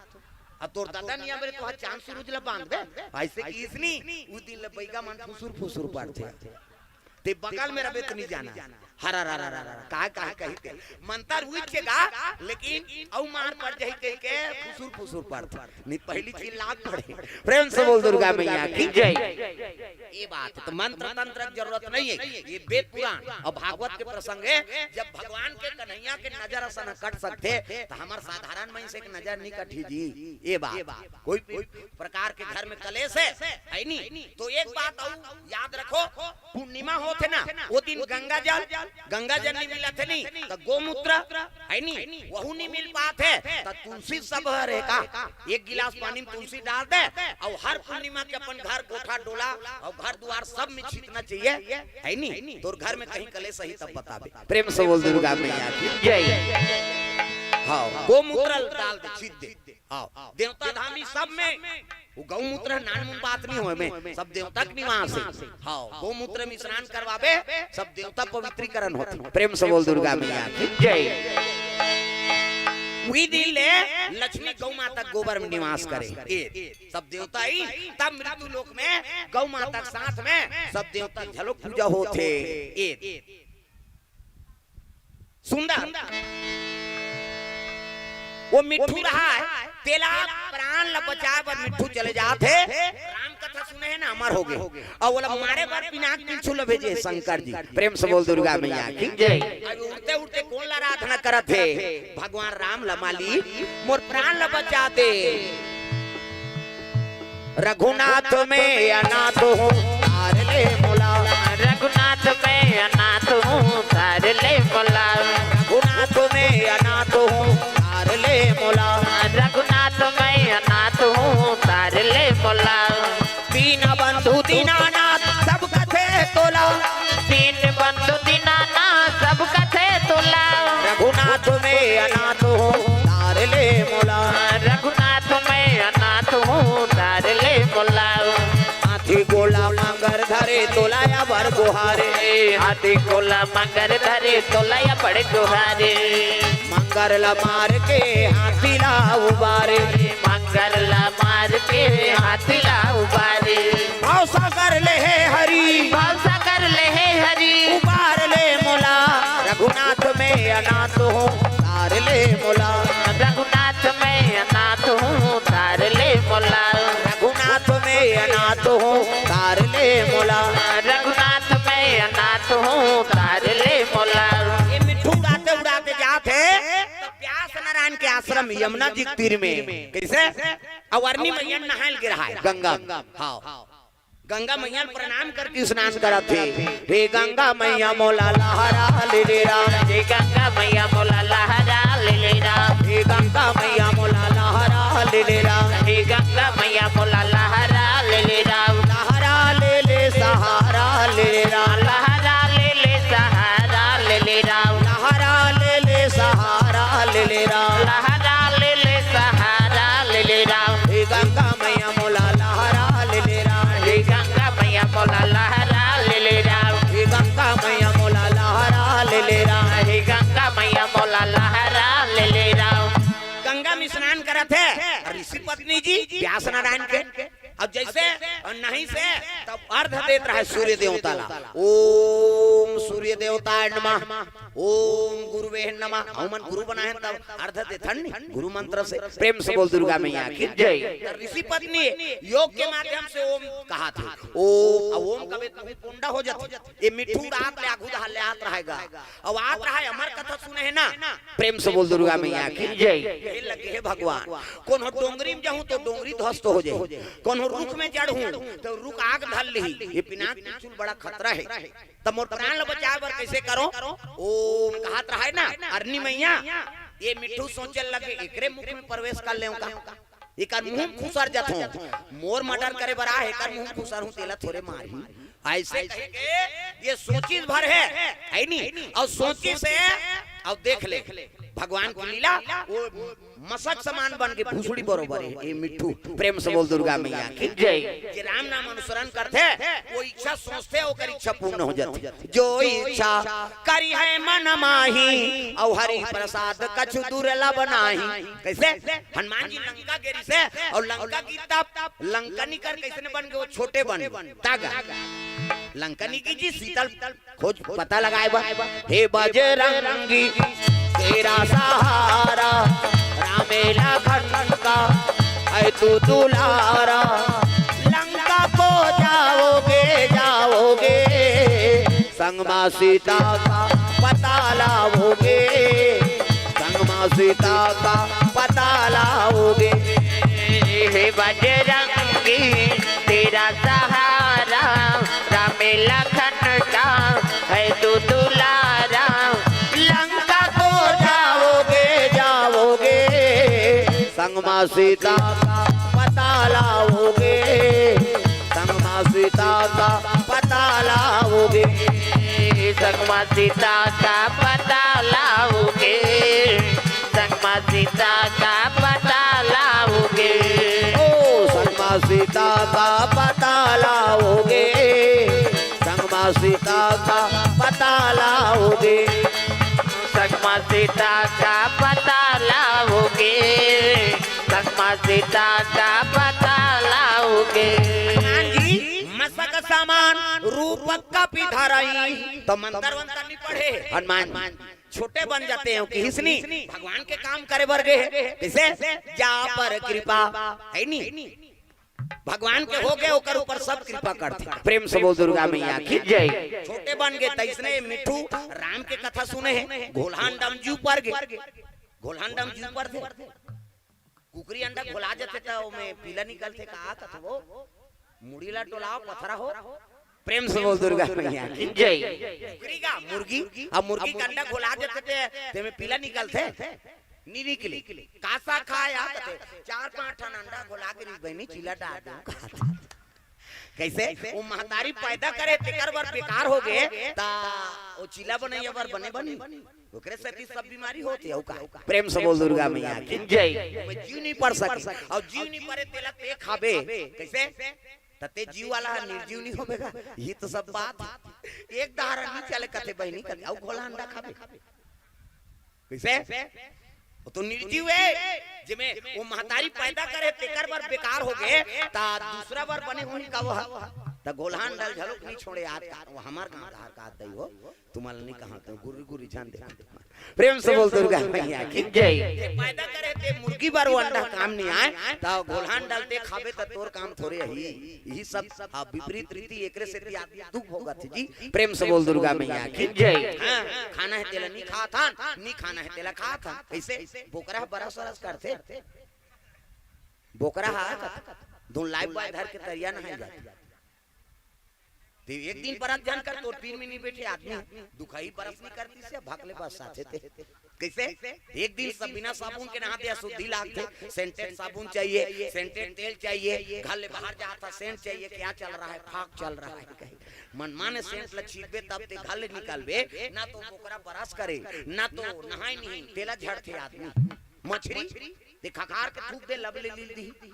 अब तोर दादा निया बरे तो चांद सूरज ला बांध दे, अइसे किहिस नी, उ दिन ले बइगा मन फुसुर फुसुर पड़थे। ते बगल में रबे त नहीं जाना। हरा रा रा रा रा, का, का कही ते। मंतर उइच के गा, लेकिन अउ मार पड़ जाही कहि के फुसुर फुसुर पड़थे। नहीं, पहली चीज लाग पड़े। प्रेम से बोल दुर्गा मैया की जय। ये बात है, तो मंत्र तंत्र की जरूरत नहीं है। ये वेद पुराण अउ भागवत के प्रसंग है, जब भगवान के कन्हैया के नजर असन कट सकथे, तो हमर साधारण मइनसे के नजर नहीं कटही जी। ये बात, कोई भी प्रकार के घर में कलेश है, है नी? तो एक बात अउ याद रखो, पूर्णिमा होथे ना, वो दिन गंगा जल, गंगा जल नहीं मिलत हे नी, त गोमूत्र, है नी, वहू नहीं मिल पात हे, त तुलसी सब हर हे का? एक गिलास पानी में तुलसी डाल दे, अउ हर पूर्णिमा के अपन घर कोठा डोला अउ घर दुआर सब में छीतना चाहिए, है नी? तोर घर में कहीं कलेश अही तब बताबे। प्रेम से बोल दुर्गा मैया की जय। हाँ, गोमूत्र डाल दे, छीत दे। हाँ, देवता धामी सब में वो गौमूत्र नानमुन बात नहीं होय में, सब देवता के निवास है। हाँ, गौमूत्र में स्नान करवाबे, सब देवता पवित्रीकरण होथे। प्रेम से बोल दुर्गा मैया की जय। उही दिन ले लक्ष्मी गौ माता के गोबर में निवास करे। ए, सब देवता ही, तब मृत्यु लोक में गौ माता के साथ में सब देवता के घलो पूजा होथे। ए, सुंदर। वो मिट्ठू रहा है, तेला प्राण ला बचाए बर मिट्ठू चले जात हे। राम कथा सुने हे ना, अमर होगे। अउ ओला मारे बर पिनाक बिच्छू ला भेजे हे शंकर जी। प्रेम से बोल दुर्गा मैया की जय। अब उड़ते उड़ते कोन ला आराधना करत हे? भगवान राम ला, मालिक मोर प्राण ला बचा दे। रघुनाथ मैं अनाथ हूँ, तार ले मोला। रघुनाथ मैं अनाथ हूँ, तार ले मोला। रघुनाथ मैं अनाथ हूँ, तार ले मोला। रघुनाथ मैं अनाथ हूँ, तार ले मोला। दीन बंधु दीनानाथ, सब कथे तोला। दीन बंधु दीनानाथ, सब कथे तोला। रघुनाथ मैं अनाथ हूँ, तार ले मोला। रघुनाथ मैं अनाथ हूँ, तार ले मोला। हाथी घोड़ा मगर धरे, तोला अबड़ गोहारे। हाथी घोड़ा मगर धरे, तोला अबड़ गोहारे। मगर ला मार के हाथी ला उबारे। मगर ला मार के हाथी ला उबारे। भवसागर ले हे हरि। भवसागर ले हे हरि। उबार ले मोला। रघुनाथ मैं अनाथ हूँ, तार ले मोला। रघुनाथ मैं अनाथ हूँ, तार ले मोला। रघुनाथ मैं अनाथ हूँ, तार ले मोला। रघुनाथ मैं अनाथ हूँ, तार ले मोला। ये मिट्ठू उड़ाते उड़ाते जात हे, तो व्यास नारायण के आश्रम यमुना जी के तीर में। कइसे? अवरनी मैया नहाय ल गे रहा हे गंगा। हाँ। गंगा मैया ल प्रणाम करके स्नान करत हे। हे गंगा मैया मोला लहरा ले ले राम। हे गंगा मैया मोला लहरा ले ले राम। हे गंगा मैया मोला लहरा ले ले राम। हे गंगा मैया मोला लहरा ले ले राम। लहरा ले ले सहारा ले ले राम। लहरा ले ले सहारा ले ले राम। लहरा ले ले सहारा ले ले राम। लहरा ले ले सहारा ले ले राम। हे गंगा मैया मोला लहरा ले ले राम। हे गंगा मैया मोला लहरा ले ले राम। हे गंगा मैया मोला लहरा ले ले राम। हे गंगा मैया मोला लहरा ले ले राम। गंगा में स्नान करत हे अउ ऋषि पत्नी जी व्यास नारायण के, अउ जइसे अउ नहीं से तब अर्घ देत रहे सूर्य देवता ला। ओम सूर्य देवताय नमः, ओम गुरुवे नमः। हमन गुरु बनाए हन तब अर्घ देथन नी गुरु मंत्र से। प्रेम से बोल दुर्गा मैया की जय। त ऋषि पत्नी योग के माध्यम से ओम कहाथे। ओम, अब ओम कबे त कोंडा हो जाथे। ये मिट्ठू रात ले आघू डहर ले आत रहेगा। अब आत रहा है, अमर कथा सुने है ना। प्रेम से बोल दुर्गा मैया की जय। कहे लगे, हे भगवान, कोनो डोंगरी में जाहूं तो डोंगरी ध्वस्त हो जाए, कोनो रुख में चढ़ूं तो रुख आग धर लिही। ये पिनाक त्रिशूल बड़ा खतरा है, त मोर प्राण ल बचाए बर कैसे करो? ओम कहत रहा है ना अरनी मैया। ये मिट्ठू सोचे लगे, एकरे मुख में प्रवेश कर लेऊं का? एकर मुंह खुसर जथों, मोर मर्डर करे बर आहे, एकर मुंह खुसर हूं, तेला थोरे मारही। ऐसे कहे के ये सोचिस भर है, है नी? और सोचिस हे, और देख ले भगवान की लीला, वो मसक समान बन के भूसड़ी बरोबर है। ये मिट्ठू, प्रेम से बोल दुर्गा मैया की जय। जे राम नाम अनुसरण करथे, वो इच्छा सोचथे, ओकर इच्छा पूर्ण हो जाथे। जो इच्छा करी है मन माही, और हरि प्रसाद कछु दुर्लभ नाही। कैसे? हनुमान जी लंका गे रिहिसे, और लंका की तब लंकनी कर कैसने बन गए? वो छोटे बन, तागा लंकनी की जी शीतल खोज पता लगाए बर। हे बजरंगी तेरा सहारा, रामे लखन का है तू दुलारा। लंका को जाओगे, जाओगे, संग माँ सीता का पता लाओगे, संग माँ सीता का पता लाओगे। हे बजरंगी तेरा सहारा, राम लखन का है तू दुलारा। लंका को जाओगे, जाओगे, संग माँ सीता का पता लाओगे, संग माँ सीता का पता लाओगे, संग माँ सीता का पता लाओगे, संग माँ सीता का पता लाओगे। ओ संग माँ सीता का पता लाओगे, संग माँ सीता का पता लाओगे, संग माँ सीता का पता लाओगे, संग माँ सीता का पता लाओगे। हनुमान जी मसक समान रूप कपि धरई, तो मंत्र वंत्र नहीं पढ़े। हनुमान छोटे बन जाते हैं, किसनी भगवान के काम करे बर गए हैं। कैसे? जा पर कृपा, है नी? भगवान के हो गए, ओकर ऊपर सब कृपा करथे। प्रेम से बोल दुर्गा मैया की जय। छोटे बन गए, तैसने मिट्ठू राम के कथा सुने हैं, घोलहा अंडा म जीव पर गए। घोलहा अंडा म जीव परथे। कुकरी अंडा घोला जाथे त ओमे पीला निकलथे, का कथबो? मुड़ी ला टोलाओ, पथरा हो। प्रेम से बोल दुर्गा मैया की जय। कुकरी का मुर्गी, अब मुर्गी का अंडा घोला जाथे ते, तेमे पीला निकलथे, नी निकली। कासा खाया कथे, चार पांच ठन अंडा घोला के रिस बहिनी चीला डाल दे। कैसे? वो महतारी पैदा करे, तेकर बर बेकार हो गए, ता वो चीला बनैया बर बने बनी। ओकरे सेती सब बीमारी होथे, अउ का? प्रेम से बोल दुर्गा मैया की जय। ओमे जीव नहीं पड़ सके, अउ जीव नहीं पड़े तेला ते खाबे, कैसे? त ते जीव वाला ह निर्जीव नहीं होबे का? ये तो सब बात है। एक धारा नहीं चले कथे बहिनी कथे, अउ घोला अंडा खाबे। कैसे? वो तो निर्जीव है, जेमे वो महतारी पैदा करे, तेकर बर बेकार हो गए, ता दूसरा बर बने होही का वो? त घोलहा अंडा ल झलुक नहीं छोड़े आज का, वो हमार गांव धार का आत दई हो, तुम्हारा नहीं कहा तो गुर्री गुर्री जान दे। प्रेम से बोल दुर्गा मैया की जय। जे पैदा करे ते मुर्गी बर वो अंडा काम नहीं आए, त घोलहा अंडा ल ते खाबे त तोर काम थोरे ही। यही सब, हाँ, विपरीत रीति एकरे सेती आदमी दुख भोगत हे जी। प्रेम से बोल दुर्गा मैया की जय। हाँ, खाना है तेला नहीं खात हन, नहीं खाना है तेला खात हन। कैसे? बोकरा बरस बरस करथे, बोकरा हा धुन लाइफ बॉय धर के तरिया नहाए जाथे। ते एक दिन परत जान कर तोर पीर में नहीं बैठे आदमी, दुखाई बरस नहीं करती से भकले बस साथे ते। कैसे? एक दिन सब बिना साबुन के नहाते, अशुद्धि लागथे। सेंटेड साबुन चाहिए, सेंटेड तेल चाहिए, घर ले बाहर जाता सेंट चाहिए। क्या चल रहा है? फाक चल रहा है कहीं। मनमाने सेंट ल छींचबे तब ते घर ले निकलबे, ना तो बोकरा बरस करे, ना तो नहाए नहीं, तेला झड़थे आदमी। मछरी ते खखार के थूक दे, लब ले लील दी।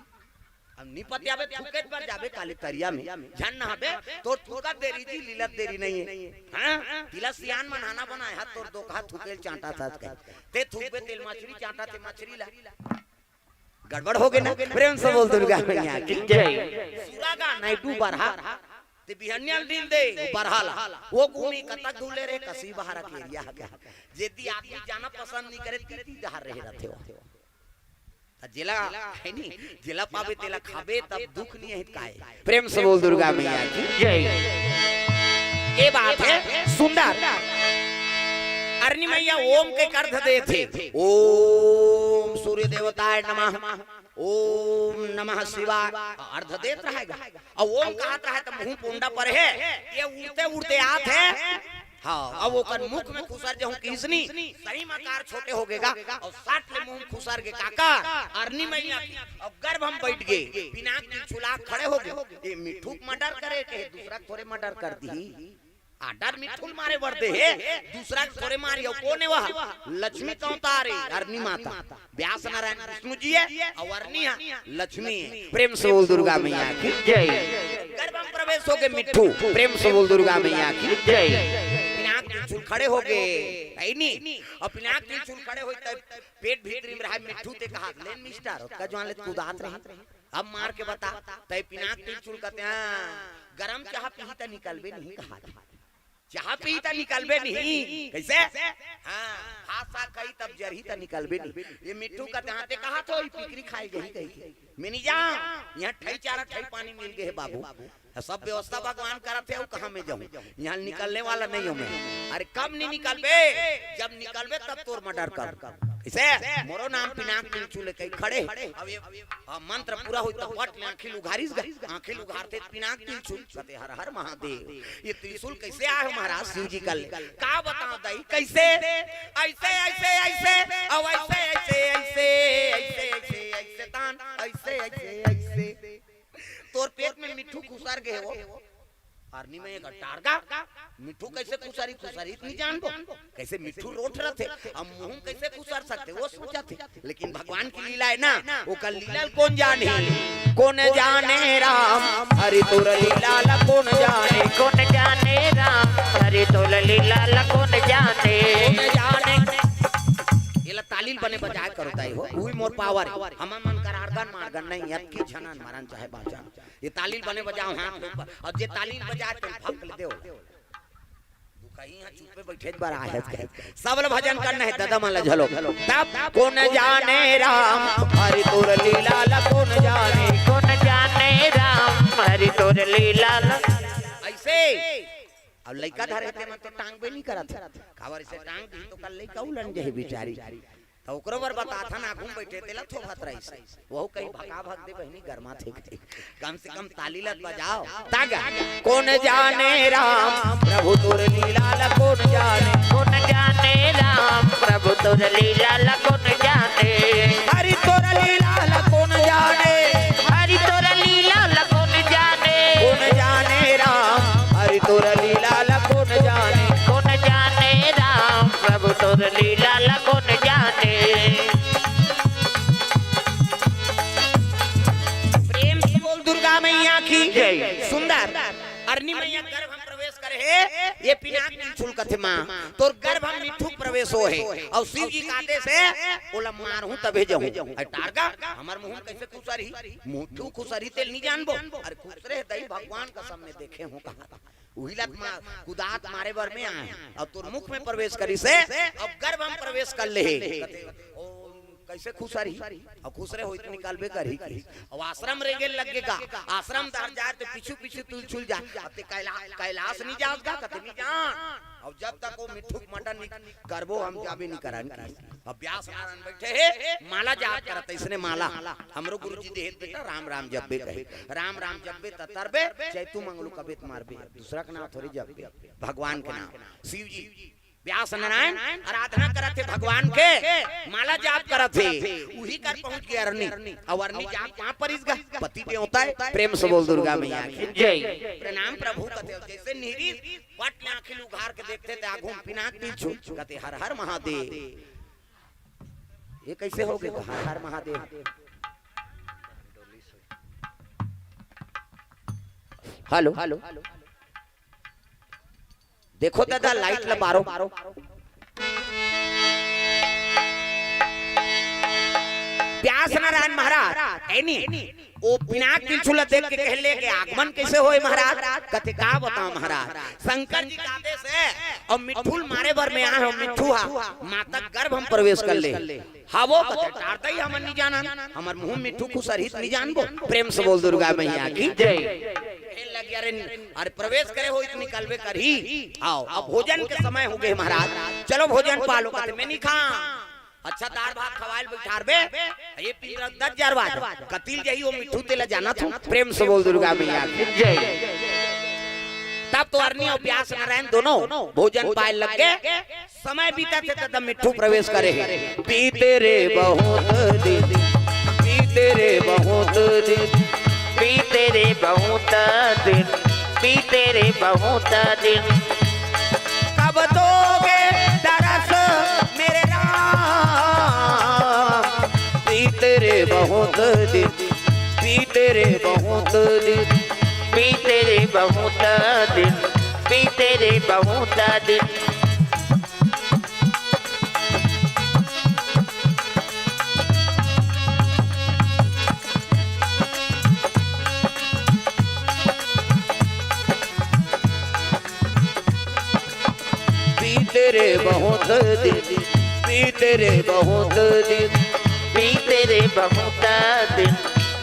अब नी पतियाबे, थूके बर जाबे काली तरिया में, झन नहाबे, तोर थूकत देरी जी, लीलत देरी नहीं है। हाँ? तिला सियान मन हाना बनाए हा, तोर दोकहा थूकेल चांटा था कहीं। ते थूकबे तेल मछरी चांटा, ते मछरी ला। गड़बड़ हो गए ना? प्रेम से बोल दुर्गा मैया की जय। सुरागा नायडू बरहा। बिहनिया ल ढील दे, वो बरहा ला। वो घूमी कतक दूर ले रे, कसी बहारा के एरिया हे का। जेती आदमी जाना पसंद नहीं करे, तीती डहर रहे रहथे वो। त जेला, हे नी, जेला पाबे तेला खाबे, तब दुख नहीं हे काहे। प्रेम से बोल दुर्गा मैया की। जय। ये बात हे सुंदर। अरनी मैया ओम के अर्ध देथे, ओम सूर्य देवताय नमः, ओम नमः शिवाय, अर्ध देत रहेगा। अउ ओम कहत रहे त मुंह पोंडा पर हे, ये उड़ते उड़ते आत हे। हाँ, अब ओकर मुख में खुसर जहूं किसनी, सही में आकार छोटे होगे गा, अउ सट ले मुंह में खुसर गे काकर, अरनी मैया की, अउ गर्भ में बैठ गे, पिनाक तिलछुला खड़े होगे। ये मिट्ठू के मर्डर करे के हे, दूसरा के थोरे मर्डर कर दिही। आडर मिट्ठू ल मारे बर दे हे, दूसरा के थोरे मारी, अउ कोन हे वह? लक्ष्मी के अवतार हे, अरनी माता। व्यास नारायण विष्णु जी हे, अउ अरनी हे लक्ष्मी हे। प्रेम से बोल दुर्गा मैया की। जय। गर्भ में प्रवेश होगे मिट्ठू, प्रेम से बोल दुर्गा मैया की। जय। पिनाक तिलछुल खड़े होगे, हे नी? अउ पिनाक तिलछुल खड़े होय त पेट भीतरी में रहे मिट्ठू, ते कहा, "लेन मिस्टर, ओतका जुवान ले कुदात रहे। अब मार के बता।" तय पिनाक तिलछुल कथे, "हाँ, गरम चाह पीही त निकलबे नहीं," कहा। चाह पीही त निकलबे नहीं। कइसे? हाँ, हाथ साथ खाही तब जरही त निकलबे नहीं। ये मिट्ठू कथे, "हाँ, ते कहा थो, ई पिकरी खाए गही कही के। मैं नहीं जांव, इहां ठई चारा ठई पानी मिल गे हे बाबू। सब व्यवस्था भगवान करत हे, अउ कहां मैं जाहूं? इहां निकलने वाला नहीं हंव मैं।" "अरे कब नहीं निकलबे? जब निकलबे तब तोर मर्डर कर।" कइसे? "मोरो नाम पिनाक तिलछुल हे," कही खड़े। अब ये, अब मंत्र पूरा होय त पट ले आंखी ल उघारिस गा। आंखी ल उघारथे त पिनाक तिलछुल कथे, "हर हर महादेव।" ये त्रिशूल कइसे आय हे महाराज शिव जी कर ले? का बतांव दाई, कइसे? अइसे, अइसे, अइसे, अउ अइसे, अइसे, अइसे, अइसे, अइसे, अइसे, तान, अइसे, अइसे, अइसे। तोर पेट में मिट्ठू खुसर गे हे वो। अरनी मैया कथे, "टारगा, मिट्ठू कइसे खुसरही, खुसरही त नहीं जानबो। कइसे मिट्ठू रोठ रथे, अब मुंह में कइसे खुसर सकथे, वो सोचथे।" लेकिन भगवान के लीला हे ना, ओकर लीला ल कोन जानही? कोन जाने राम, हरि तोर लीला ल कोन जाने? कोन जाने राम, हरि तोर लीला ल कोन जाने? कोन जाने? एला ताली ल बने बजाय करो दाई हो, उही मोर पावर हे। हमन मन कर आर्गन मार्गन नहीं, अतकी झनन मरन चाहे बांचन। ये ताली ल बने बजाव हाथ के ऊपर, अउ जे ताली ल बजाय तेला भक ले देव। दुखही हा चुप्पे बइठे बर आहे कहे। सब ल भजन करना हे, ददा मन ल झलो। तब कोन जाने राम, हरि तोर लीला ल कोन जाने। कोन जाने राम, हरि तोर लीला ल। अइसे, अब लइका धरे हे, ते मन तो टांगबे नहीं करत हे। काबर अइसे टांग दिही त ओकर लइका उलन जाही बिचारी। त ओकरो बर बताथन, आगू म बइठे तेला थोभत रहिस। वहू कही, "भका भक दे बहिनी, गरमाथे कही। कम से कम ताली ल त बजाव।" तागा, कोन जाने राम, प्रभु तोर लीला ल कोन जाने। कोन जाने राम, प्रभु तोर लीला ल कोन जाने। हरि तोर लीला ल कोन जाने। हरि तोर लीला ल कोन जाने। कोन जाने राम, हरि तोर लीला ल कोन जाने। कोन जाने राम, प्रभु तोर लीला ल कोन जाने। प्रेम से बोल दुर्गा मैया की। जय। सुंदर। अरनी मैया गर्भ में प्रवेश करे हे, ये पिनाक तिलछुल कथे मां, तोर गर्भ में मिट्ठू प्रवेश होहे, अउ शिव जी के आदेश हे, ओला मारहूं तभे जाहूं। अरे टारगा, हमर मुंह में कइसे खुसरही? मिट्ठू खुसरही तेला नहीं जानबो। अरे खुसरे हे दाई, भगवान कसम मैं देखे हंव कहा। उही ल त मार, कुदात मारे बर मैं आय हंव। अब तोर मुख में प्रवेश करिस हे, अब गर्भ में प्रवेश कर ले हे। कथे, "ओ, कइसे खुसरही? अब खुसरे होही त निकलबे करही," कहिस। अब आश्रम रेंगे लग गे गा। आश्रम डहर जाय त पीछू पीछू तिलछुल जाय। अब ते कैला-, कैलाश नहीं जास गा, कथे नहीं जांव। अब जब तक वो मिट्ठू के मटन नहीं करबो, हम जाबे नहीं करन कहिस। अब व्यास नारायण बइठे हे, माला जाप करत हे, अइसने माला। हमरो गुरुजी देहे त बेटा, राम राम जपबे कहे। राम राम जपबे त तरबे, चैतू मंगलू कबे त मरबे। दूसरा के नाम थोड़ी जपबे, भगवान के नाम। शिव जी, व्यास नारायण आराधना करत हे भगवान के, माला जाप करत हे। उही कर पहुंच गे अरनी, अउ अरनी जाके वहां परिस गा। पति देवता हे, प्रेम से बोल दुर्गा मैया की। जय। प्रणाम प्रभु कथे, जइसे निहरिस, पट ले आंखी ल उघार के देखथे त आगू म पिनाक तिलछुल, कथे, "हर हर महादेव।" ये कइसे होगे? हर हर महादेव। Hello, hello. देखो ददा, लाइट ल बारो। व्यास नारायण महाराज, हे नी, ओ पिनाक पिलछू ला देख के कहले के आगमन कैसे होए महाराज? कथे का बताओ महाराज, शंकर जी का आदेश है और मिट्ठू ल मारे बर में आए हो, मिट्ठू हा माता गर्भ हम प्रवेश कर ले। हाँ वो कथे टारता ही हमन नहीं जानन, हमर मुंह मिट्ठू खुसरही त नहीं जानबो। प्रेम से बोल दुर्गा मैया की जय। लग अरे, अरे प्रवेश करे हो त निकलबे करही। आओ अब भोजन के समय हो गए महाराज, चलो भोजन पालो। कथे मैं नहीं खा। अच्छा दार भात खवायल बैठारबे, ये पीरा दस हजार बात कतिल जही वो मिट्ठू तेला जाना था। प्रेम से बोल दुर्गा मैया की जय। तब तो अरनी और प्यास नारायण दोनों भोजन पाए लग गए। समय बीता थे तब मिट्ठू प्रवेश करे हैं। बीते रे बहुत दिन, बीते रे बहुत दिन, बीते रे बहुत दिन, बीते रे बहुत दिन। कब दोगे दरस मेरे राम? बीते रे बहुत दिन, बीते रे बहुत दिन, बीते रे बहुत दिन, बीते रे बहुत दिन। बीते रे बहुत दिन, बीते रे बहुत दिन, बीते रे बहुत दिन,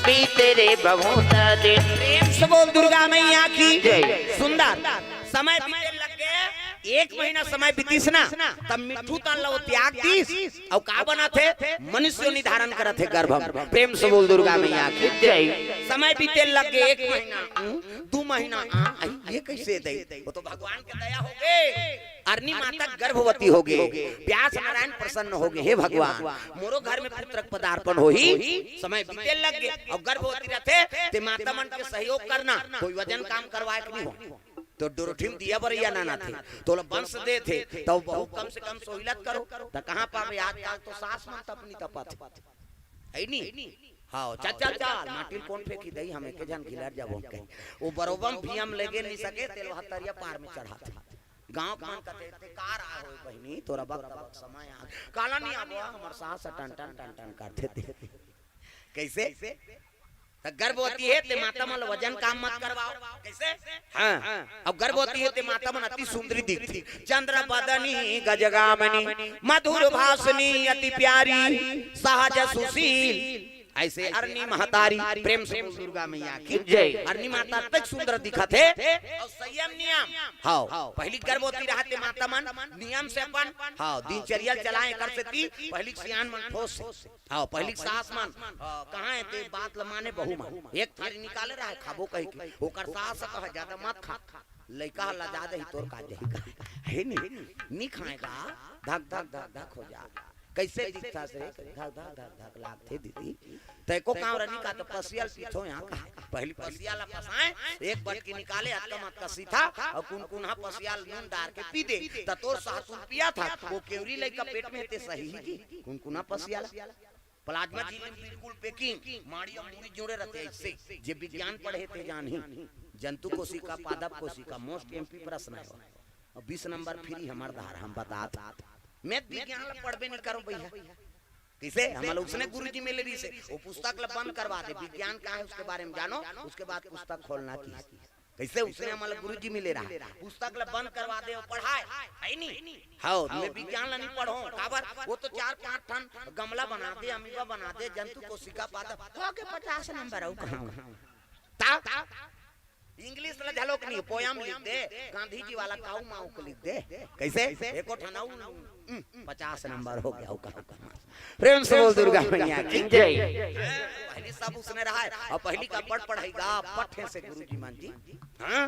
बीते रे बहुत दिन। प्रेम से बोल दुर्गा मैया की जय। सुंदर समय बीते लग गए, एक महीना समय बीतीस ना, तब मिट्ठू तन ला वो त्याग दीस। और का बना थे? मनुष्य योनि धारण करत हे गर्भ में। प्रेम से बोल दुर्गा मैया की जय। समय बीते लग गए, एक महीना, हम्म, दो महीना, आ, आई, ये कैसे दे? वो तो भगवान की दया हो गए। अरनी माता गर्भवती हो गए, प्यास नारायण प्रसन्न हो गए, हे भगवान, मोरो घर में पुत्रक पदार्पण हो ही। समय बीते लग गए और गर्भवती रहते ते माता मन के सहयोग करना, कोई वजन काम करवाए के नहीं हो। तो डोरठी में दिया बरैया नाना थे, तोला वंश दे थे, तो बहुत कम से कम सोहिलत करो। तो कहाँ पावे? आजकल तो सास मन तपनी तपत है नी। हाँ, चल चल चल, माटी ल कौन फेंकी दई, हम एके झन घिलर जाबो कहीं। वो बरोबम भीम लेगे नहीं सके, तेल हतरिया पार में चढ़ा थे। गांव के मन कथे ते कार आ हो बहिनी, तोरा बक बक समय आ। काला नहीं आबो, हमर सास टन टन टन टन कर देते। कैसे? त गर्भवती हे ते माता मन ल वजन काम मत करवाओ। कैसे? हाँ। अब गर्भवती हे ते माता मन अति सुंदरी दिखती। चंद्र बदनी गजगामनी मधुर भाषणी अति प्यारी सहज सुशील। ऐसे अरनी महतारी प्रेम से बोल दुर्गा मैया की जय। अरनी माता तक सुंदर दिखत हे। और संयम नियम। हाँ। पहली गर्भवती रहते माता मन नियम से अपन, हाँ, दिनचर्या चलाए कर सेती। पहली सियान मन ठोस से। हाँ, पहली सास मन, हाँ, कहाँ हे ते बात ल माने बहू मन। एक थारी निकाले रहे, खाबो कही के। ओकर सास कहा, "ज्यादा मत खा, लइका ह लजा देही तोर का जही का।" हे नी, नी खाएगा, धक धक धक धक हो जा। कैसे दिखता से? धक धक धक धक लागथे दीदी। तैको काम रनी का तो पसिया ल पीथो यहाँ का। पहली पसिया ला पसाए, एक बटकी निकाले, अतका मत कसी था, और कुनकुना पसिया ल नून डार के पी दे, त तोर सातुन पिया था, वो केवरी लइका पेट में ते सही ही की। कुनकुना पसिया ला। प्लाज्मा झिल्ली में बिल्कुल packing, माड़ी अउ मुड़ी जुड़े रहते ऐसे। जे विज्ञान पढ़े ते जानही। जंतु कोशिका, पादप कोशिका, most M P प्रश्न है। और बीस नंबर free हमर धार, हम बतात। मैं विज्ञान ला पढ़बे नहीं करो भैया। कैसे? हम लोग उसने गुरुजी मिले रही से, वो पुस्तक ला बंद करवा दे, विज्ञान का है उसके बारे में जानो, उसके बाद पुस्तक खोलना की। कैसे? उसने हमला गुरुजी मिले रहा, पुस्तक ला बंद करवा दे, वो पढ़ाए, है नी? हाँ, मैं विज्ञान ला नहीं पढ़ो, काबर? वो तो चार पांच ठन गमला बना दे, अमीबा बना दे, जंतु कोशिका पादप, हो के पचास नंबर आऊ कहाँ? ता? English ला झलोक नहीं, poem लिख दे, गांधी जी वाला काऊ माऊ को लिख दे। कैसे? एको ठन आऊ, हम्म, पचास नंबर हो गया, आऊ कहाँ, कहाँ? प्रेम से बोल दुर्गा मैया की जय। पहली सब उसने रहा है, और पहली का पढ़ पढ़ाई गा, पट्ठे से गुरुजी मान जी। हाँ?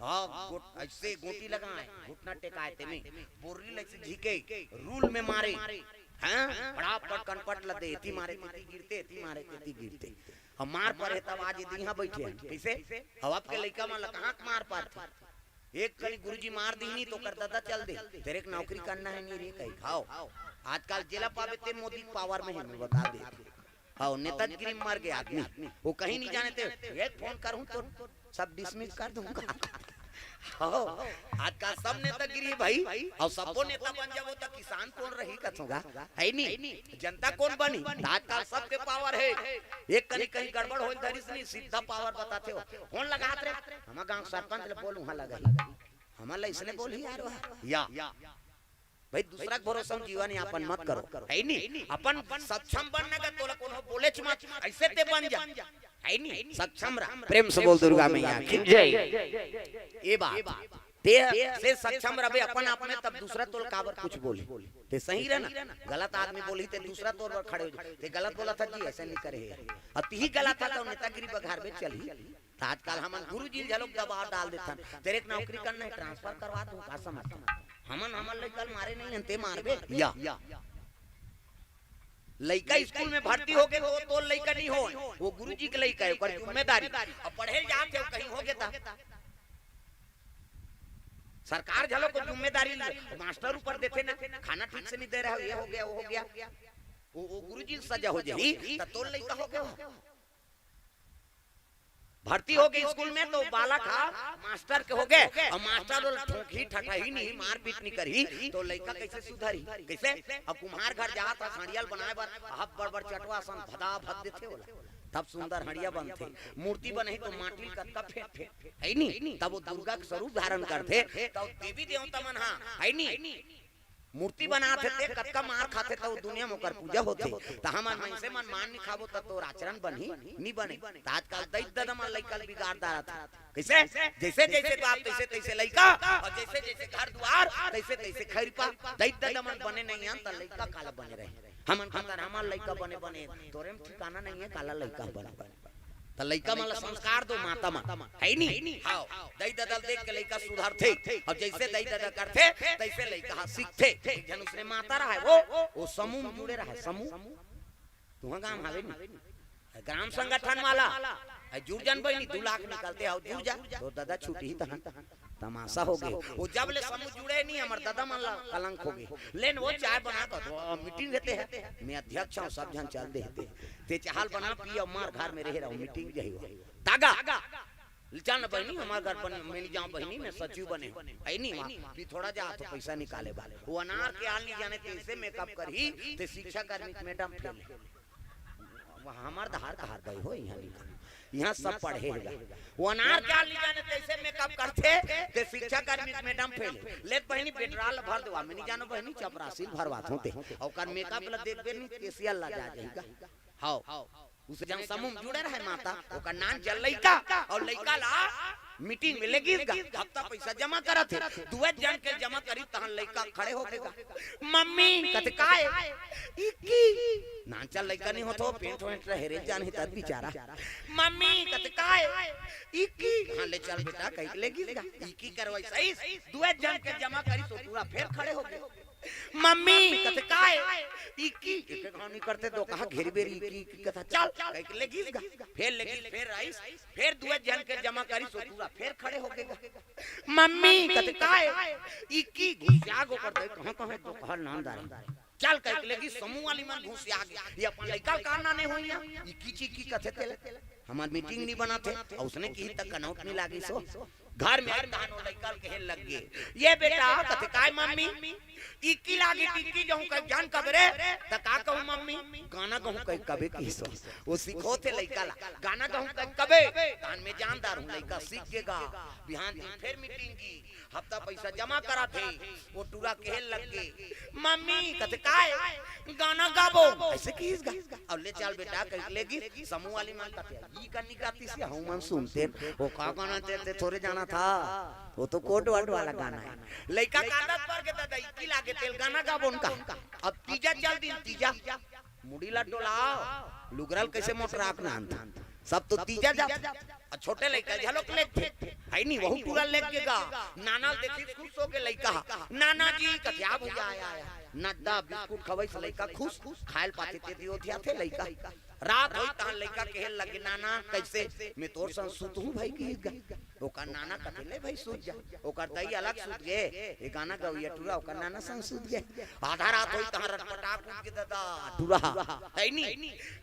हाँ, गोट-, ऐसे गोटी लगाए, घुटना टेकाए ते में, बोरी लग से झीके, रूल में मारे। हाँ? फटाफट कनपट ल दे, एती मारे, तेती गिरते, एती मारे, तेती गिरते। हम मार परे तब आज ये दिहा बैठे हैं। कैसे? अब आपके लइका मन ल कहाँ के मार पारथे? एक कनी गुरुजी मार दीही तो कर दादा चल दे। तेरे एक नौकरी करना है नहीं रे, कही खाओ। आजकल जेला पावे ते मोदी पावर में है, मैं बता दे। हाँ, नेतागिरी में मर गए आदमी, वो कहीं नहीं जाने थे। एक फोन करूँ तो सब dismiss कर दूंगा। हो, आजकल सब नेतागिरी भाई, अउ सबो नेता बन जाबो त किसान कोन रही कथों गा, है नी? जनता कोन बनही? त आजकल सबके पावर हे। एक कनी कहीं गड़बड़ होइल धरिस नी, सीधा पावर बताथे हो। फोन लगात रे, हमर गांव सरपंच ले बोल, उहां लगा ही। हमर ले इसने बोल ही यार, वाह। या। भाई, दूसरा के भरोसा म जीवन यापन मत करो, है नी? अपन सक्षम बनने का तोला कोनो बोलेच मत, ऐसे ते बन जा, है नी? सक्षम रह। प्रेम से बोल दुर्गा मैया की। जय। ए बात, ते से सक्षम रहबे अपन आप में, तब दूसरा तोल काबर कुछ बोली। ते सही रह ना, गलत आदमी बोली ते दूसरा तोर पर खड़े हो जाए। ते गलत बोला था जी, ऐसे नहीं करे हे। अब तिही गलत था तो नेतागिरी बघार में चली। त आजकल हमन गुरुजी ल घलोक दबाव डाल देथन, तेरे के नौकरी करना है, ट्रांसफर करवा दूं, का समझथन? हमन, हमन लइका ल मारे नहीं हन, ते मारबे? या। लइका स्कूल में भर्ती होगे, वो तोर लइका नहीं होय, वो गुरुजी के लइका है, ओकर जिम्मेदारी। अब पढ़े ल जात हे, कहीं होगे त सरकार घलो को जिम्मेदारी ले, मास्टर ऊपर देथे ना, खाना ठीक से नहीं दे रहा, ये हो गया, वो हो गया, वो, वो गुरुजी ल सजा हो जाही, त तोर लइका हो गया। भर्ती होगे स्कूल में, तो बालक हा मास्टर के होगे, अउ मास्टर ओला ठोंकही, ठठही नहीं, मारपीट नहीं करही, तो लइका कैसे सुधरही? कैसे? अब कुम्हार घर जात हा, हंड़िया ल बनाए बर, अब बड़ बड़ चटवा असन भदा भद देथे ओला, तब सुंदर हंड़िया बनथे। मूर्ति बनही तो माटी ल कतका फेंक फेंक, है नी? तब वो दुर्गा के स्वरूप धारण करथे, तब देवी देवता मन हा, है नी? मूर्ति बनात हे ते कतका मार खाथे, त वो दुनिया म ओकर पूजा होथे। त हमन मनसे मन मार नी खाबो, त तोर आचरण बनही? नी बने। त आजकल दई ददा मन लइका ल बिगाड़ डारत हे। कैसे? जैसे जैसे बाप, तैसे तैसे लइका, अउ जैसे जैसे घर दुआर, तैसे तैसे खैरपा। दई ददा मन बने नहीं हन, त लइका काला बने रहे? हमन खातर हमर लइका बने बने, तोरे म ठिकाना नहीं है, काला लइका बने बने। त लइका मन ला संस्कार दो, माता मन, है नी? हाव, दई ददा ल देख के लइका सुधरथे, अउ जैसे दई ददा करथे, तैसे लइका ह सीखथे। एक झन उसने माता रहय, वो, वो समूह म जुड़े रहय, समूह। तुंहर गांव म हावे नी? ग्राम संगठन वाला, ए, जुड़ जन बहिनी, दू लाख निकलथे, हाव, जुड़ जा, तोर ददा छूटही तहन। तमाशा होगे। वो जब ले समूह जुड़े नी, हमर ददा मन ला कलंक होगे। लेन वो चाय बना कर, वो मीटिंग रहते हैं, मैं अध्यक्ष हूँ, सब झन चल देते। ते चाहल बना, पी अउ मार, घर में रहे रहो, मीटिंग यही हो। तागा, जान बहिनी, हमर घर बन, मैं नहीं जाऊँ बहिनी, मैं सचिव बने हूँ। है नी वहाँ, पी थोड़ा जा तो पैसा निकाले बा। वो अनार के आल नहीं जाने, तैसे मेकअप करही, ते शिक्षा कर्मी के मैडम फेल है। वहाँ हमर धार कहार दई हो, यहाँ नहीं। यहाँ सब पढ़े हे गा। वो अनार के आल नहीं जाने, तैसे मेकअप करथे, ते शिक्षा कर्मी के मैडम फेल है। ले बहिनी, पेट्रोल भर देवा, मैं नहीं जानो बहिनी, चपरासी ल भरवात होते। अउ ओकर मेकअप ला देखबे नहीं, केसियल ला जा जाही गा। हाव। उसे जन समूह म जुड़े रहे माता, ओकर नान चल लइका, अउ लइका ला मीटिंग में ले गिस गा, हफ्ता पैसा जमा करत हे, दुए झन के जमा करी, तहन लइका खड़े होगे गा। मम्मी, कथे काय? इक्की। नान चल लइका नहीं होत हो, पेंट वेंट रहे रे, जान ही तब बिचारा। मम्मी, कथे काय? इक्की। हाँ, ले चल बेटा, कहिके ले गिस गा। इक्की करवाइस, दुए झन के जमा करी, सो पूरा फेर खड़े होगे। मम्मी, कथे काय? इक्की। एक एक हानि करथे, दो कहा घेरी बेरी, इक्की, इक्की कथा, चल, कहिके ले गिस गा। फेर ले गिस, फेर आइस, फेर दुए झन के जमा करिस, ओ पूरा फेर खड़े होगे गा। मम्मी, कथे काय? इक्की। घुसिया गो कर दे, कहाँ कहाँ दो कहा नान दारी। चल, कहिके ले गिस, समूह वाली मन घुसिया गे। ये अपन लइका ल का नाने होइया? इक्की चिक्की कथे तेला। हमर मीटिंग नहीं बनाथे, अउ उसने किही त कनौत नहीं लागिस हो। घर में आए तहन ओ लइका ल कहे लग गे, "ये बेटा," कथे, "काय मम्मी?" "इक्की लागे, टिक्की जहूं कहे जान कबे रे?" "त का कहूं मम्मी?" "गाना गहूं कहे कबे किहिस हो।" ओ सिखोथे लइका ला, "गाना गहूं कहे कबे?" तहन में जानदार हूं, लइका सीख गे गा। बिहान दिन फेर मीटिंग गी, हफ्ता पैसा जमा कराथे, ओ टूरा कहे लग गे, "मम्मी," कथे, "काय?" "गाना गाबो।" अइसे किहिस गा। "अउ ले चल बेटा," कहिके ले गिस, समूह वाली मन कथे, "ई कन्नी गातिस हे, हमू मन सुनतेन, ओ का गाना ते, ते थोरे जानत हस, ओ तो कोड वर्ड वाला गाना हे।" लइका कादत पर के ददा, इक्की लागे तेला गाना गाबोन का। अब तीजा चल दिन, तीजा, मुड़ी ला डोलाव, लुगरा ल कइसे मोटराव नानथन, सब तो तीजा जाथे। अउ छोटे लइका घलोक लेगथे, हइ नी, वहू टूरा लेग गे गा। नाना ल देखिस, खुश होगे लइका ह। "नाना जी," कथे, "आ भइया, आया, आया।" नड्डा बिस्कुट खवइस, लइका खुश, खाय ल पाथे ते दियो धियाथे लइका। रात होई तहाँ लइका कहे लगे, "नाना, कइसे मैं तोर संग सुतहूँ भाई?" कहिस गा। ओकर नाना कथे, "ले भाई, सुत जा।" ओकर दई अलग सुत गे, ये गाना गवइया टूरा ओकर नाना संग सुत गे। आधा रात होई तहाँ रटपटाक उठ गे ददा टूरा, है नी?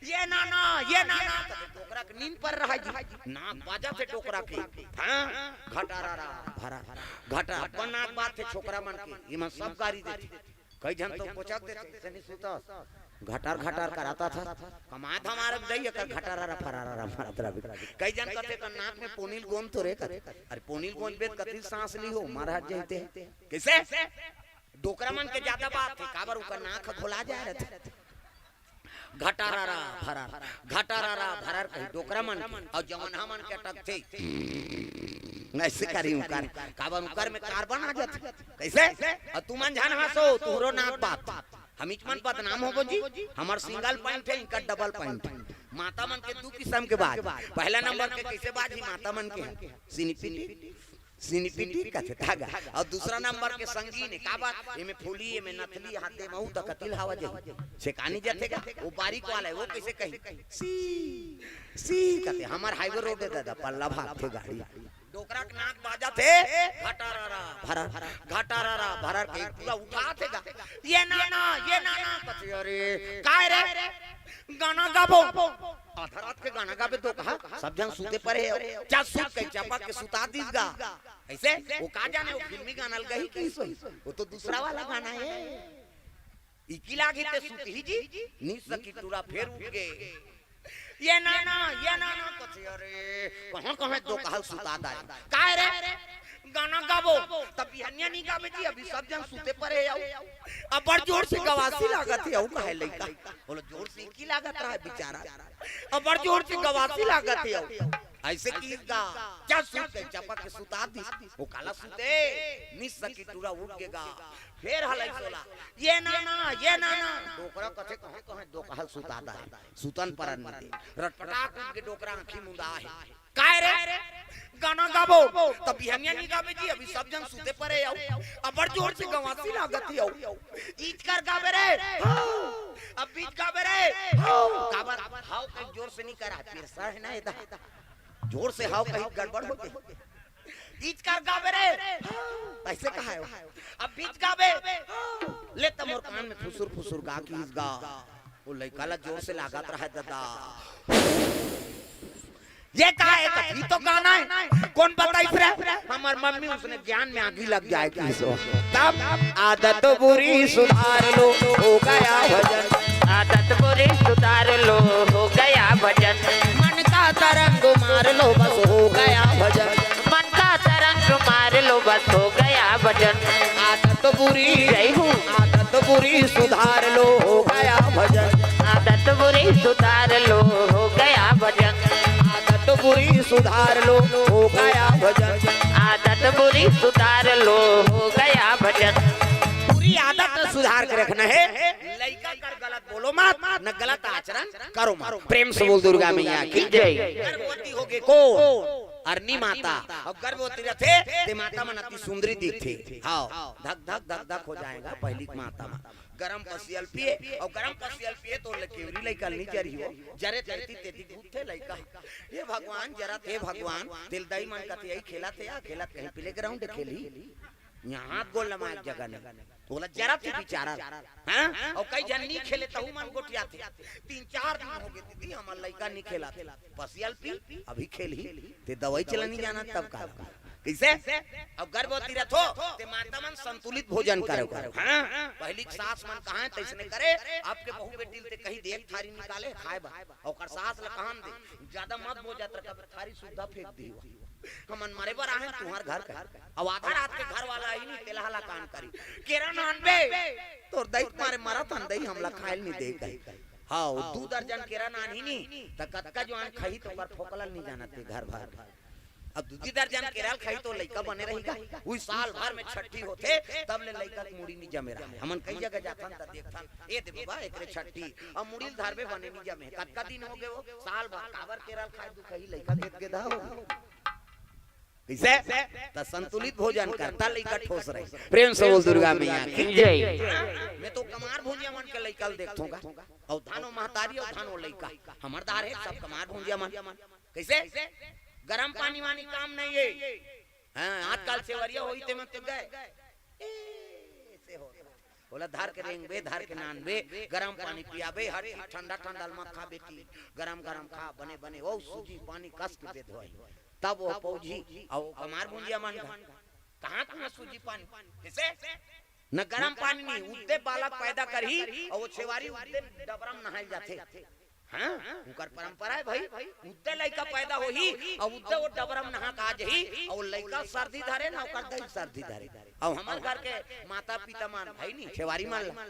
"ये नाना, ये नाना," कथे, डोकरा के नींद पर रहा जी। नाक बाजथे डोकरा के, हाँ, घटारारा भरार, घटार अपन नाक बाजथे छोकरा मन के, एमन सब गारी देथे। कई झन तो कोचक देथे, "अइसे नी सुतस, घटार घटार कराथस।" कमाए धमाए के दई एकर घटारारा फरारारा मारत रहिबे। कई झन कथे, "एकर नाक में पोनील गोंद तो रे," कथे। अरे पोनील गोंदबे त कति सांस लिही, मर हट जही ते। कइसे? डोकरा मन के जादा बात हे, काबर ओकर नाक ह घोला जाए रहिथे। घटारारा भरार, घटारारा भरार कही डोकरा मन के, अउ जवनहा मन के अटकथे, अइसे करी उंकर, काबर उंकर में कार्बन आ जाथे। कइसे? अउ तुमन झन हंसो, तुंहरो नाक बाजथे। हमीच मन बदनाम होबो जी, हमर सिंगल पॉइंट हे, इनकर डबल पॉइंट हे। माता मन के दू किसम के बाज, पहला नंबर के कइसे बाजही माता मन के हे, सिनिपिटी, सिनिपिटी कथे धागा, अउ दूसरा नंबर के संगीन हे, काबर एमे फूली, एमे नथली, हाथे महू त कतिल हवा जाही, छेकानी जथे गा, वो बारीक वाला हे, वो कइसे कही, सी, सी कथे, हमर हाईवे रोड हे ददा, पल्ला भागथे गाड़ी। डोकरा के नाक बाजथे, घटारारा भरार, घटारारा भरार के पूरा उठाथे गा। "ये नाना, ये नाना," कथे, "अरे, काय रे? गाना गाबो।" आधा रात के गाना गाबे डोकहा, सब झन सुते परे हे। "चल सुत," कही चपक के सुता दिस गा। अइसे? वो का जाने, वो फिल्मी गाना ल गही कि सोई? वो तो दूसरा वाला गाना हे। इकी लागही ते सुतही जी, नी सकी टूरा फेर उठ गे। "ये नाना, ये नाना," कथे, "अरे, कहाँ कहाँ डोकहा ल सुता दाय।" "काय रे?" "गाना गाबो।" "तब बिहनिया नी गाबे जी, अभी सब झन सुते परे हे अउ।" "अब्बड़ जोर से गवासी लागत हे अउ," कहे लइका। बोलो, जोर से इकी लागत रहा बिचारा। "अब्बड़ जोर से गवासी लागत हे अउ।" अइसे किस गा, "चल सुत," कही चपक के सुता दिस। वो काला सुते, नी सकी टूरा उठ गे गा। फेर हलई सोला, "ये नाना, ये नाना।" डोकरा कथे, "कहाँ कहाँ डोकहा ल सुता दाय, सुतन परन नी दे।" रटपटाक उठ के डोकरा आँखी मुंदा हे। "काय रे? गाना गाबो?" "तब बिहनिया नी गाबे जी, अभी सब झन सुते परे हे अउ।" "अब्बड़ जोर से गवासी लागत हे अउ।" "इच कर गाबे रे।" "हौ।" "अब बीच गाबे रे।" "हौ।" काबर हौ कही जोर से नी करा, पेरसा हे ना एदा। जोर से हौ कही गड़बड़ होथे। "इच कर गाबे रे।" अइसे कहा हे वो। "अब बीच गाबे।" "ले त मोर कान में फुसुर फुसुर गा किस गा।" वो लइका ला जोर से लागत रहा हे ददा। "ये का हे?" "कथी तो गाना हे।" "कोन बताइस रे?" "हमर मम्मी, उसने ज्ञान में आगी लग जाए किस वो।" तब आदत बुरी सुधार लो, हो गया भजन। आदत बुरी सुधार लो, हो गया भजन। मन का तरंग मार लो, बस हो गया भजन। मन का तरंग मार लो, बस हो गया भजन। आदत बुरी, जय हो। आदत बुरी सुधार लो, हो गया भजन। आदत बुरी सुधार लो, हो गया भजन। आदत बुरी सुधार लो, हो गया भजन। आदत बुरी सुधार लो, हो गया भजन। बुरी आदत सुधार के रखना हे। लइका कर गलत बोलो मत, न गलत आचरण करो मत। प्रेम से बोल दुर्गा मैया की जय। गर्भवती होगे कोन? अरनी माता। अउ गर्भवती रथे ते माता मन अति सुंदरी दिखथे। हव, धक धक धक धक हो जाय गा पहिली के माता मन। गरम पसियल पिए, अउ गरम पसियल पिए त केवरी लइका ल नी जरही वो। जरे तेती तेती घूमथे लइका। "हे भगवान, जरत हे भगवान।" तेला दई मन कथे, "यही खेलत हे या खेलत कहीं playground खेलही?" इहाँ हाथ गोड़ लमाय के जगह नहीं। त ओला जरत हे बिचारा। हाँ? अउ कई झन नी खेले तहू मन गोठियाथे। तीन चार दिन होगे दीदी, हमर लइका नी खेलत हे। पसियल पी, अभी खेलही। ते दवाई चला नी जानत तब का? कइसे? अउ गर्भवती रथो, ते माता मन संतुलित भोजन करो। हाँ? पहिली के सास मन कहाँ हे तइसने करे, अब के बहू बेटी ल ते कही दे एक थारी निकाले खाय बर। अउ ओकर सास ल कहाँ दे, जादा मत बोजत रह, थारी सुद्धा फेंक दिही। हमन मरे बर आहे तुंहर घर कही। अउ आधा रात के घर वाला आही नी, तेला हलाकान करी। "केरा नानबे?" "तोर दई के मारे मरत हन दई, हमला खाय ल नी दे," कही। हव, दू दर्जन केरा नानही नी, त कतका जुवान खाही त ओकर फोकला ल नी जानत हे घर भर। अब दू दर्जन केरा ल खाही त लइका बने रही गा। उही साल भर में छट्ठी होथे, तब ले लइका के मुड़ी नी जमे रहे। हमन कई जगह जाथन त देखथन, "ए दे बबा, एकरे छट्ठी।" अब मुड़ी ल धरबे बने नी जमे। कतका दिन होगे वो? साल भर। काबर केरा ल खाय दुखही लइका के गेदा हो। कइसे? त संतुलित भोजन कर, त लइका ठोस रही। प्रेम से बोल दुर्गा मैया की जय। मैं तो कमार भुंजिया मन के लइका ल देखथों गा। अउ धानो महतारी अउ धानो लइका। हमर दार हे सब कमार भुंजिया मन। कइसे? गरम पानी वानी काम नहीं हे। हाँ, आजकल सेवरिया होई ते मन तो गए। ए, से हो। ओला धर के रेंगबे, धर के नानबे, गरम पानी पियाबे, हर चीज ठंडा ठंडा ल मत खा बेटी, गरम गरम खा, बने बने, ओ सूजी पानी कस के बेधवाई, तब वो पौजी, अउ कमार भुंजिया मन घर। कहाँ कहाँ सूजी पानी? कइसे? न गरम पानी नहीं, उद्दे बालक पैदा करही, अउ वो छेवारी उद्दे डबरम नहाय जाथे। हाँ, उकर परंपरा हे भाई, उद्दे लइका पैदा होही, अउ उद्दे वो डबरम नहा के आ जही, अउ लइका सर्दी धरे ना, ओकर दई सर्दी धरे। अउ हमर घर के माता पिता मन भाई नहीं, छेवारी मन ला।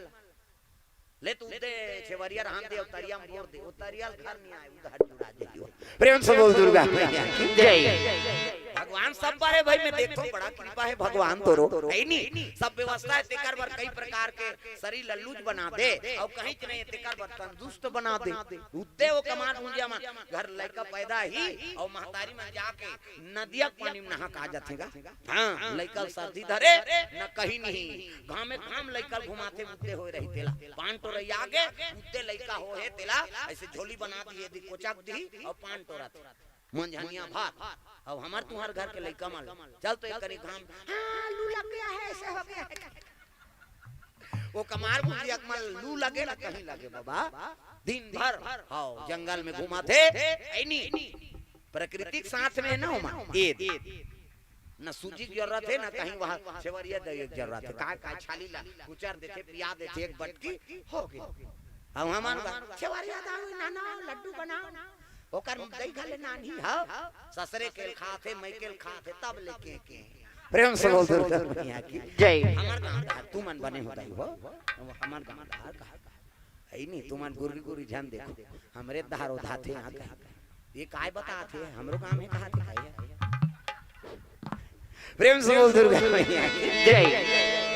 ले तू उद्दे छेवरिया रहन दे, अउ तरिया म बोर दे, वो तरिया ल घर नहीं आए, उधर जुड़ा जही वो। प्रेम से बोल दुर्गा मैया की जय। भगवान सब बारे भाई, मैं देखो बड़ा कृपा हे भगवान तोरो, हे नहीं? सब व्यवस्था हे, तेकर बर कई प्रकार के शरीर ल लूज बना दे, अउ कहीं नहीं, तेकर बर तंदुरुस्त बना दे। उद्दे वो कमार भुंजिया मन घर लइका पैदा ही, अउ महतारी मन जाके नदिया के पानी में नहा के आ जाथे गा। हाँ, लइका ल सर्दी धरे, न कहीं नहीं। घामे घाम लइका ल घुमाथे, उद्दे होए रही तेला। पान टोरई आगे, उद्दे लइका हो हे तेला, अइसे झोली बना दिही, यदि कोचक दिही, अउ पान टोरत। मंझनिया भात, अउ हमर तुंहर घर के लइका मन, चल तो एक कनी घाम, हाँ, लू लग गया है, ऐसे हो गया है। वो कमार भुंजिया के मन लू लगे ना कहीं लगे बाबा, दिन भर, हाँ, जंगल में घुमाथे, हे नहीं? प्रकृति के साथ में हे ना ओमा, ए, न सूजी के जरूरत हे, न कहीं वहाँ छेवरिया दई के जरूरत हे। काय, काय छाली ला कुचर देथे, पिया देथे, एक बटकी हो गे। अउ हमन बर छेवरिया दई नाना, लड्डू बना, ओकर दई घले नानही, हाँ? ससरे के ल खाथे, मइके ल खाथे, तब ले के, के। प्रेम से बोल दुर्गा मैया की जय। हमर गांव डहर तुमन बने हो दई हो, हमर गांव डहर का हे नहीं, तुमन गुर्री गुर्री झन देखो, हमरे डहर ओधाथे यहाँ कहीं। ये काय बताथे, हमरो गांव में कहाथे काय हे? प्रेम से बोल दुर्गा मैया की जय।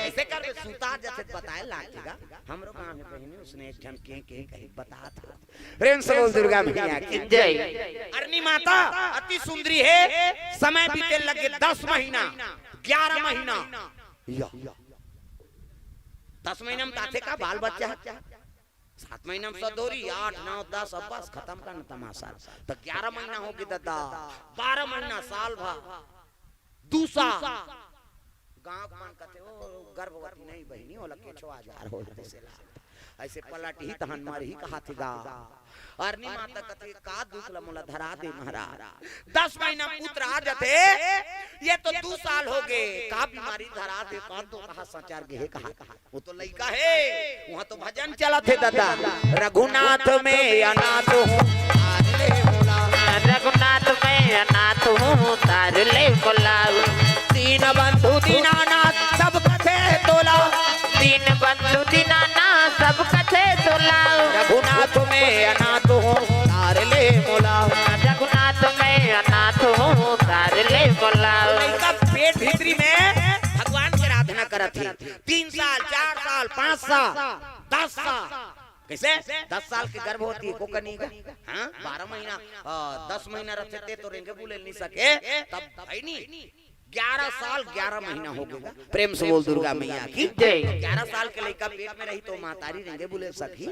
अइसे कर सुता जथे बताए लागथे गा, हमरो गांव में बहिनी उसने एक झन के, के कही बताथे। प्रेम से बोल दुर्गा मैया की जय। अरनी माता अति सुंदरी हे, समय बीते लगे दस महीना, ग्यारह महीना। या। दस महीना में ताथे का बाल बच्चा? सात महीना में सदोरी, आठ, नौ, दस, अब बस खतम करना तमाशा। त ग्यारह महीना हो गे ददा, बारह महीना, साल भर, दू साल। गांव के मन कथे, "ओ, गर्भवती नहीं बहिनी, ओला केछो आजार हो जथे से ला।" अइसे पलटही तहन मरही कहाथे गा। अरनी माता कथे, "का दुख ल मोला धरा दे महाराज।" दस महीना पुत्र आ जथे, ये तो दू साल हो गे, का बीमारी धरा दे, कौन तो कहा सचार गे हे कहा। वो तो लइका हे, वहाँ तो भजन चलत हे ददा। रघुनाथ में अनाथ हूँ, तार ले मोला। रघुनाथ में अनाथ हूँ, तार ले मोला। दीन बंधु दीनानाथ सब कथे तोला। दीन बंधु दीनानाथ सब कथे तोला। रघुनाथ में अनाथ हूँ, तार ले मोला। रघुनाथ में अनाथ हूँ, तार ले मोला। लइका पेट भीतरी में भगवान के आराधना करत हे। तीन साल, चार साल, पाँच साल, दस साल। कइसे? दस साल के गर्भवती हे, को कनी गा? हाँ, बारह महीना, अ, दस महीना रथे ते तो रेंगे बुले नहीं सके, तब भाई नहीं। ग्यारह साल, ग्यारह महीना हो गे गा। प्रेम से बोल दुर्गा मैया की जय। ग्यारह साल के लइका पेट में रही तो महतारी रेंगे बुले सकही?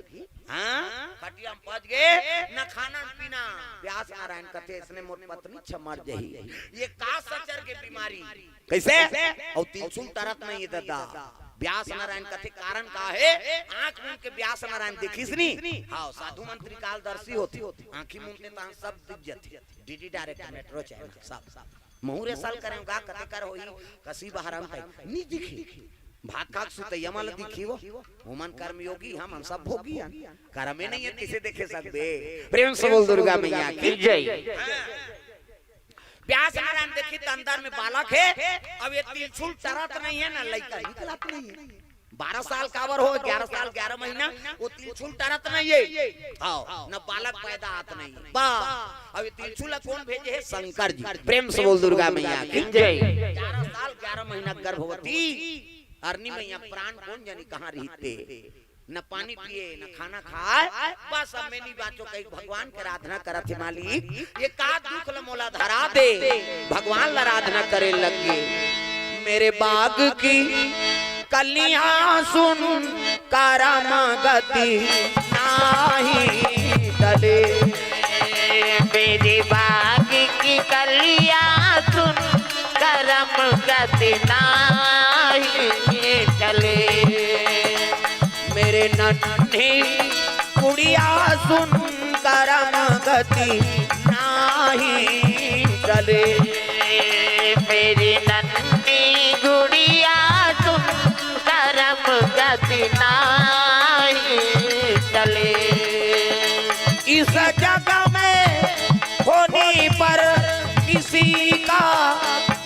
हाँ, खटिया में पच गे, न खाना न पीना। व्यास नारायण कथे, "इसने मोर पत्नी छमर जही।" ये का सचर के बीमारी? कइसे? अउ तिलछुल तरत नहीं हे ददा। व्यास नारायण कथे कारण का हे? आंख मूंद के व्यास नारायण देखिस नी? हाँ, साधु मन त्रिकालदर्शी होथे। आंखी मूंदते तहां सब दिख जथे। डीडी डायरेक्ट, मेट्रो चैनल, सब। महूं रे सल करें गा, कते कर होई, कसी बहरम तई। नी दिखी। भात खाक सुतैया मन दिखी वो। ओमन कर्मयोगी, हम, हम सब भोगी हन। कर्मे नहीं हे, किसे देखे सकबे? प्रेम से बोल दुर्गा मैया की जय। हाँ। व्यास नारायण देखी त अंदर में बालक हे, अब ये तिलछुल टरत नहीं हे, ना लइका निकलत नहीं हे। बारह साल काबर हो, ग्यारह साल, ग्यारह महीना, वो तिलछुल टरत नहीं हे। हाँ, न बालक पैदा आत नहीं हे। बा, अब ये तिलछुल ला कौन भेजे हे? शंकर जी। प्रेम से बोल दुर्गा मैया की जय। ग्यारह साल, ग्यारह महीना गर्भवती अरनी मैया प्राण कौन जानी कहाँ रहिते। न पानी पिए, न खाना खाए, बस अब मैं नहीं बाँचों कही भगवान के आराधना करत हे, "मालिक, ये का दुख ल मोला धरा दे।" भगवान ला आराधना करे लग गे। मेरे बाग की कलियां सुन, करम गति नाही टले। मेरे बाग की कलियां सुन, करम गति नाही टले। मेरे नन्ही गुड़िया सुन, करम गति नाही टले। मेरी नन्ही गुड़िया सुन, करम गति नाही टले। इस जग में होने पर किसी का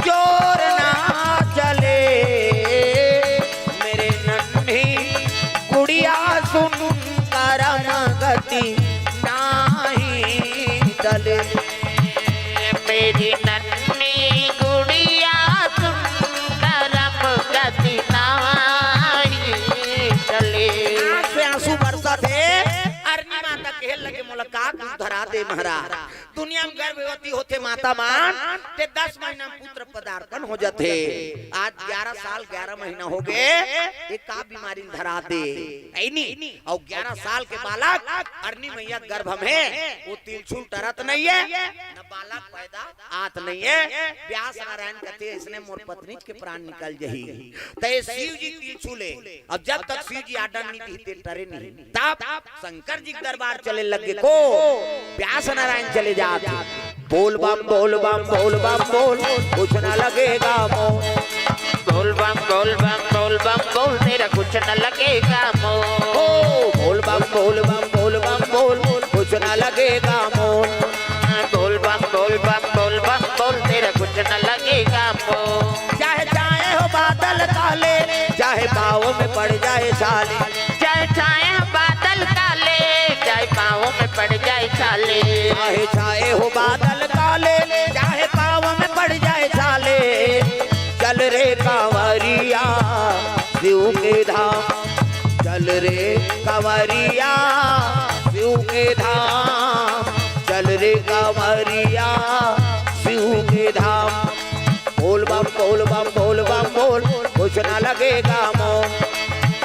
जोर ना चले। मेरे नन्ही गुड़िया सुन, करम गति नाही टले। मेरी नन्ही गुड़िया सुन, करम गति नाही टले। आंख से आंसू बरसत हे। अरनी माता कहे लगे, मोला का दूध धरा दे महाराज। दुनिया में गर्भवती होथे माता मन, ते दस महीना में पुत्र पदार्पण हो जाथे। आज ग्यारह साल ग्यारह महीना हो गे, ये का बीमारी धरा दे, ऐ नी? अउ ग्यारह साल के बालक अरनी मैया गर्भ में हे, वो तिलछुल टरत नहीं हे, न बालक पैदा आत नहीं हे। व्यास नारायण कथे, इसने मोर पत्नी के प्राण निकल जही। त ये शिव जी तिलछुल हे, अब जब तक शिव जी आडन नहीं दी, ते टरे नहीं। तब शंकर जी के दरबार चले लगे को, व्यास नारायण चले जात। बोल बम, बोल बम, बोल बम, बोल, कुछ ना लगेगा मोल। बोल बम, बोल बम, बोल बम, बोल, तेरा कुछ न लगेगा मोल। ओ, बोल बम, बोल बम, बोल बम, बोल, कुछ ना लगेगा मोल। बोल बम, बोल बम, बोल बम, बोल, तेरा कुछ न लगेगा मोल। चाहे छाए हो बादल काले, चाहे पाँव में पड़ जाए छाले। चाहे छाए हो बादल काले, चाहे पाँव में पड़ जाए छाले। चाहे छाए हो बादल काले, चाहे पाँव में पड़ जाए छाले। चल रे कांवरिया शिव के धाम, चल रे कांवरिया शिव के धाम, चल रे कांवरिया शिव के धाम। बोल बम, बोल बम, बोल बम, बोल, कुछ ना लगेगा मोल।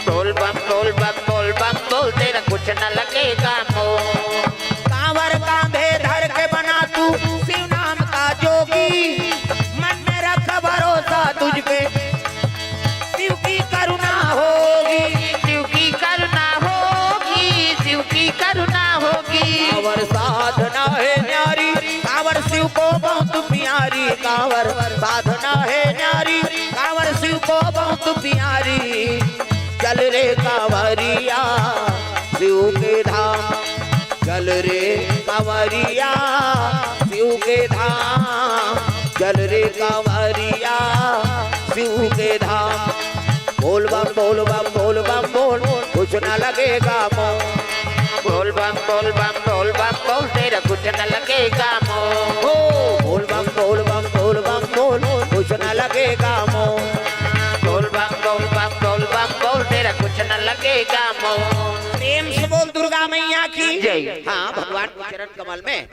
बोल बम, बोल बम, बोल बम, बोल, तेरा कुछ ना लगेगा मोल। कांवर कांधे धर के बना तू शिव नाम का जोगी, मन में रख भरोसा तुझ पे, शिव की करुणा होगी। शिव की करुणा होगी, शिव की करुणा होगी। कांवर साधना है न्यारी, कांवर शिव को बहुत प्यारी, कांवर साधना है न्यारी, कांवर शिव को बहुत प्यारी। चल रे कांवरिया शिव के धाम, चल रे कांवरिया शिव के धाम, चल रे कांवरिया शिव के धाम। बोल बम, बोल बम, बोल बम, बोल, कुछ ना लगेगा मोल। बोल बम, बोल बम, बोल बम, बोल, तेरा कुछ ना लगेगा मोल। ओ, बोल बम, बोल बम, बोल बम, बोल, कुछ ना लगेगा मोल। बोल बम, बोल बम, बोल बम, बोल, तेरा कुछ ना लगेगा मोल। प्रेम से बोल दुर्गा मैया की जय। हाँ, भगवान के चरण कमल में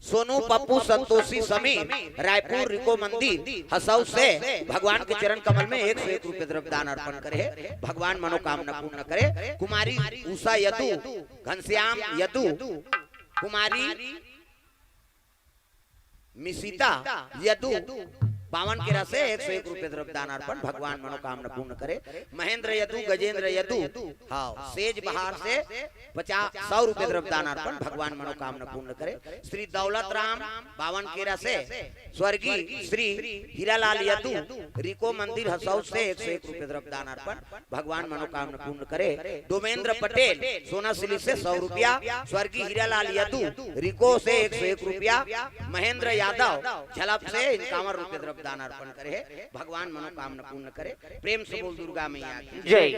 सोनू, पप्पू, संतोषी, समीर, रायपुर, रिको मंदिर, हसौद से भगवान के चरण कमल में एक सौ एक रुपये द्रव्य दान अर्पण करे हे। भगवान मनोकामना पूर्ण करे। कुमारी उषा यदु, घनश्याम यदु, कुमारी मिसिता यदु, बावन केरा से एक सौ एक रुपये द्रव्य दान अर्पण, भगवान मनोकामना पूर्ण करे। महेंद्र यदु, गजेंद्र यदु, हाँ, सेज बहार से पचास, सौ रुपये द्रव्य दान अर्पण, भगवान मनोकामना पूर्ण करे। श्री दौलत राम, बावन केरा से स्वर्गीय श्री हीरालाल यदु, रिको मंदिर हसौद से एक सौ एक रुपये द्रव्य दान अर्पण, भगवान मनोकामना पूर्ण करे। डोमेंद्र पटेल, सोनासिली से सौ रुपया, स्वर्गीय हीरालाल यदु, रिको से एक सौ एक रुपया, महेंद्र यादव, झलप से इक्यावन रुपये द्रव्य दान अर्पण करे हे। भगवान मनोकामना पूर्ण करे। प्रेम से बोल दुर्गा मैया की जय।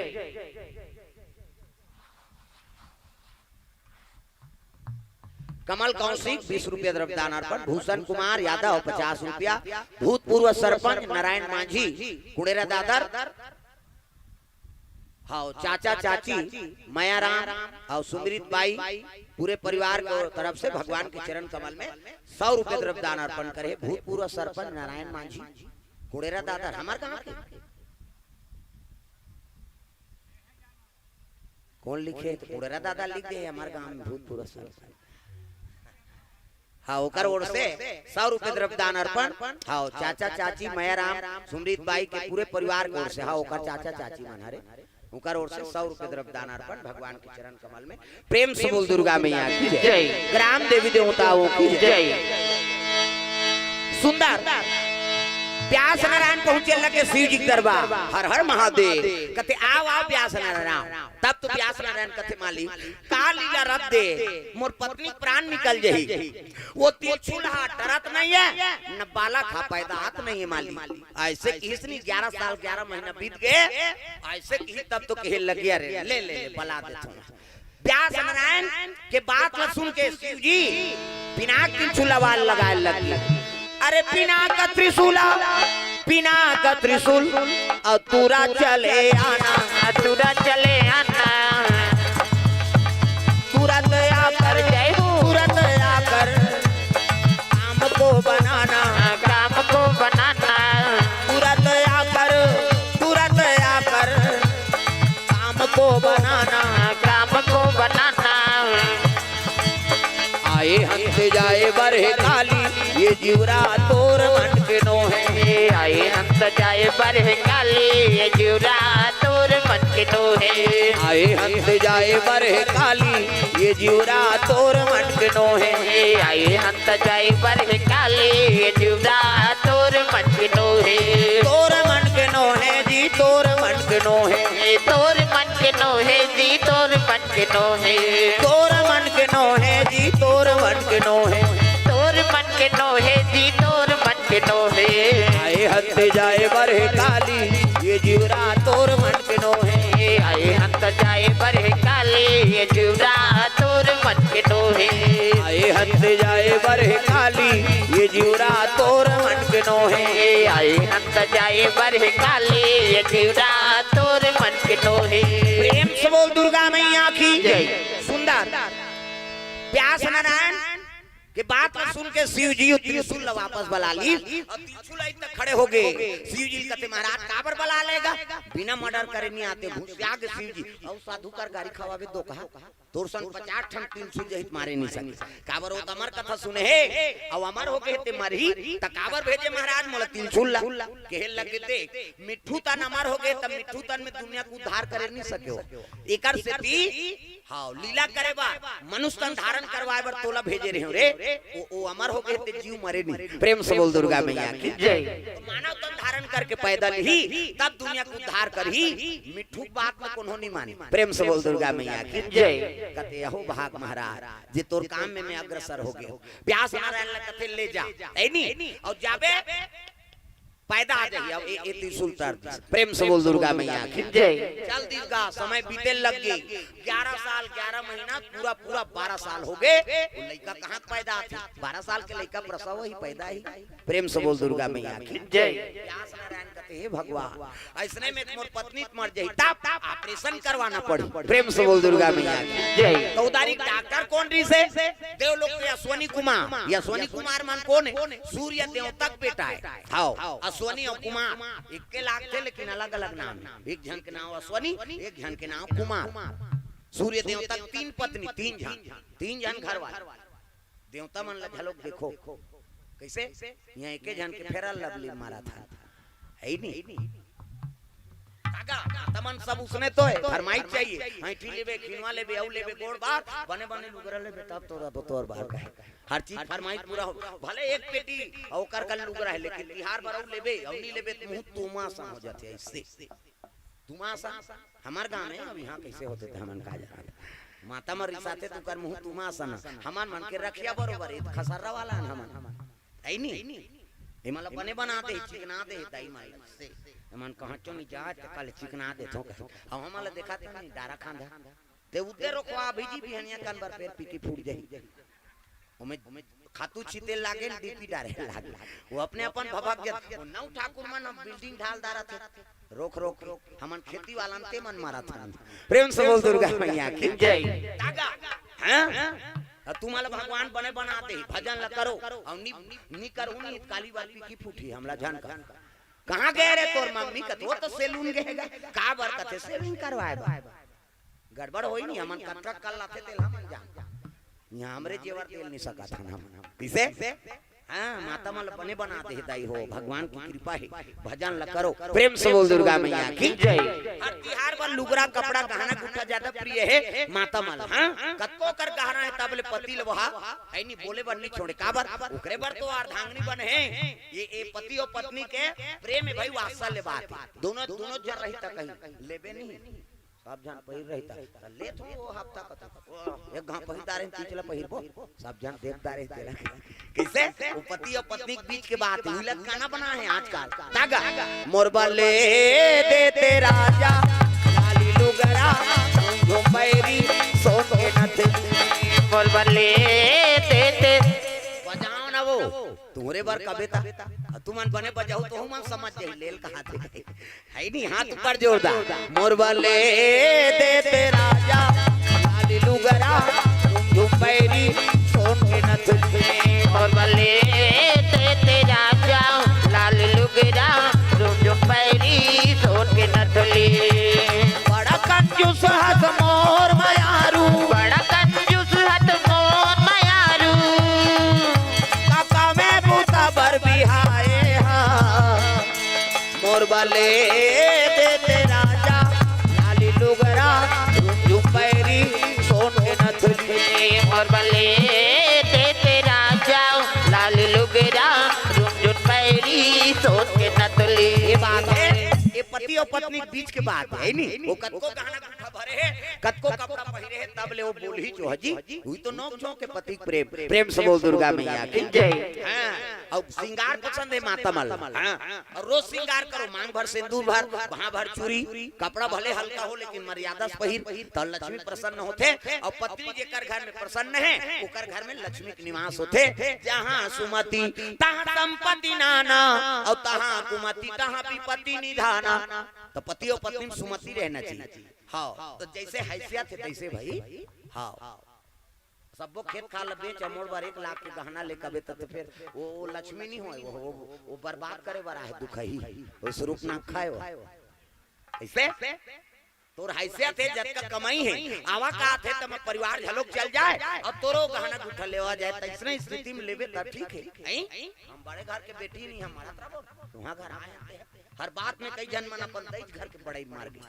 कमल कौशिक, बीस रुपया द्रव्य दान अर्पण। भूषण कुमार यादव, पचास रुपया। भूतपूर्व सरपंच नारायण मांझी, कुड़ेरा दादर, हाँ, चाचा चाची मयाराम और सुमरीत बाई पूरे परिवार के तरफ से भगवान के चरण कमल में सौ रुपये द्रव्य दान अर्पण करे। भूतपूर्व सरपंच नारायण मांझी, कुड़ेरा दादा, हमार गांव के। कौन लिखे? तो कुड़ेरा दादा लिख दे, हमार गांव में भूतपूर्व सरपंच। हाँ, ओकर ओर से सौ रुपये द्रव्य दान अर्पण। हाँ, चाचा चाची मयाराम सुमरीत बाई के पूरे परिवार के ओर से। हाँ, ओकर चाचा चाची मन हरे, ओकर ओर से सौ रुपये द्रव्य दान अर्पण भगवान के चरण कमल में। प्रेम से बोल दुर्गा मैया की जय। जय। ग्राम देवी देवताओं की जय। जय। सुंदर। व्यास नारायण पहुंचे लगे शिव जी के दरबार। हर हर महादेव। कथे, "आओ, आओ व्यास नारायण, आओ।" तब तो व्यास नारायण कथे, "मालिक, का लीला रच दे, मोर पत्नी के प्राण निकल जही। वो त्रिशूल हा डरत नहीं है, न बालक हा पैदा आत नहीं है मालिक।" ऐसे किहिस नी, ग्यारह साल ग्यारह महीना बीत गए। ऐसे किहिस तब तो कहे लगिया रे, "ले, ले, ले, बला देथों।" व्यास नारायण के बात ला सुन के शिव जी पिनाक त्रिशूल आवाज लगाए लगे, "अरे पिनाक त्रिशूल, पिनाक त्रिशूल, और तुरा चले आना, तुरा चले आना, तुरंत आकर, जय हो। तुरंत आकर काम को बनाना, काम को बनाना, तुरंत आकर, तुरंत आकर काम को बनाना, काम को बनाना।" आए हंस जाए बरह काली, ये जिवरा तोर मन के नो है। आए हंस जाए बरह काली, ये जिवरा तोर मन के नो है। आए हंस जाए बरह काली, ये जिवरा तोर मन के नो है। आए हंस जाए बरह काली, ये जिवरा तोर मन के नो है। तोर मन के नो है जी, तोर मन के नो है। तोर मन के नो है जी, तोर मन के नो है। तोर मन के नो है जी, तोर मन के नो है। तोर मन के नो है जी, तोर मन के नो है। आए हंस जाए बरह काली, ये जिवरा तोर मन के नो है। आए हंस जाए बरह काली, ये जिवरा तोर मन के नो है। आए हंस जाए बरह काली, ये जिवरा तोर मन के नो है। आए हंस जाए बरह काली, ये जिवरा तोर मन के नो है। प्रेम से बोल दुर्गा मैया की जय। सुंदर। व्यास नारायण के बात ला सुन के शिव जी वो त्रिशूल ला वापस बला ली। और त्रिशूल आई तक खड़े हो गए। शिव जी कहते, "महाराज, काबर बला लेगा? बिना मर्डर करे नहीं आते।" घुसिया के शिव जी, "और साधु कर गारी खवाबे दो कहा, तोर संग पचास ठन त्रिशूल जहित मारे नहीं सके। काबर वो तो अमर कथा सुने हे, और अमर हो गए ते मरही, त काबर भेजे महाराज मोला त्रिशूल ला?" कहे लगे, "देख, मिट्ठू तन अमर हो गए, तब मिट्ठू तन में दुनिया को उद्धार करे नहीं सके हो। एकर सेती हाँ, लीला करे बर, मनुष्य तन धारण करवाए बर तोला भेजे रहे रे। ओ, ओ अमर हो गए ते जीव मरे नहीं।" प्रेम से बोल दुर्गा मैया की जय। तो मानव तन धारण करके पैदल ही तब दुनिया को उद्धार करही। मिट्ठू के बात में कोनो नहीं माने। प्रेम से बोल दुर्गा मैया की जय। कहते, "अहो भाग महाराज, जे तोर काम में मैं अग्रसर हो गए।" व्यास नारायण ला कथे, "ले जा।" है नी? और जाबे पैदा आ जाही। अब ए, ए त्रिशूल तर दिस। प्रेम से बोल दुर्गा मैया की जय। चल दिस गा, समय बीते लग गई। ग्यारह साल, ग्यारह महीना, पूरा, पूरा बारह साल हो गए। वो लइका कहाँ के पैदा आथे? बारह साल के लइका प्रसव ही पैदा ही। प्रेम से बोल दुर्गा मैया की जय। व्यास नारायण कहते, "हे भगवान, ऐसने में मोर पत्नी मर जाही, तब ऑपरेशन करवाना पड़ी।" प्रेम से बोल दुर्गा मैया की जय। तो उदारी डॉक्टर कौन रही से? देवलोक के अश्वनी कुमार। ये अश्वनी कुमार मन कौन है? सूर्य देवता के बेटा है। हाँ, अश्वनी और कुमार एक के लागथे, लेकिन अलग-अलग नाम है। एक झन के नाम अश्वनी, एक झन के नाम कुमार। सूर्य देवता के तीन पत्नी, तीन झन, तीन झन घर वाले। देवता मन ला घलोक देखो, कैसे? यहाँ एके झन के फेरा लवली मारा था, है ही नहीं। काका, तमन सब उसने तो है, फरमाइश चाहिए। हाँ, ठी लेबे, खिनवा लेबे, अउ लेबे, गोड़ बात, बने बने लुगरा लेबे, तब तोरा बतौर बार का है। हर चीज फरमाइश पूरा हो। भले एक पेटी ओकर कन लुगरा है, लेकिन तिहार बर अउ लेबे, अउ नहीं लेबे, त मुंह तुमा सन हो जाथे ऐसे। तुमा सन, हमर गांव में अब यहाँ कैसे होथे ते हमन का जानत। माता मन रिसाथे त ओकर मुंह तुमा सन, हमर मन के रखिया बरोबर, ए त खसर्रा वाला हन हमन। है नी? एमन ला बने बना दे, चिकना दे, दाई माई से। एमन कहाँ चो नहीं जात, त काले चिकना देथों कहे। अब हमन ला देखा त नहीं, डारा खांधा। ते उते रोकवा, अभी जी बिहनिया कन बर पेर पीकी फूट जाही। ओमे खातू छिते लागे, डीपी डारे लागे। वो अपने अपन भभक जत। वो नौ ठाकुर मन अब बिल्डिंग ढाल डारत हे। रोक रोक के। हमन खेती वाला ते मन मारत हन। प्रेम से बोल दुर्गा मैया की। जय। तागा। हाँ? अउ तुम्हारा भगवान बने बना दे, भजन ल करो। अउ नी, नी करो नी, काली बार पीकी फूटी, हमला झन का। कहाँ गए रे तोर मम्मी? कथे वो तो सैलून गए गा। का बर? कथे सेविंग करवाए बर। गड़बड़ होई नी, हमन कतका कल लाथे तेल हमन जान। यहाँ हमरे जेवर तेल नी सकत हन हम। किसे? हाँ, माता मन ल बने बना दे दाई हो, भगवान की कृपा हे। भजन ल करो, प्रेम से बोल दुर्गा मैया की। जय। हर तिहार बर लुगरा, कपड़ा, गहना, गुट्ठा ज्यादा प्रिय हे माता मन ल। हाँ, कतको कर गहना हे तब ले पति ल वहा, है नी बोले बर नी छोड़े। काबर? ओकरे बर तो अर्धांगिनी बने हे। ये, ये पति अउ पत्नी के प्रेम हे भाई, वात्सल्य बात हे। दोनों, दोनों जन रही त कहीं लेबे नहीं। सब झन पहिर रही त, त लेत हो वो हफ्ता कतको। एक घाव पहिर डारे, तीज ल पहिरबो। सब झन देख डारे तेला। किसे? वो पति अउ पत्नी के बीच के बात हे। उही ल गाना बना हे आजकल। तागा। मोर बर ले देते राजा, लाली लुगरा, झुमैरी, सोन के नथनी। मोर बर ले देते। बजाओ ना वो। तुहरे बर कबे ता। अउ तुमन बने बजाहू तो मन समझ जाही लेल कहा थे। है नी, हाथ ऊपर जोरदार। मोर बर ले देते राजा, लाली लुगरा, झुमैरी, सोन के नथनी। मोर बर ले देते राजा, लाली लुगरा, झुमझुम पैरी, सोन के नथनी। बड़ा कंजूस हस मोर मयारू। बड़ा कंजूस हस मोर मयारू। काका में बूता बर बिहाए हा। मोर बर ले देते राजा, लाली लुगरा, झुमझुम पैरी, सोन के नथनी। मोर बर ले देते राजा, लाली लुगरा, झुमझुम पैरी, सोन के नथनी। ये बात हे, ये पति अउ पत्नी के बीच के बात हे, है नी? वो कतको गहना गुट्ठा भरे हे, कतको कपड़ा पहिरे हे, तब ले वो बोलही जो हजी, उही तो नोक झोंक के पति के प्रेम। प्रेम से बोल दुर्गा मैया की। जय। हाँ, अउ सिंगार पसंद हे माता मन ल। हाँ। अउ रोज सिंगार करो, मांग भर सिंदूर भर, वहां भर चूरी, कपड़ा भले हल्का हो लेकिन मर्यादा से पहिर, त लक्ष्मी प्रसन्न होथे। अउ पत्नी जेकर घर में प्रसन्न हे, ओकर घर में लक्ष्मी के निवास होथे। जहाँ सुमति तहाँ संपत्ति नाना, अउ तहाँ कुमति तहाँ विपत्ति निधाना। त पति अउ पत्नी में सुमति रहना चाहिए। हाँ, त जैसे हैसियत हे तैसे भाई। हाँ। सब्बो खेत खार ल बेच अउ मोर बर एक लाख के गहना ले कबे त, त फेर वो, वो लक्ष्मी नहीं होय, वो, वो, वो बर्बाद करे बर आहे दुखही, वो स्वरूप ना खाए वो। ऐसे तोर हैसियत हे, जतका कमाई हे, आवा का थे त मैं परिवार झलोक चल जाए अउ तोरो गहना गुट्ठा लेवा जाए, त इसने स्थिति में लेबे त ठीक हे। हैं? हम बड़े घर के बेटी नहीं, हम मरत रहो, तुहा घर आए हते। हर बात में कई झन मन अपन दई घर के बड़ाई मार गे।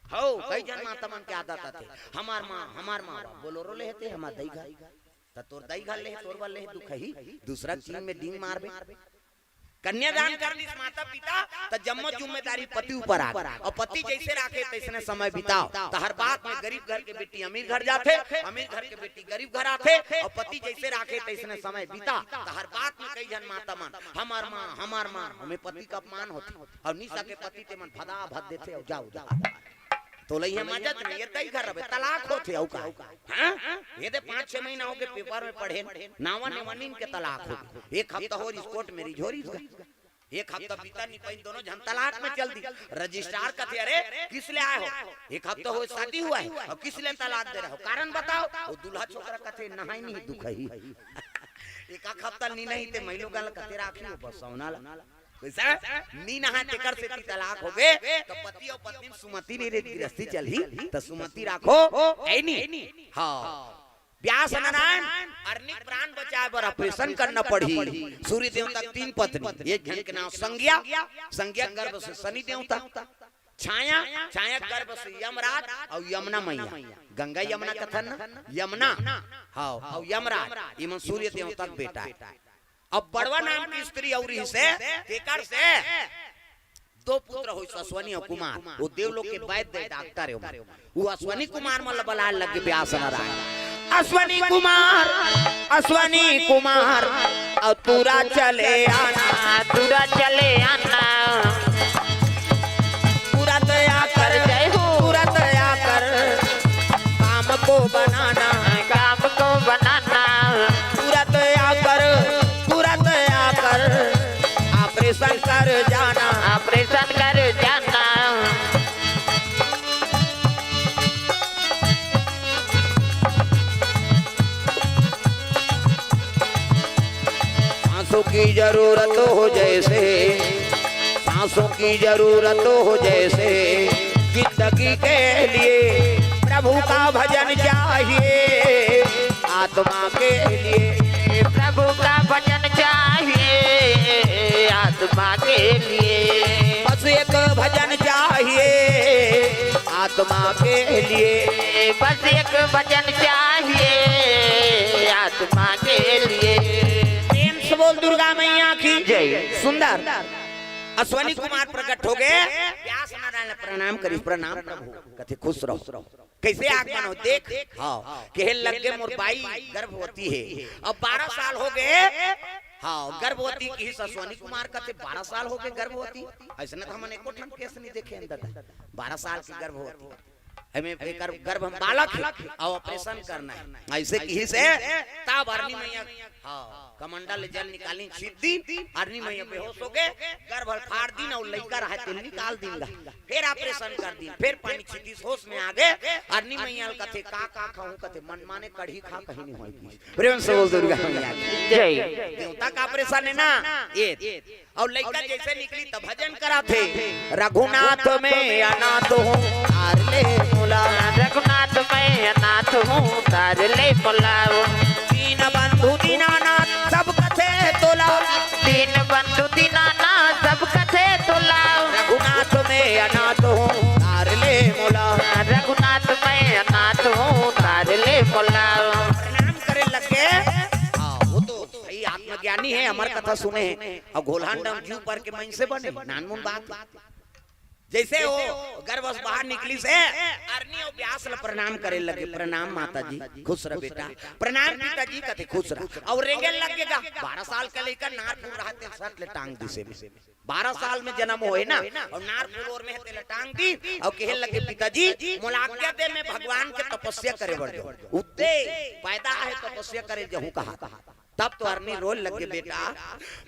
हो, कई झन माता मन के आदत आथे, हमार माँ, हमार माँ, बोलोरो ले हेते, हमार दई घर। त तोर दई घर ले हे, तोर बर ले हे, दुखही, दूसरा चीज में डींग मारबे। कन्यादान कर दिस माता पिता, त जम्मो जिम्मेदारी पति ऊपर आ गे। अउ पति जैसे राखे तैसने समय बिताओ। त हर बात में गरीब घर के बेटी अमीर घर जाथे, अमीर घर के बेटी गरीब घर आथे, अउ पति जैसे राखे तैसने समय बिता। त हर बात में कई झन माता मन, हमार माँ, हमार माँ, हमें पति का अपमान होथे। अउ निशा के पति ते मन भदा भद देथे, अउ जाओ, जाओ। तोला इहे मजा नहीं, ये दई घर रहे, तलाक होथे, अउ का? हाँ? ये दे पाँच छह महीना हो गे, पेपर में पढ़े, नावा नेवा नीन के तलाक हो गे। एक हफ्ता हो रही कोर्ट में रिझोरिस गा। एक हफ्ता बीता नहीं पाइन, दोनों झन तलाक में चल दी। रजिस्ट्रार कथे, "अरे, किस ले आए हो? एक हफ्ता हो शादी हुआ है अउ किस ले तलाक दे रहे हो? कारण बताओ।" वो दूल्हा छोकरा कथे, "नहाई नहीं दुखही।" एक आख हफ्ता नी नही ते महिलो गल कथे राखी हो बस सौना ला। वैसा नी नहा तेकर सेती तलाक हो गे, त पति अउ पत्नी में सुमति नहीं रही, गृहस्थी चलही, त सुमति राखो, है नी? हाँ। व्यास नारायण अरनिक प्राण बचाए बर ऑपरेशन करना पड़ही। सूर्य देवता के तीन पत्नी, एक झन के नाम संज्ञा, संज्ञा गर्भ से शनि देवता, छाया, छाया गर्भ से यमराज अउ यमुना मैया, गंगा यमुना कथन न, यमुना, हाँ, अउ यमराज, इमन सूर्य देवता के बेटा हे। अब बड़वा नाम की स्त्री अउ रिहिसे, तेकर से दो पुत्र होइस, अश्वनी अउ कुमार। वो देवलोक के वैद्य डॉक्टर हे। वो अश्वनी कुमार मन ल बलाए लगे व्यास नारायण। अश्वनी कुमार, अश्वनी कुमार, अउ तुरा चले आना, तुरा चले आना। तुरंत आकर, जय हो। तुरंत आकर काम को बनाना, काम को बनाना। तुरंत आकर ऑपरेशन कर जाना। ऑपरेशन कर जाना। सांसों की जरूरत हो जैसे, सांसों की जरूरत हो जैसे, जिंदगी के लिए प्रभु का भजन चाहिए, आत्मा के लिए। प्रभु का भजन चाहिए, आत्मा के लिए। बस एक भजन चाहिए, आत्मा के लिए। बस एक भजन चाहिए, आत्मा के लिए। प्रेम से बोल दुर्गा मैया की जय। सुंदर। अश्वनी कुमार प्रकट हो गए। व्यास नारायण प्रणाम करी, प्रणाम प्रभु। कथे खुश रहो। कैसे आगमन हो? देख, हाँ, कहे लग गे मोर बाई गर्भवती हे, अब बारह साल हो गए। हाँ, गर्भवती किहिस। अश्वनी कुमार कथे बारह साल हो गए गर्भवती। ऐसे न तो हमन एको ठन केस नहीं देखे हन दादा, बारह साल की गर्भवती। एमे एकर गर्भ में बालक हे, अउ ऑपरेशन करना हे, ऐसे किहिस हे। तब अरनी मैया, हाँ, कमंडल ले जल निकालिन, छींच दिन, अरनी मैया बेहोश हो गए, गर्भ ल फाड़ दिन अउ लइका रहे तेल निकाल दिन गा। फिर ऑपरेशन कर दिन, फिर पानी छींचिस, होश में आ गए। अरनी मैया ल कथे का का खाहूं, कथे मन माने कढ़ी खा, कहीं नहीं होय। प्रेम से बोल दुर्गा मैया की जय। देवता का ऑपरेशन है ना ये। अउ लइका जैसे निकली त भजन कराथे, रघुनाथ मैं अनाथ हूँ, तार ले मोला। रघुनाथ मैं अनाथ हूँ, तार ले मोला। दीन बंधु दीनानाथ सब कथे तोला। दीन बंधु दीनानाथ सब कथे तोला। रघुनाथ मैं अनाथ हूँ, तार ले मोला। रघुनाथ मैं अनाथ हूँ, तार ले मोला। प्रणाम करे लग गे। हाँ, वो तो भाई आत्मज्ञानी हे, अमर कथा सुने हे, अउ घोलहान डम जीव पर के मन से बने, नानमुन बात। जैसे वो गर्भ से बाहर निकलिस हे, अरनी अउ व्यास ल प्रणाम करे लगे, "प्रणाम माता जी, खुश रह बेटा, प्रणाम पिताजी," कथे, "खुश रह।" अउ रेंगे लग गे गा, बारह साल के लइका नार फूल रहा, तेल सट ले टांग दिस हे। बारह साल में जन्म होए ना, अउ नार फूल ओर में हे, तेला टांग दिस, अउ कहे लगे, "पिताजी, मोला आज्ञा दे, मैं भगवान के तपस्या करे बर जाऊं।" उद्दे पैदा हे, तपस्या करे जाहूं कहा। तब तो अरनी रोए लग गे, "बेटा,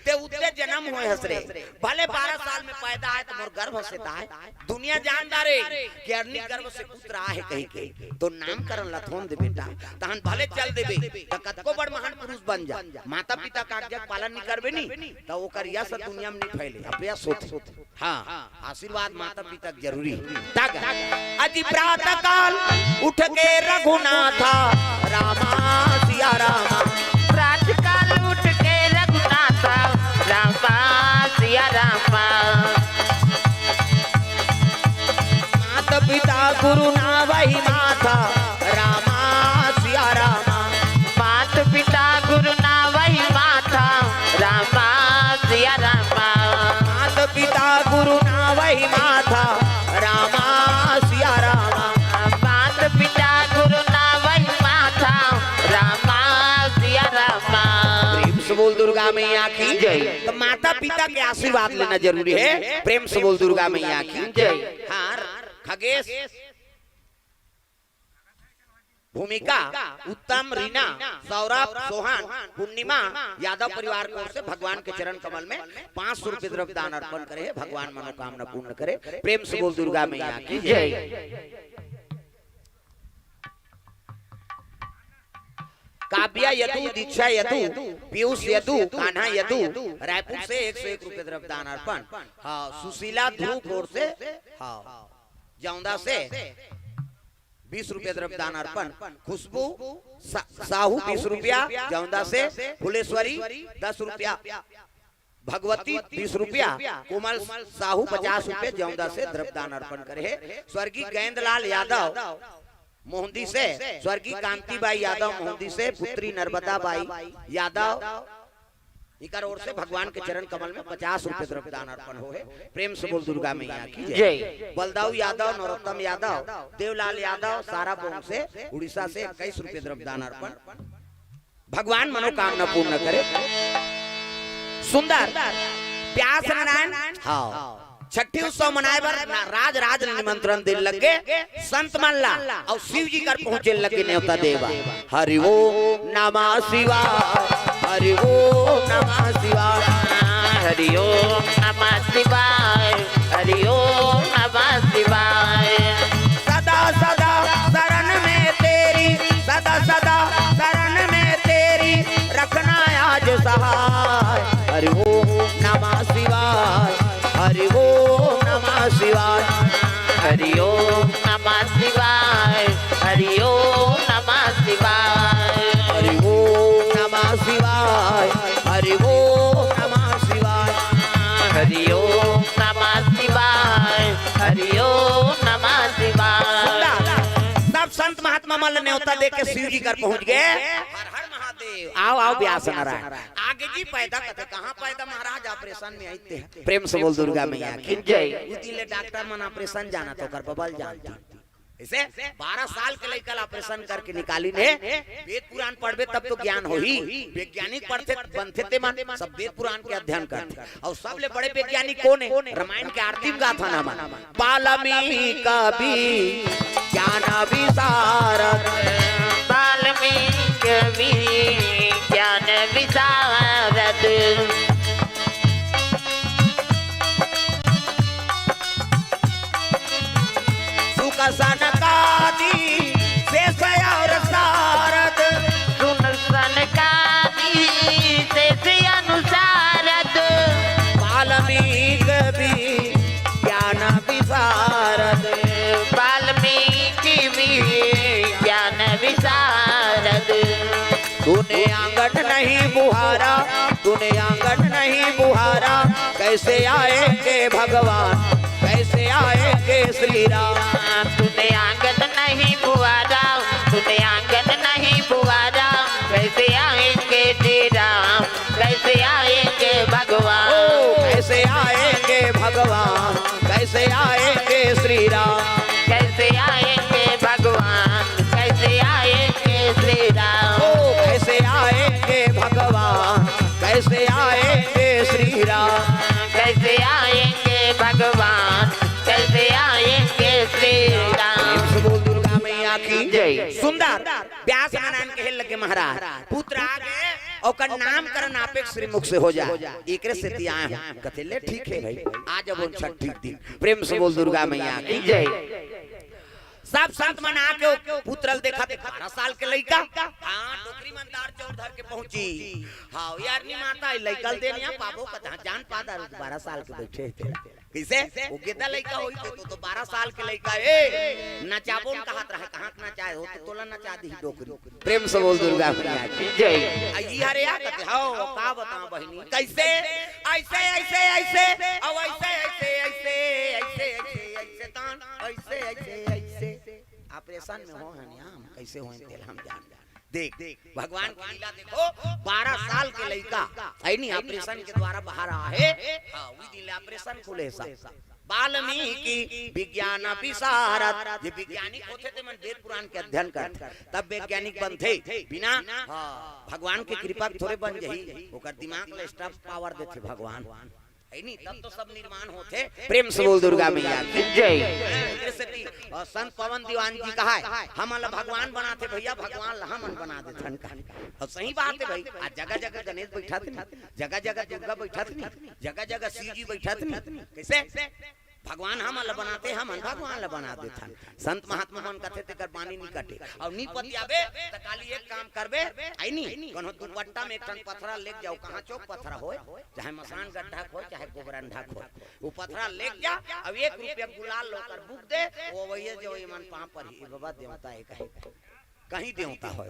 ते उद्दे जन्म होए हस रे, भले बारह साल में पैदा हे त मोर गर्भ से ताय, दुनिया जान डारे कि अरनी गर्भ से पुत्र आहे कहि के, तो नामकरण ल थोन दे बेटा, तहन भले चल देबे, त कतको बड़ महान पुरुष बन जा, माता पिता का आज्ञा के पालन नहीं करबे नी, त ओकर यश दुनिया में नहीं फैले, अपयश होथे।" हाँ, आशीर्वाद माता पिता के जरूरी हे। तग अजी प्रातः काल उठ के रघुनाथा, रामा सिया रामा। प्रातः काल उठ के रघुनाथा, रामा सिया रामा। माता पिता गुरु नावहि माथा, रामा सिया रामा। मात पिता गुरु नावहि माथा, रामा सिया रामा। मात पिता गुरु नावहि माथा, रामा सिया रामा। मात पिता गुरु नावहि माथा, रामा सिया रामा। प्रेम से बोल दुर्गा मैया की जय। तो माता पिता के आशीर्वाद लेना जरूरी हे। प्रेम से बोल दुर्गा मैया की जय। हाँ, खगेश। भूमिका उत्तम, रीना, सौरभ, सोहन, पूर्णिमा यादव परिवार की ओर से भगवान के चरण कमल में पाँच सौ रुपये द्रव्य दान अर्पण करे हे। भगवान मनोकामना पूर्ण करे। प्रेम से बोल दुर्गा मैया की जय। काव्या यदु, दीक्षा यदु, पीयूष यदु, कान्हा यदु, रायपुर से एक सौ एक रुपये द्रव्य दान अर्पण। हाँ, सुशीला ध्रुव की ओर से, हाँ, जौंदा से बीस रुपया द्रव्य दान अर्पण। खुशबू सा-, साहू बीस रुपया, जौंदा से। फुलेश्वरी दस रुपया, भगवती बीस रुपया, कोमल साहू पचास रुपया, जौंदा से द्रव्य दान अर्पण करे हे। स्वर्गीय गैंदलाल यादव मोहंदी से, स्वर्गीय कांतिबाई यादव मोहंदी से, पुत्री नर्मदा बाई यादव, इकर ओर से भगवान के चरण कमल में पचास रुपये द्रव्य दान अर्पण होहे। प्रेम से बोल दुर्गा मैया की जय। जय। बलदाऊ यादव, नरोत्तम यादव, देवलाल यादव, साराबोंग से, उड़ीसा से इक्कीस रुपये द्रव्य दान अर्पण। भगवान मनोकामना पूर्ण करे। सुंदर प्यास नारायण, हाँ। छठी उत्सव मनाए बर ना-, राज राज निमंत्रण दे लगे संत मन ला, अउ शिव जी कर पहुंचे लगे नेवता देवा। हरि ओम नमः शिवाय, हरि ओम नमः शिवाय। हरि ओम नमः शिवाय। हरि ओम नमः शिवाय। सदा सदा शरण में तेरी, सदा सदा शरण में तेरी, रखना आज सहाय। हरि ओम नमः शिवाय। हरि ओम नमः शिवाय। हरि ओम नमः शिवाय। हरि ओम नमः शिवाय। हरि ओम नमः शिवाय। हरि ओम नमः शिवाय। हरि ओम नमः शिवाय। हरि ओम नमः शिवाय। सुंदर। सब संत महात्मा मन ल नेवता दे के शिव जी कर पहुंच गए। हर हर महादेव। आओ, आओ, ब्यास नारायण। आगे जी पैदा कथे, कहाँ पैदा महाराज? ऑपरेशन में आइते हैं। प्रेम से बोल दुर्गा मैया की जय। उ दिन ले डॉक्टर मन ऑपरेशन जाना तो कर बबल जानती। ऐसे बारह साल के लइका ला ऑपरेशन करके निकाली ने। वेद पुराण पढ़बे तब तो ज्ञान होही। वैज्ञानिक पढ़थे, बनथे ते मन सब वेद पुराण के अध्ययन करथे। अउ सबले बड़े वैज्ञानिक कोन हे? रामायण के आरती में गाथन हमन। वाल्मीकि ज्ञान विशारद। वाल्मीकि ज्ञान विशारद। सुख सनकादि शेष और सारद। सुख सनकादि शेष अनुसारद। वाल्मीकि ज्ञान विशारद। वाल्मीकि ज्ञान विशारद। तूने आंगन नहीं बुहारा, तूने आंगन नहीं बुहारा, कैसे आएंगे भगवान, कैसे आएंगे श्री राम? तूने आंगन नहीं बुहारा, तूने आंगन नहीं बुहारा, कैसे आएंगे श्री राम, कैसे आएंगे भगवान? ओ, कैसे आएंगे भगवान, कैसे आएंगे श्री राम? कैसे आएंगे भगवान, कैसे आएंगे श्री राम? ओ, कैसे आएंगे भगवान, कैसे आएंगे श्री राम? कैसे आएंगे भगवान, कैसे आएंगे श्री राम? प्रेम से बोल दुर्गा मैया की जय। सुंदर। व्यास नारायण कहे लगे महाराज, पुत्र आ गए, ओकर नामकरण आपे के श्रीमुख से हो जाए। एकरे सेती आए हंव। कथे ले ठीक हे भाई, आ जबो छठ ठीक दिन। प्रेम से बोल दुर्गा मैया की जय। सब संत मन आके ओ पुत्र ल देखथे, बारह साल के लइका। हाँ, डोकरी मन दार चाउर धर के पहुंची। हाँ यार, नी माता, लइका ल दे, नी पाबो कथा, जान पा दारू, बारह साल के बइठे हे। कइसे? ओ गेद्दा लइका होही तो, तो, तो बारह साल के लइका ए, नचाबो न कहत रहे, कहाँ के नचाए हो, तो तोला नचा दिही डोकरी। प्रेम से बोल दुर्गा मैया की जय। आ, ई हरे या कथे, हव, का बताओं बहिनी, कइसे? अइसे, अइसे, अइसे, अउ अइसे, अइसे, अइसे, अइसे, अइसे, अइसे, तान, अइसे, अइसे, अइसे। ऑपरेशन में हो हन, हम कइसे होय, तेला हम जान। देख, देख, भगवान की लीला देखो, बारह साल के लइका, हे नी, ऑपरेशन के द्वारा बाहर आए हे। हाँ, उही दिन ले ऑपरेशन खुले सब। वाल्मीकि विज्ञान विशारद, जे वैज्ञानिक होथे ते मन वेद पुराण के अध्ययन करथे, तब वैज्ञानिक बनथे। बिना, हाँ, भगवान के कृपा के थोरे बन जाही, ओकर दिमाग ल extra power देथे भगवान। हे नी, तब तो सब निर्माण होथे। प्रेम से बोल दुर्गा मैया की जय। एकरे सेती, अ, संत पवन दीवान जी कहाय, हमन ल भगवान बनाथे भइया, भगवान ल हमन बना देथन का। अउ सही बात हे भाई, आज जगह जगह गणेश बइठत नी, जगह जगह दुर्गा बइठत नी, जगह जगह शिव जी बइठत नी। कइसे? भगवान हमन ल बनाथे, हमन भगवान ल बना देथन। संत महात्मा मन कथे तेकर बानी नी कटे। अउ नी पतियाबे त काली एक काम करबे, हे नी, कोनो दुपट्टा में एक ठन पथरा लेग जाओ, कहाँ चौक पथरा होय, चाहे मसान गड्ढा खोय, चाहे गोबरंढा खोय, ओ पथरा लेग जा, अउ एक रुपया गुलाल ल ओकर बुक दे, ओ वही जो ये मन पाँव परही, ए बाबा देवता हे कहे, कहीं देवता होय,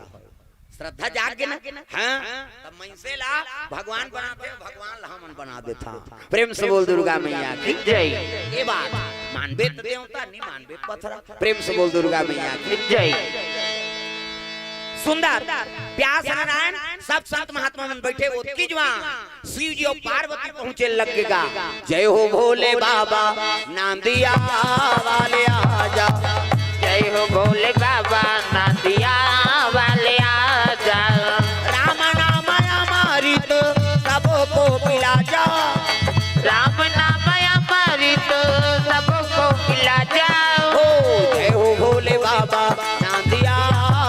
श्रद्धा जाग गे ना, हाँ, तब मइनसे ला भगवान बनाथे, भगवान ला हमन बना देथन। प्रेम से बोल दुर्गा मैया की जय। ए बात मानबे त देवता, नी मानबे पथरा। प्रेम से बोल दुर्गा मैया की जय। सुंदर व्यास नारायण सब संत महात्मा मन बइठे, ओतकी जुवार शिव जी अउ पार्वती पहुंचे लग गे गा। जय हो भोले बाबा, नांदिया वाले आजा। जय हो भोले बाबा, नांदिया वाले आजा। राम नाम अमृत सबको पिला जा। राम नाम अमृत सबको पिला जा। हो जय हो भोले बाबा, नांदिया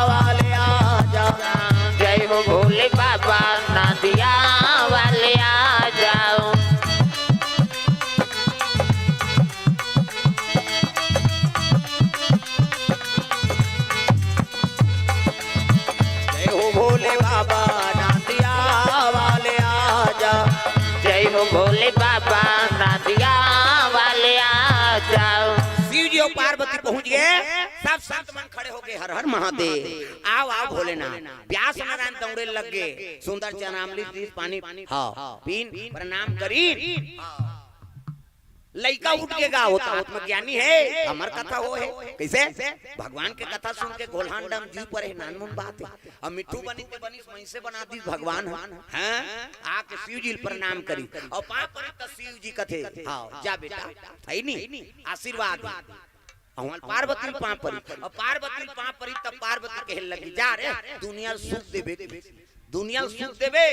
वाले आजा। जय हो भोले बाबा, नांदिया वाले आजा। सब संत मन खड़े हो गए, "हर हर महादेव, आओ, आओ भोलेनाथ।" व्यास नारायण दौड़े लग गए, सुंदर चरणामृत दीस, पानी, हाँ, पीन, प्रणाम करीन। लइका उठ के गा होता, आत्मज्ञानी है, हमर कथा हो है। कैसे? भगवान के कथा सुन के गोल्हान डम जीव परे हे, नानमुन बात है। अब मिट्ठू बनिस त बनिस, मइसे बना दीस भगवान ह। हैं? आके शिव जी ल प्रणाम करी। अउ पाँव परी त शिव जी कथे, "हाँ, जा बेटा, है नी? आशीर्वाद।" अउ पार्वती ल पाँव परी। अउ पार्वती ल पाँव परी त पार्वती कहे लगी, "जा रे, दुनिया ल सुख देबे।" दुनिया ल सुख देबे।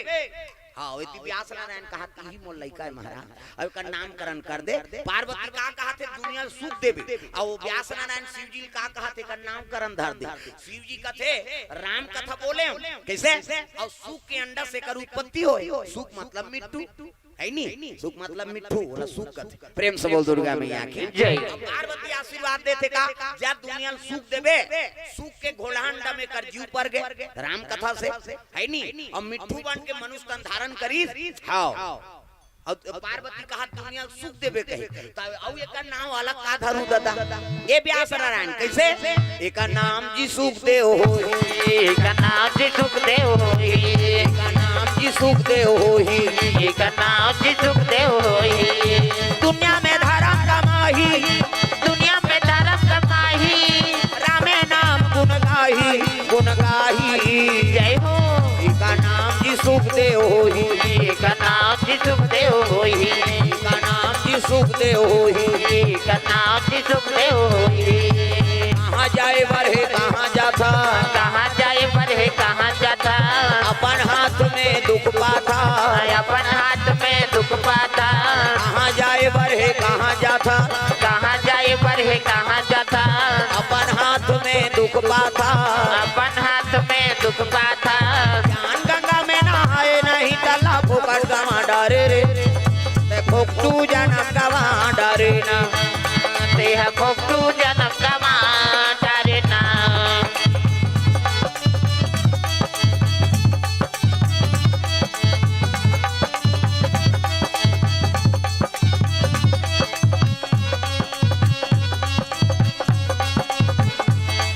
हाँ, एती व्यास नारायण कहा, "इही मोर लइका है महाराज, अब एकर नामकरण कर दे।" पार्वती का कहा थे, "दुनिया ल सुख देबे।" अउ वो व्यास नारायण शिव जी ल का कहा थे, "एकर नामकरण धर दे।" शिव जी कथे, "राम कथा बोले हूँ।" कैसे? अउ सुख के अंडा से एकर उत्पत्ति होय। सुख मतलब मिट्ठू, है नी? सुख मतलब मिट्ठू, ओला सुख कथे। प्रेम से बोल दुर्गा मैया की जय। अब पार्वती आशीर्वाद देथे का, "जा दुनिया ल सुख देबे।" सुख के घोलहांडा में कर जीव पर गे, राम कथा से, है नी? अब मिट्ठू बन के मनुष्य तन धारण करीस। हाँ। अब पार्वती कहा, "दुनिया ल सुख देबे" कहे, त अउ एकर नाम वाला का धरू ददा? ए व्यास नारायण, कैसे? "एकर नाम जी सुखदेव होही।" एकर नाम जी सुखदेव होही। एकर नाम जी सुखदेव होही। एकर नाम जी सुखदेव होही। दुनिया में धर्म कमाही। दुनिया में धर्म कमाही। रामे नाम गुण गाही, गुण गाही। जय हो। एकर नाम जी सुखदेव होही। एकर नाम जी सुखदेव होही। एकर नाम जी सुखदेव होही। एकर नाम जी सुखदेव होही। कहाँ जाए बर हे, कहाँ जाथा? कहाँ जाए बर हे, कहाँ जाथा? अपन हाथ में दुख पाथा। अपन हाथ में दुख पाथा। कहाँ जाए बर हे, कहाँ जाथा? कहाँ जाए बर हे, कहाँ जाथा? अपन हाथ में दुख पाथा। अपन हाथ में दुख पाथा। ज्ञान गंगा में नहाए नहीं, तला फोकट गवा डारे रे। ते फोकटू जनम गवा डारे ना। तेहा फोकटू जनम गवा डारे ना।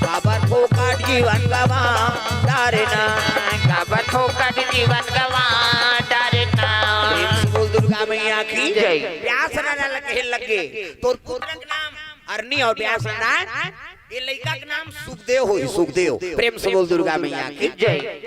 काबर फोकट जीवन गवा डारे ना। काबर फोकट जीवन गवा डारे ना। प्रेम से बोल दुर्गा मैया की जय। व्यास नारायण कहे लगे, "तोर पुत्र के नाम अरनी अउ व्यास नारायण, ए लइका के नाम सुखदेव होही, सुखदेव।" प्रेम से बोल दुर्गा मैया की जय।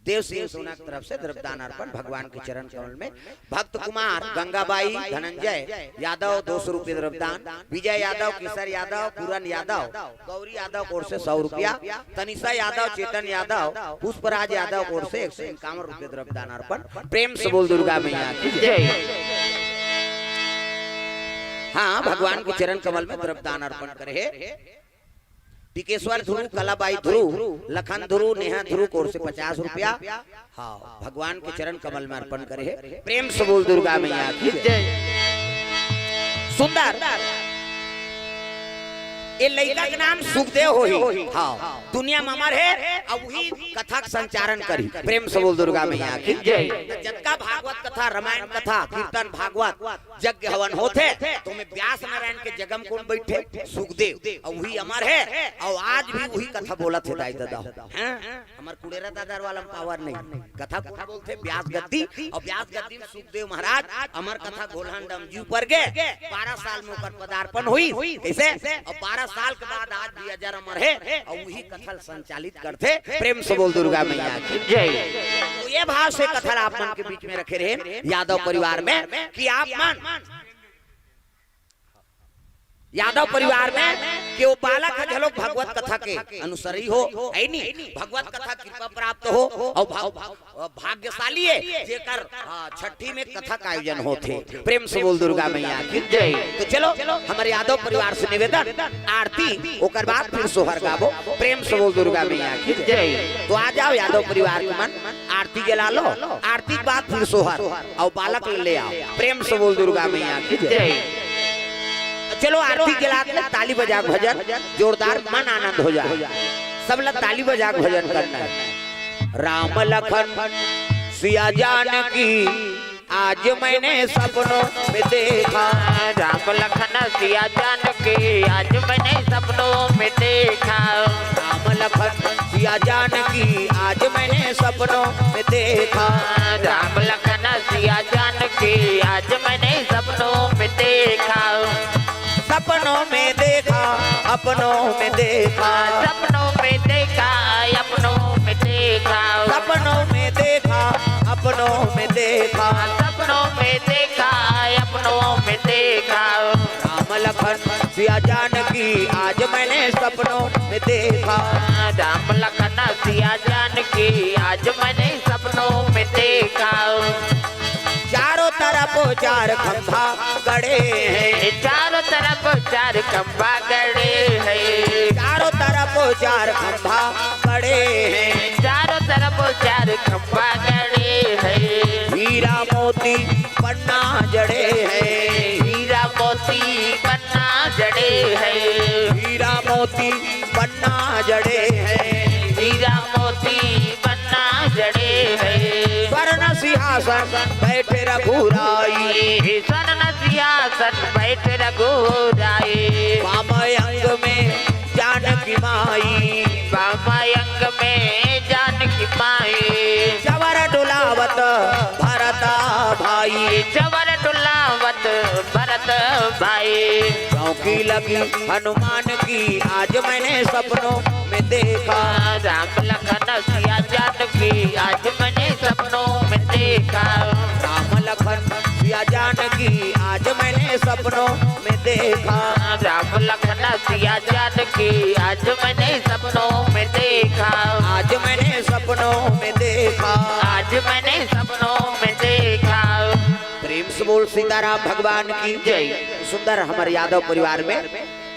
देव सिंह सोना की तरफ से द्रव्यदान अर्पण भगवान के चरण कमल में। भक्त कुमार, गंगाबाई, धनंजय यादव दो सौ रुपये द्रव्यदान, विजय यादव, केसर यादव, पूरन यादव, गौरी यादव की ओर से सौ रुपया, तनिषा यादव, चेतन यादव, पुष्पराज यादव की ओर से एक सौ इक्यावन रुपये द्रव्यदान अर्पण। प्रेम से बोल दुर्गा मैया की जय। हाँ, भगवान के चरण कमल में द्रव्यदान अर्पण करे हे। टिकेश्वर ध्रुव, कलाबाई ध्रुव, लखन ध्रुव, नेहा ध्रुव की ओर से पचास रुपया। हाँ, भगवान के चरण कमल में अर्पण करे हे। प्रेम से बोल दुर्गा मैया की जय। सुंदर। ए लइका के नाम सुखदेव होही। हाँ, दुनिया में अमर हे, अब वही कथा के संचालन करही। प्रेम से बोल दुर्गा मैया की जय। त जतका भागवत कथा, रामायण कथा, कीर्तन, भागवत, यज्ञ हवन होथे, त ओमे व्यास नारायण के जगह म कोन बइठे? सुखदेव। अउ वही अमर हे, अउ आज भी वही कथा बोलत हे दाई ददा। हैं? हमर कुड़ेरा दादर वाला म पावर नहीं। कथा कोन बोलथे? व्यास गद्दी। अउ व्यास गद्दी म सुखदेव महाराज अमर कथा घोलहांडा म जीव पर गे। बारह साल में ओकर पदार्पण होइस। कइसे? अउ बारह साल के बाद आज भी अजर अमर हे, अउ वही कथा ल संचालित करथे। प्रेम से बोल दुर्गा मैया की जय। त ए भाव से कथा ल आप मन के बीच में रखे रहेन यादव परिवार में, कि आप मन यादव परिवार में के वो बालक ह घलोक भगवत कथा के अनुसरी हो, है नी? भगवत कथा कृपा प्राप्त हो, अउ भा-, भाग्यशाली हे जेकर, हाँ, छठी में कथा का आयोजन होथे। प्रेम से बोल दुर्गा मैया की जय। त चलो, हमर यादव परिवार से निवेदन, आरती, ओकर बाद फिर सोहर गाबो। प्रेम से बोल दुर्गा मैया की जय। त आ जाव यादव परिवार के मन, आरती जला लो, आरती के बाद फिर सोहर, अउ बालक ल ले आव। प्रेम से बोल दुर्गा मैया की जय। जय। चलो आरती जलात ले ताली बजा के भजन, जोरदार मन आनंद हो जाए। सब ला ताली बजा के भजन करना हे। राम लखन सिया जानकी आज मैंने सपनों में देखा। राम लखन सिया जानकी, आज मैंने सपनों में देखा। राम लखन सिया जानकी, आज मैंने सपनों में देखा। राम लखन सिया जानकी, आज मैंने सपनों में देखा। सपनों में देखा, अपनों में देखा। सपनों में देखा, अपनों में देखा। सपनों में देखा, अपनों में देखा। सपनों में देखा, अपनों में देखा। राम लखन सिया जानकी, आज मैंने सपनों में देखा। राम लखन सिया जानकी, आज मैंने सपनों में देखा। चारों तरफ चार खंभा गड़े हैं। चारों तरफ चार खंभा गड़े हैं। चारों तरफ चार खंभा गड़े हैं। चारों तरफ चार खंभा गड़े हैं। हीरा मोती पन्ना जड़े हैं। हीरा मोती पन्ना जड़े हैं। हीरा मोती पन्ना जड़े हैं। हीरा मोती पन्ना जड़े हैं। स्वर्ण सिंहासन बैठे रघुराई। स्वर्ण सिंहासन बैठे रघुराई। वाम अंग में जानकी माई। वाम अंग में जानकी माई। चवर डुलावत भरत भाई। चवर डुलावत भरत भाई। चौकी लगी हनुमान की, आज मैंने सपनों में देखा। राम लखन सिया जानकी, आज मैंने सपनों में देखा। राम लखन सिया जानकी, आज मैंने सपनों में देखा। राम लखन सिया जानकी, आज मैंने सपनों में देखा। आज मैंने सपनों में देखा। आज मैंने सपनों में देखा। प्रेम से बोल सीताराम भगवान की जय। सुंदर हमर यादव परिवार में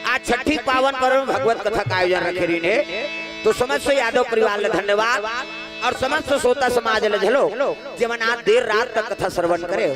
आज छठी पावन पर्व में भगवत कथा का आयोजन रखे रहिन हे, तो समस्त यादव परिवार ला धन्यवाद और समस्त श्रोता समाज ला झलो, जेमन आज देर रात तक कथा श्रवण करे हो।